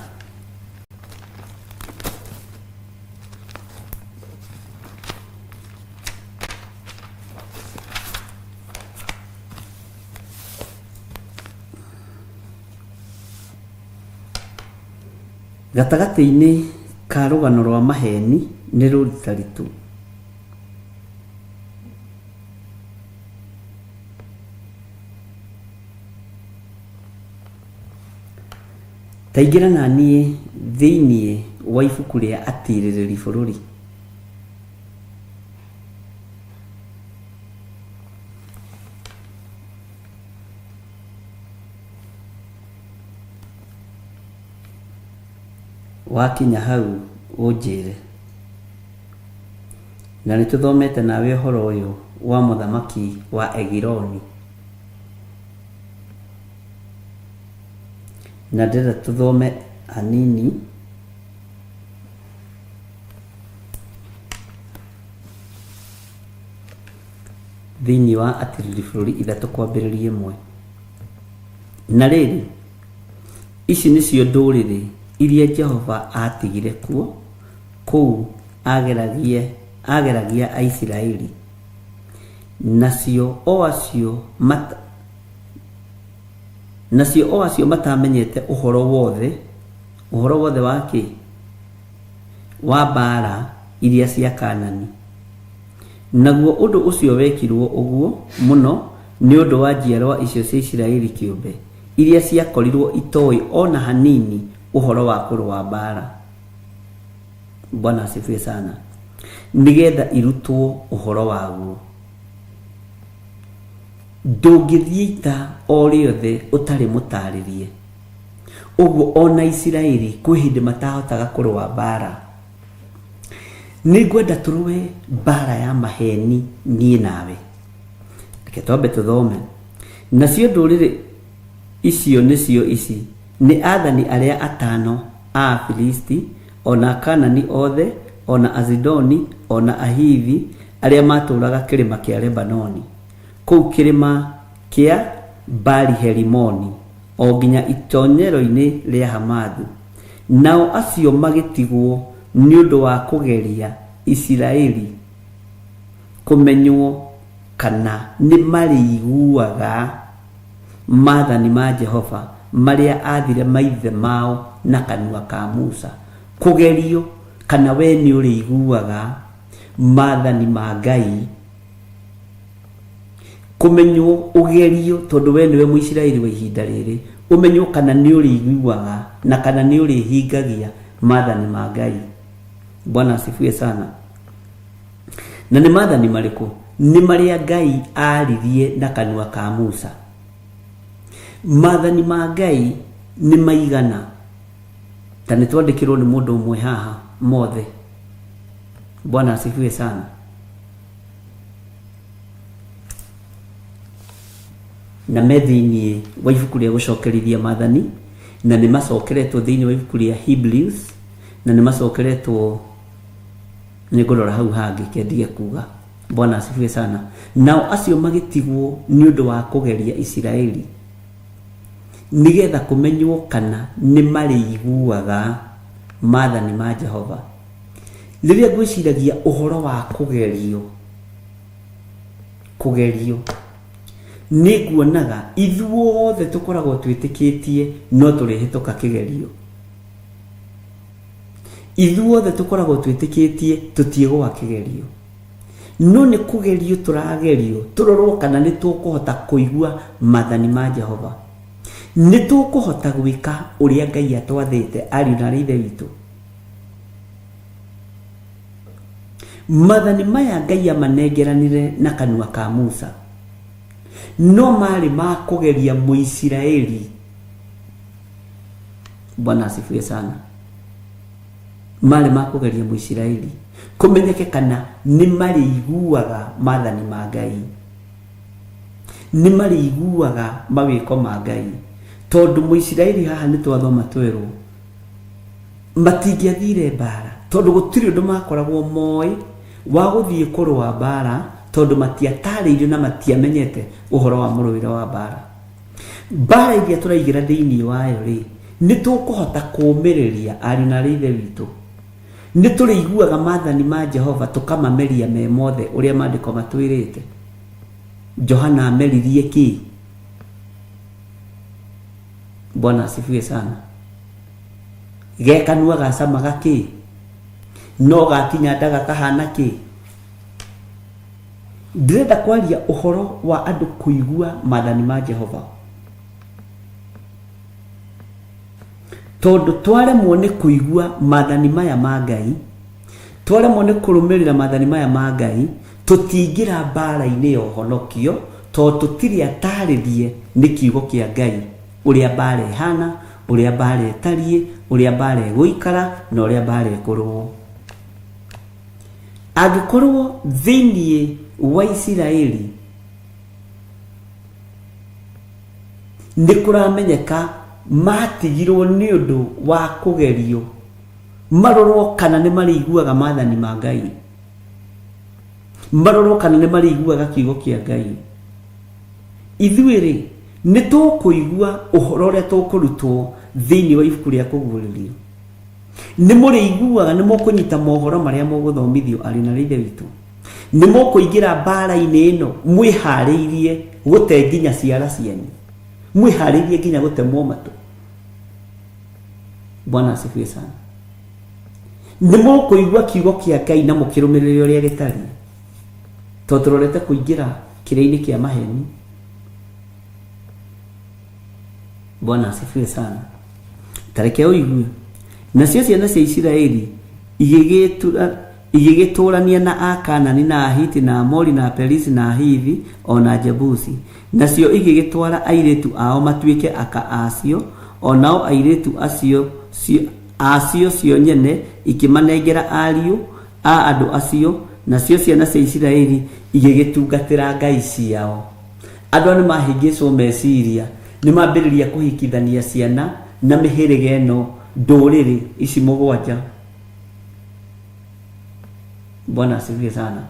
gatagatĩ-inĩ ka rũgano rwa maheni nĩ rũritaritũ. Ta ingĩra na niĩ thĩinĩ wa ibuku rĩa Atirĩrĩri Bũrũri. Wakinya hau ũnjĩre. Na nĩ tũthomete nawe ũhoro ũyũ wa mũthamaki wa Egiloni. Na ndĩrenda tũthome hanini thĩinĩ wa Atirĩrĩri Bũrũri ithatũ kwambĩrĩria ĩmwe. Na rĩrĩ, ici nĩcio ndũrĩrĩ iria Jehova aatigire kuo kũu ageragie, ageragia Aisiraeli, nacio o acio mat, nacio o acio matamenyete ũhoro wothe, ũhoro wothe wa kĩ? Wa mbaara iria cia Kaanani. Naguo ũndũ ũcio wekirũo ũguo mũno nĩ ũndũ wa njiarũa icio cia Isiraeli kĩũmbe, iria ciakorirũo itoĩ o na hanini ũhoro wa kũrũa mbaara. Bwana asifiwe sana. Nĩ getha irutwo ũhoro waguo. Ndũngĩthiĩ ita o rĩothe ũtarĩ mũtaarĩrie. Ũguo o na Isiraeli kwĩ hĩndĩ matahotaga kũrũa mbaara. Nĩngwenda tũrũe mbara ya maheni niĩ nawe. Reke twambe tũthome. Nacio ndũrĩrĩ icio nĩcio ici, nĩ aathani arĩa atano a Afilisti, o na Akaanani othe, o na Azidoni, o na Ahivi, arĩa maatũũraga kĩrĩma kĩa Lebanoni, kũu kĩrĩma kĩa Baali-herimoni, o nginya itonyero-inĩ rĩa Hamathu. Nao acio magĩtigwo nĩ ũndũ wa kũgeria Isiraeli kũmenywo kana nĩmarĩiguaga maathani ma Jehova marĩa aathire maithe mao na kanua ka Musa. Kũgerio kana we nĩũrĩiguaga maathani ma Ngai Kũmenywo, ũgerio, tondũ wee nĩwe Mũisiraeli wa ihinda rĩrĩ, ũmenywo kana nĩũrĩiguaga na kana nĩũrĩhingagia maathani ma Ngai. Bwana asifiwe sana. Na nĩ maathani marĩkũ? Nĩ marĩa Ngai aaririe na kanua ka Musa. Maathani ma Ngai nĩ maigana? Ta nĩ twandĩkĩrwo nĩ mũndũ ũmwe haha mothe. Bwana asifiwe sana. Na me thĩinĩ wa ibuku rĩa gũcokerithia maathani, na nĩ macokeretwo thĩinĩ wa ibuku rĩa Hebrews, na nĩ macokeretwo nĩ ngũrora hau hangĩ kendige kuga. Bwana asifiwe sana. Nao acio magĩtigwo nĩ ũndũ wa kũgeria Isiraeli, nĩgetha kũmenywo kana nĩ marĩiguaga maathani ma Jehova. Rĩrĩa ngwĩciragia ũhoro wa kũgerio, kũgerio, nĩ nguonaga ithuothe tũkoragwo twĩtĩkĩtie no tũrĩhĩtũka kĩgerio. Ithuothe tũkoragwo twĩtĩkĩtie tũtiĩgũa kĩgerio. No nĩ kũgerio tũragerio, tũrorwo kana nĩ tũkũhota kũigua maathani ma Jehova. Nĩ tũkũhota gwĩka ũrĩa Ngai atwathĩte, ariũ na aarĩ a Ithe witũ. Maathani maya Ngai amanengeranire na kanua ka Musa, no marĩ ma kũgeria Mũisiraeli. Bwana asifiwe sana. Marĩ ma kũgeria Mũisiraeli kũmenyeke kana nĩ marĩiguaga maathani ma Ngai, nĩ marĩiguaga mawĩko ma Ngai. Tondũ Mũisiraeli haha nĩ twathoma twerwo matingĩathire mbara, tondũ gũtirĩ ũndũ makoragwo moĩ wa gũthiĩ kũrũa mbara, tondũ matiatarĩirio na matiamenyete ũhoro wa mũrũĩre wa mbara. Mbara iria tũraigĩra thĩinĩ wayo rĩ, nĩ tũkũhota kũũmĩrĩria ariũ na aarĩ a Ithe witũ? Nĩ tũrĩiguaga maathani ma Jehova tũkamameria me mothe ũrĩa maandĩko matwĩrĩte? Johana ameririe kĩ? Bwana asifiwe sana. Ge kanua gacamaga kĩ? No gakinya nda gakahana kĩ? Ndĩrenda kwaria ũhoro wa andũ kũigua maathani ma Jehova. Tondũ twaremwo nĩ kũigua maathani maya ma Ngai, twaremwo nĩ kũrũmĩrĩra maathani maya ma Ngai, tũtingĩra mbara-inĩ ya ũhonokio, tondũ tũtirĩ atarĩrie nĩ kiugo kĩa Ngai ũrĩa mbara ĩhana, ũrĩa mbara ĩtariĩ, ũrĩa mbara ĩgũikara, na ũrĩa mbara ĩkũrũo. Angĩkorwo thĩinĩ wa Isiraeli nĩ kũramenyeka matigirwo nĩ ũndũ wa kũgerio marorwo kana nĩ marĩiguaga maathani ma Ngai, marorwo kana nĩ marĩiguaga kiugo kĩa Ngai, ithuĩ rĩ nĩ tũkũigua ũhoro ũrĩa tũkũrutwo thĩinĩ wa ibuku rĩa kũguũrĩrio? Nĩ mũrĩiguaga, nĩ mũkũnyita mohoro marĩa mũgũthomithio arĩ na Ithe witũ? Nĩ mũkũingĩra mbara-inĩ ĩno mwĩharĩirie gũte nginya ciara cianyu, mwĩharĩirie nginya gũtemwo matũ? Bwana asifiwe sana. Nĩ mũkũigua kiugo kĩa Ngai na mũkĩrũmĩrĩre ũrĩa gĩtariĩ, tondũ tũrorete kũingĩra kĩrĩa-inĩ kĩa maheni. Bwana asifiwe sana. Tareke ũigue. Nacio ciana cia Isiraeli igĩgĩtũũrania na Akaanani na Ahiti na Amori na Aperisi na Ahivi o na Jebusi. Nacio igĩgĩtwara airĩtu ao matuĩke aka acio, o nao airĩtu acio acio cio nyene ikĩmanengera ariũ a andũ acio, nacio ciana cia Isiraeli igĩgĩtungatĩra ngai ciao. Andũ aya nĩ mahĩngĩcwo meciria, nĩ mambĩrĩria kũhikithania ciana na mĩhĩrĩga ĩno ndũrĩrĩ ici mũgwanja. Bwana asifiwe sana.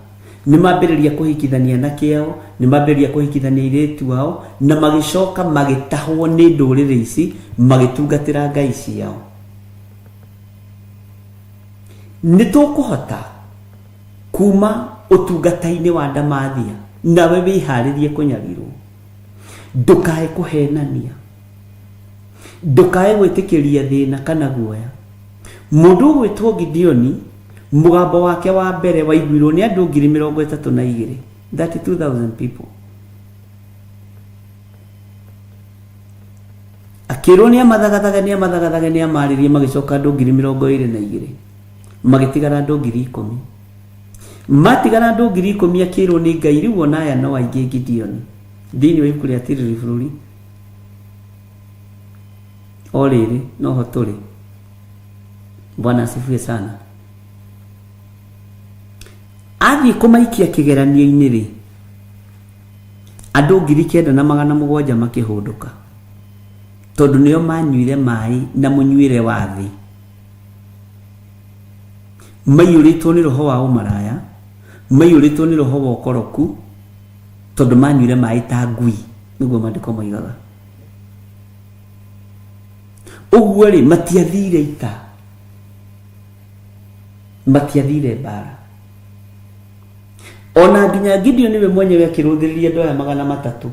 Nĩ mambĩrĩria kũhikithania anake ao, nĩ mambĩrĩria kũhikithania airĩtu ao, na magĩcoka magĩtahwo nĩ ndũrĩrĩ ici magĩtungatĩra ngai ciao. Nĩ tũkũhota kuma ũtungata-inĩ wa ndamathia nawe wĩharĩrie kũnyarirwo. Ndũkae kũhenania, ndũkae gwĩtĩkĩria thĩna kana guoya. Mũndũ ũgwĩtwo Gideoni, mũgambo wake wa mbere waiguirwo nĩ andũ 32,000, 32,000 people. Akĩrwo nĩ amathagathage, nĩ amathagathage, nĩ amarĩrie, magĩcoka andũ 22,000. Magĩtigara andũ 10,000. Matigara andũ 10,000 akĩrwo nĩ Ngai rĩu ona aya no aingĩ Gideoni. Thĩinĩ wa ibuku rĩa Tirĩrĩ Bũrũri o rĩrĩ noho tũrĩ. Bwana asifiwe sana. Athiĩ kũmaikia kĩgeranio-inĩ rĩ, andũ 9,700 makĩhũndũka tondũ nĩo manyuire maĩ na mũnyuĩre wa thĩ maiyũrĩtwo nĩ roho wa ũmaraya maiyũrĩtwo nĩ roho wa ũkoroku tondũ manyuire maĩ ta ngui nĩguo maandĩko moigaga ũguo rĩ matiathire ita matiathire mbara ona nginya Gideon we mwenyewe akĩrũthĩrĩria andũ aya 300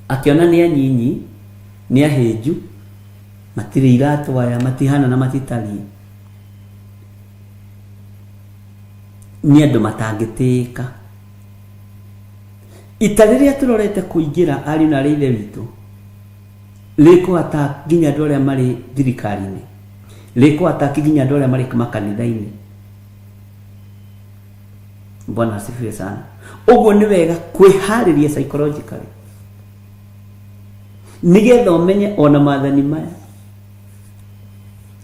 akĩona nĩ anyinyi nĩ ahĩnju matirĩ iratũ aya matihana na matitariĩ nĩ andũ matangĩtĩĩka ita rĩrĩa tũrorete kũingĩra ariũ na arĩ ithe witũ rĩkũ attack nginya andũ arĩa marĩ thirikari-inĩ rĩkũ attack nginya andũ arĩa marĩ makanitha-inĩ Bwana asifiwe sana. Ũguo nĩ wega kwĩharĩria psychologically nĩgetha ũmenye ona maathani maya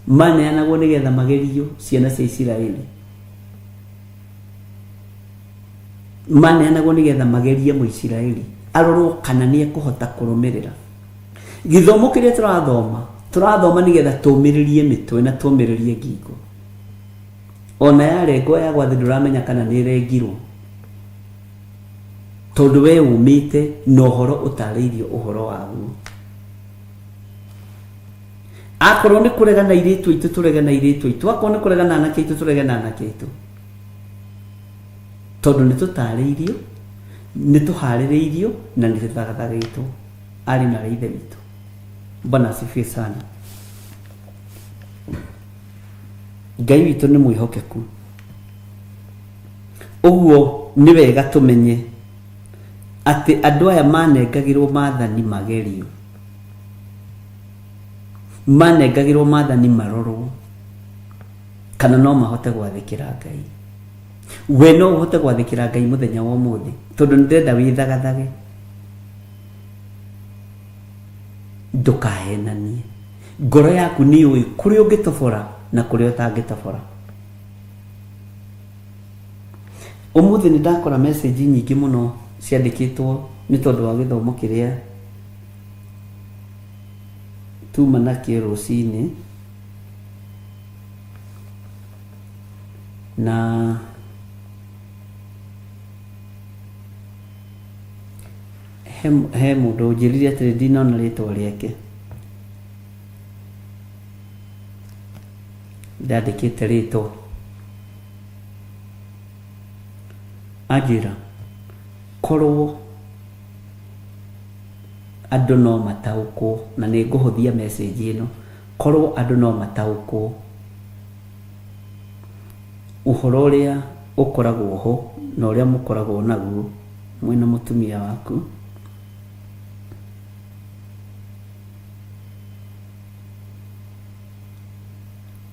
maneanagwo nĩgetha magerio ciana cia Isiraeli maneanagwo nĩgetha magerie Mũisiraeli arorwo kana nĩ ekũhota kũrũmĩrĩra gĩthomo kĩrĩa tũrathoma tũrathoma nĩgetha tũmĩrĩrie mĩtwe na tũmĩrĩrie ngingo ona yarengwo yagwa thĩ ndũramenya kana nĩ ĩrengirwo tondũ we ũmĩte na ũhoro ũtarĩirio ũhoro waguo akorwo nĩ kũrega na airĩtu aitũ tũrege na airĩtu aitũ akorwo nĩ kũrega na anake aitũ tũrege na anake aitũ tondũ nĩ tũtarĩirio nĩ tũharĩrĩirio na nĩ tũthagathagĩtwo arĩ na ithe witũ. Bwana asifiwe sana. Ngai witũ nĩ mwĩhokeku ũguo nĩ wega tũmenye atĩ andũ aya manengagĩrwo maathani magerio manengagĩrwo maathani marorwo kana no mahote gwathĩkĩra Ngai we no ũhote gwathĩkĩra Ngai mũthenya wa ũmũthĩ tondũ nĩ ndĩrenda wĩthagathage ndũkahenanie ngoro yaku nĩ yũĩ kũrĩa ũngĩtobora na kũrĩa ũtangĩtobora ũmũthĩ nĩ ndakora message nyingĩ mũno ciandĩkĩtwo nĩ tondũ wa gĩthomo kĩrĩa tuma nakĩo rũcinĩ na he, he mũndũ ũnjĩrire atĩrĩ ndinona rĩtwa rĩake ndandĩkĩte rĩtwa anjĩra korwo andũ no mataũkwo na nĩ ngũhũthia message ĩno korwo andũ no mataũkwo ũhoro ũrĩa ũkoragwo ho na ũrĩa mũkoragwo naguo mwĩna mũtumia waku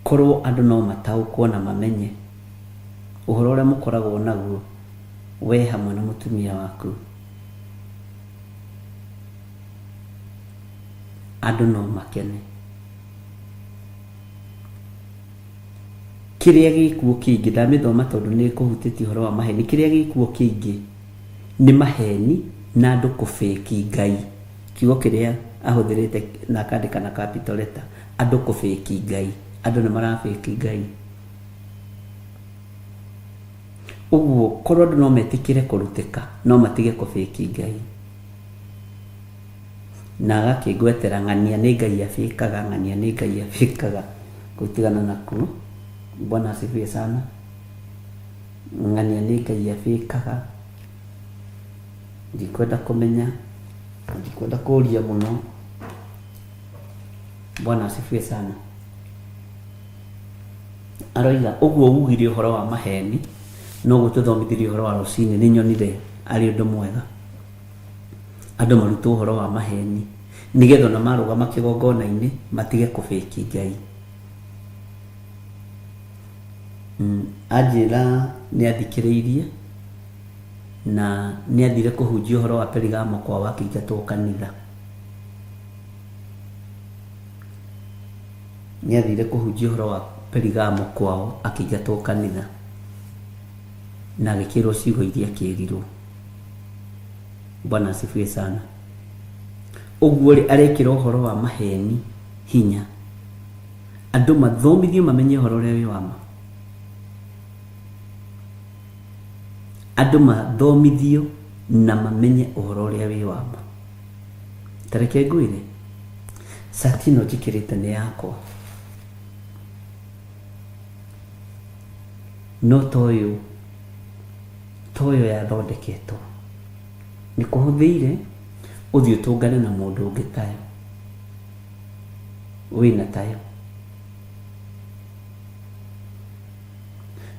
korwo andũ no mataũkwo na mamenye ũhoro ũrĩa mũkoragwo naguo we hamwe na mũtumia waku andũ no makene kĩrĩa gĩkuo kĩingĩ ndamĩthoma tondũ nĩ kũhutĩtie ũhoro wa maheni kĩrĩa gĩkuo kĩingĩ nĩ maheni na andũ kũbĩki Ngai kiugo kĩrĩa ahũthĩrĩte na akandĩka na capital letter andũ kũbĩki Ngai andũ nĩ marabĩki Ngai ũguo korwo andũ no metĩkĩre kũrutĩka no matige kũbĩki Ngai na agakĩngwetera ng'ania nĩ Ngai abĩkaga ng'ania nĩ Ngai abĩkaga gũtigana nakuo Bwana asifiwe sana ng'ania nĩ Ngai abĩkaga ndikwenda kũmenya ndikwenda kũria mũno Bwana asifiwe sana aroiga ũguo ugire ũhoro wa maheni noguo tũthomithirie ũhoro wa rũcinĩ nĩ nyonire arĩ ũndũ mwega andũ marutwo ũhoro wa maheni Nĩgetha ona marũgama kĩgongona-inĩ matige kũbĩki Ngai. Anjĩra nĩ athikĩrĩirie na nĩ athire kũhunjia ũhoro wa Perigamo kwao akĩingatwo kanitha. Nĩ athire kũhunjia ũhoro wa Perigamo kwao akĩingatwo kanitha na agĩkĩrwo ciugo iria akĩrirwo. Bwana asifiwe sana. Ũguo rĩ arekĩra ũhoro wa maheni hinya. Andũ mathomithio mamenye ũhoro ũrĩa wĩ wa ma. Andũ mathomithio na mamenye ũhoro ũrĩa wĩ wa ma. Ta reke ngwĩre, cati ĩno njĩkĩrĩte nĩ yakwa. No toyũ, toyũ yathondeketwo. Nĩ kũhũthĩire ũthiĩ ũtũngane na mũndũ ũngĩ tayo. Wĩna tayo.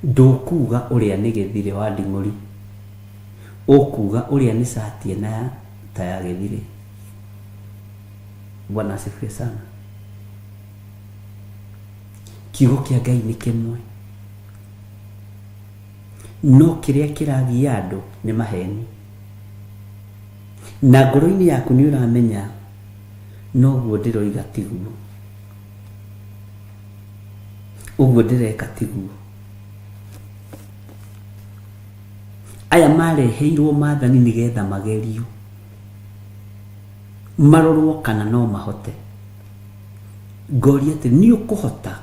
Ndũkuga ũrĩa nĩ gĩthirĩ wa nding'ũri. Ũkuga ũrĩa nĩ cati ĩna ya ta ya gĩthirĩ. Bwana asifiwe sana. Kiugo kĩa Ngai nĩ kĩmwe. No kĩrĩa kĩragia andũ nĩ maheni. Na ngoro-inĩ yaku nĩ ũramenya noguo ndĩroiga tiguo. Ũguo ndĩreka tiguo. Aya mareheirwo maathani nĩgetha magerio. Marorwo kana no mahote. Ngoria atĩ nĩ ũkũhota.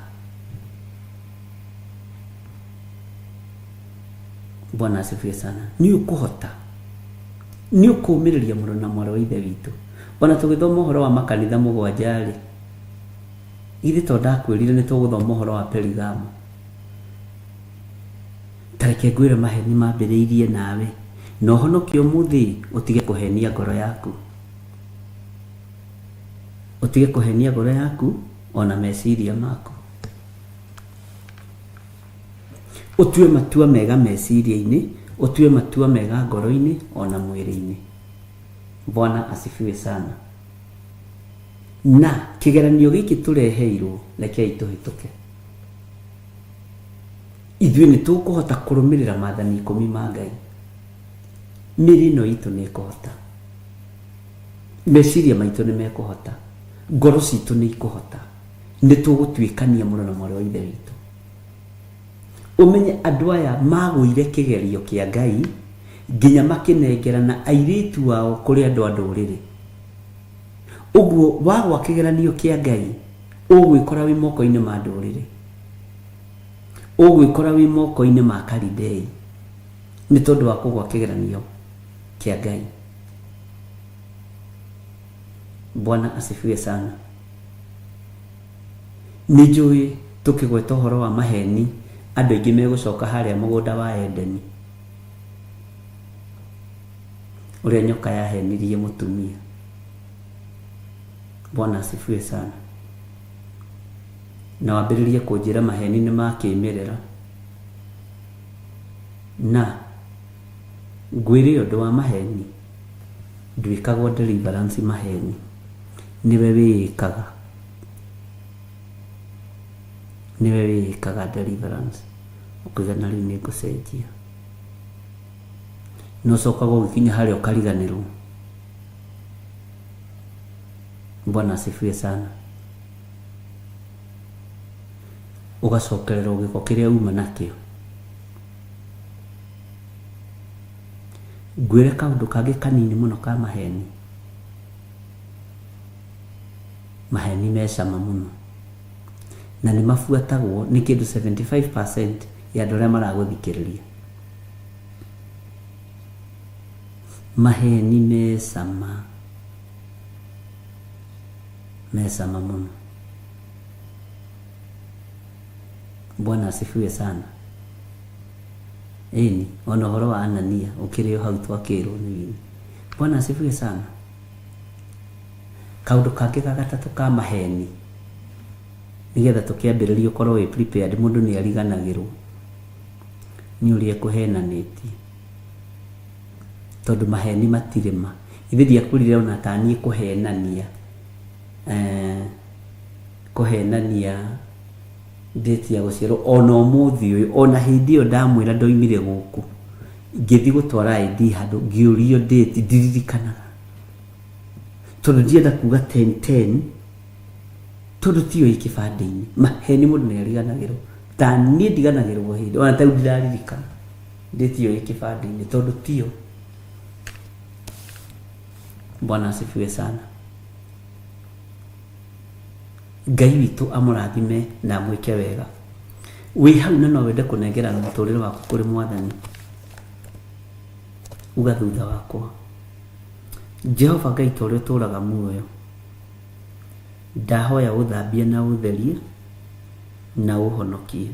Bwana asifiwe sana. Nĩ ũkũhota. Nĩ ũkũmĩrĩria mũrũ na mwarĩ wa Ithe witũ. Ona tũgĩthoma ũhoro wa makanitha mũgwanja rĩ, githĩ to ndakwĩrire nĩ tũgũthoma ũhoro wa Perigamo? Ta reke ngwĩre maheni mambĩrĩirie nawe, na ũhonoke ũmũthĩ ũtige kũhenia ngoro yaku. Ũtige kũhenia ngoro yaku ona meciria maku. Ũtue matua mega meciria-inĩ, ũtue matua mega ngoro-inĩ ona mwĩrĩ-inĩ. Bwana asifiwe sana. Na kĩgeranio gĩkĩ tũreheirwo, rekei tũhĩtũke. Ithuĩ nĩ tũkũhota kũrũmĩrĩra maathani ikũmi ma Ngai. Mĩĩrĩ ĩno itũ nĩ ĩkũhota. Meciria maitũ nĩ mekũhota. Ngoro citũ nĩ ikũhota. Nĩ tũgũtuĩkania mũno na mwarĩ wa Ithe witũ. Ũmenye andũ aya magũire kĩgerio kĩa Ngai nginya makĩnengerana airĩtu ao kũrĩ andũ a ndũrĩrĩ. Ũguo wagwa kĩgeranio kĩa Ngai ũgwĩkora wĩ moko-inĩ ma ndũrĩrĩ. Ũgwĩkora wĩ moko-inĩ ma Kalidei nĩ tondũ wa kũgwa kĩgeranio kĩa Ngai. Bwana asifiwe sana. Nĩ njũĩ tũkĩgweta ũhoro wa maheni andũ aingĩ megũcoka harĩa mũgũnda wa Edeni, ũrĩa nyoka yahenirie mũtumia. Bwana asifiwe sana. Na wambĩrĩrie kũnjĩra maheni nĩ ma kĩmerera. Na ngwĩre ũndũ wa maheni, ndwĩkagwo deliverance maheni, nĩwe wĩĩkaga. Nĩwe wĩĩkaga deliverance. Ũkauga na rĩu nĩ ngũcenjia. Na ũcokaga ũgĩkinya harĩa ũkariganĩrwo. Bwana asifiwe sana. Ũgacokerera gĩko kĩrĩa uma nakĩo. Ngwĩre kaũndũ kangĩ kanini mũno ka maheni. Maheni me cama mũno. Na nĩ mabuatagwo nĩ kĩndũ 75% ya andũ arĩa maragũthikĩrĩria. Maheni me cama. Me cama mũno. Bwana asifiwe sana. Ĩni, ona ũhoro wa Anania ũkĩrĩ o hau twakĩrwo nĩ wini. Bwana asifiwe sana. Kaũndũ kangĩ ga gatatũ ka maheni nĩgetha tũkĩambĩrĩria ũkorwo wĩ prepared mũndũ nĩ ariganagĩrwo nĩ ũrĩa ekũhenanĩtie tondũ maheni matirĩ ma. Ithe ndiakwĩrire ona taniĩ kũhenania eh, kũhenania date ya gũciarwo ona ũmũthĩ ũyũ ona hĩndĩ ĩyo ndamwĩra ndoimire gũkũ ngĩthiĩ gũtwara ID handũ ngĩũrio date ndiririkanaga tondũ ndienda kuga 10 10 tondũ tiyo ĩ kĩbandĩ-inĩ. Maheni mũndũ nĩ ariganagĩrwo, ta niĩ ndiganagĩrwo hĩndĩ ona tarĩu ndiraririkana date ĩyo ĩ kĩbandĩ-inĩ tondũ tiyo. Bwana asifiwe sana. Ngai witũ amũrathime na amwĩke wega. Wĩ hau na no wende kũnengerana mũtũrĩre waku kũrĩ Mwathani, uga thutha wakwa: Jehova Ngai ta ũrĩa ũtũraga muoyo, ndahoya ũthambie na ũtherie na ũhonokie.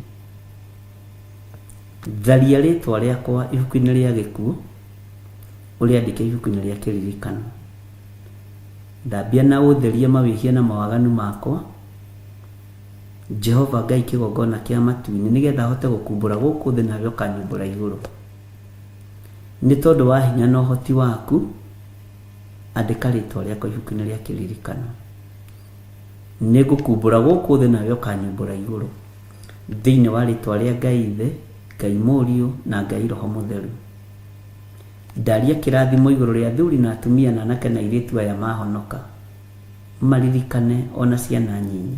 Tharia rĩtwa rĩakwa ibuku-inĩ rĩa gĩkuũ, ũrĩandĩke ibuku-inĩ rĩa kĩririkano. Thambia na ũtherie mawĩhia na mawaganu makwa, Jehova Ngai kĩgongona kĩa matu-inĩ, nĩgetha hote gũkumbũra gũkũ thĩ nawe ũkanyumbũra igũrũ. Nĩ tondũ wa hinya na ũhoti waku, andĩka rĩtwa rĩakwa ibuku-inĩ rĩa kĩririkano. Nĩ ngũkumbũra gũkũ thĩ nawe ũkanyumbũra igũrũ, thĩinĩ wa rĩtwa rĩa Ngai Ithe, Ngai Mũriũ na Ngai Roho Mũtheru. Ndaria kĩrathimo igũrũ rĩa athuri na atumia na anake na airĩtu aya mahonoka, maririkane ona ciana nyinyi.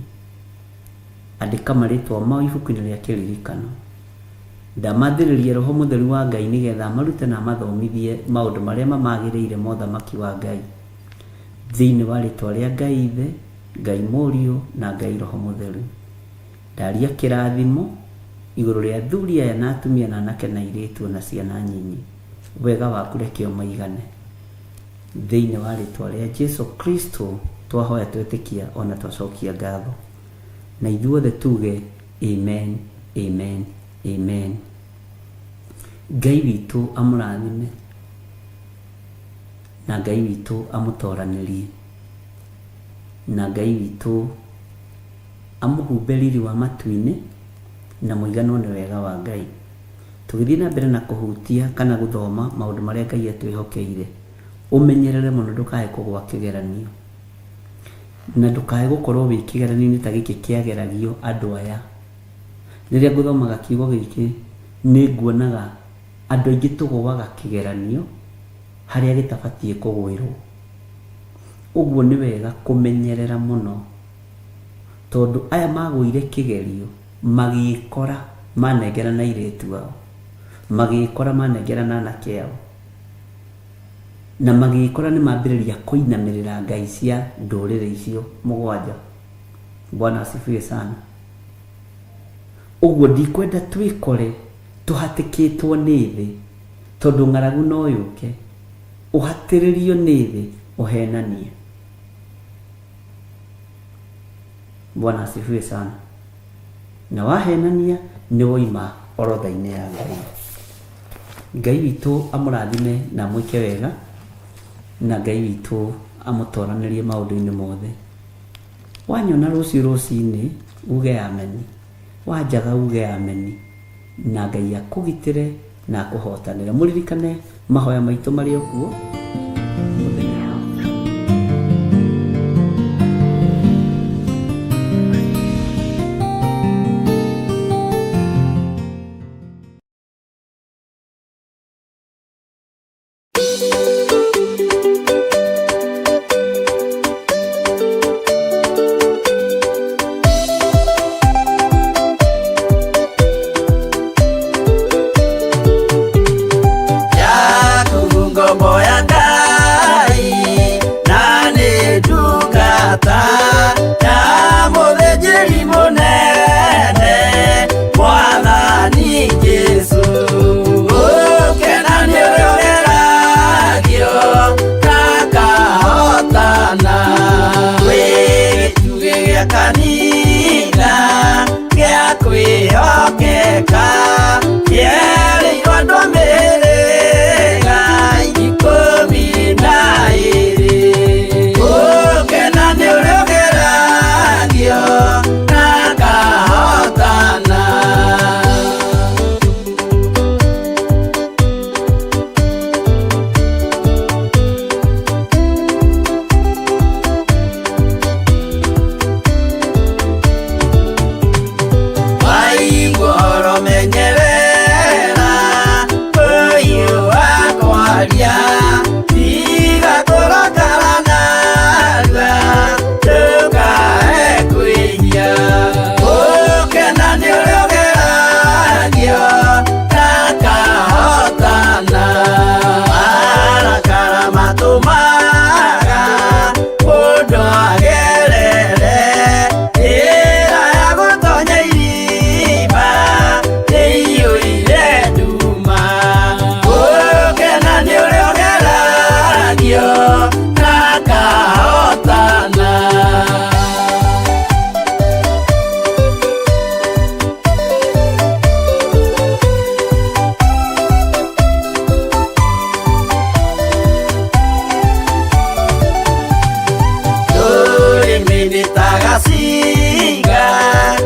Andĩka marĩtwa mao ibuku-inĩ rĩa kĩririkano. Ndamathĩrĩria Roho Mũtheru wa Ngai nĩgetha amarute na amathomithie maũndũ marĩa mamagĩrĩire ma ũthamaki wa Ngai, thĩinĩ wa rĩtwa rĩa Ngai Ithe, Ngai Mũriũ na Ngai Roho Mũtheru. Ndaria kĩrathimo igũrũ rĩa athuri aya na atumia na anake na airĩtu ona ciana nyinyi. Wega waku reke ũmaigane, thĩinĩ wa rĩtwa rĩa Jesu Kristo twahoya, twetĩkia ona twacokia ngatho, na ithuothe tuge amen, amen, amen. Ngai witũ amũrathime na Ngai witũ amũtoranĩrie na Ngai witũ amũhumbe riri wa matu-inĩ na mũiganwo nĩ wega wa Ngai. Tũgĩthiĩ na mbere na kũhutia kana gũthoma maũndũ marĩa Ngai atwĩhokeire, ũmenyerere mũno ndũkae kũgwa kĩgeranio na ndũkae gũkorwo wĩ kĩgeranio-inĩ ta gĩkĩ kĩageragio andũ aya. Rĩrĩa ngũthomaga kiugo gĩkĩ nĩ nguonaga andũ aingĩ tũgũaga kĩgeranio harĩa gĩtabatiĩ kũgwĩrwo. Ũguo nĩ wega kũmenyerera mũno tondũ aya magũire kĩgerio magĩkora manengerana airĩtu ao, magĩkora manengerana anake ao, na magĩkora nĩ mambĩrĩria kũinamĩrĩra ngai cia ndũrĩrĩ icio mũgwanja. Bwana asifiwe sana. Ũguo ndikwenda twĩkore tũhatĩkĩtwo nĩ thĩ tondũ ng'aragu no yũke, ũhatĩrĩrio nĩ thĩ ũhenanie. Bwana asifiwe sana. Na wahenania nĩ woima orodha-inĩ ya Ngai. Ngai witũ amũrathime na amwĩke wega na Ngai witũ amũtoranĩrie maũndũ-inĩ mothe. Wanyona rũciũ rũcinĩ uge ameni, wanjaga uge ameni, na Ngai akũgitĩre na akũhotanĩre. Mũririkane mahoya maitũ marĩ o kuo mũthenya. Yaku ngombo ya. Tũtinga.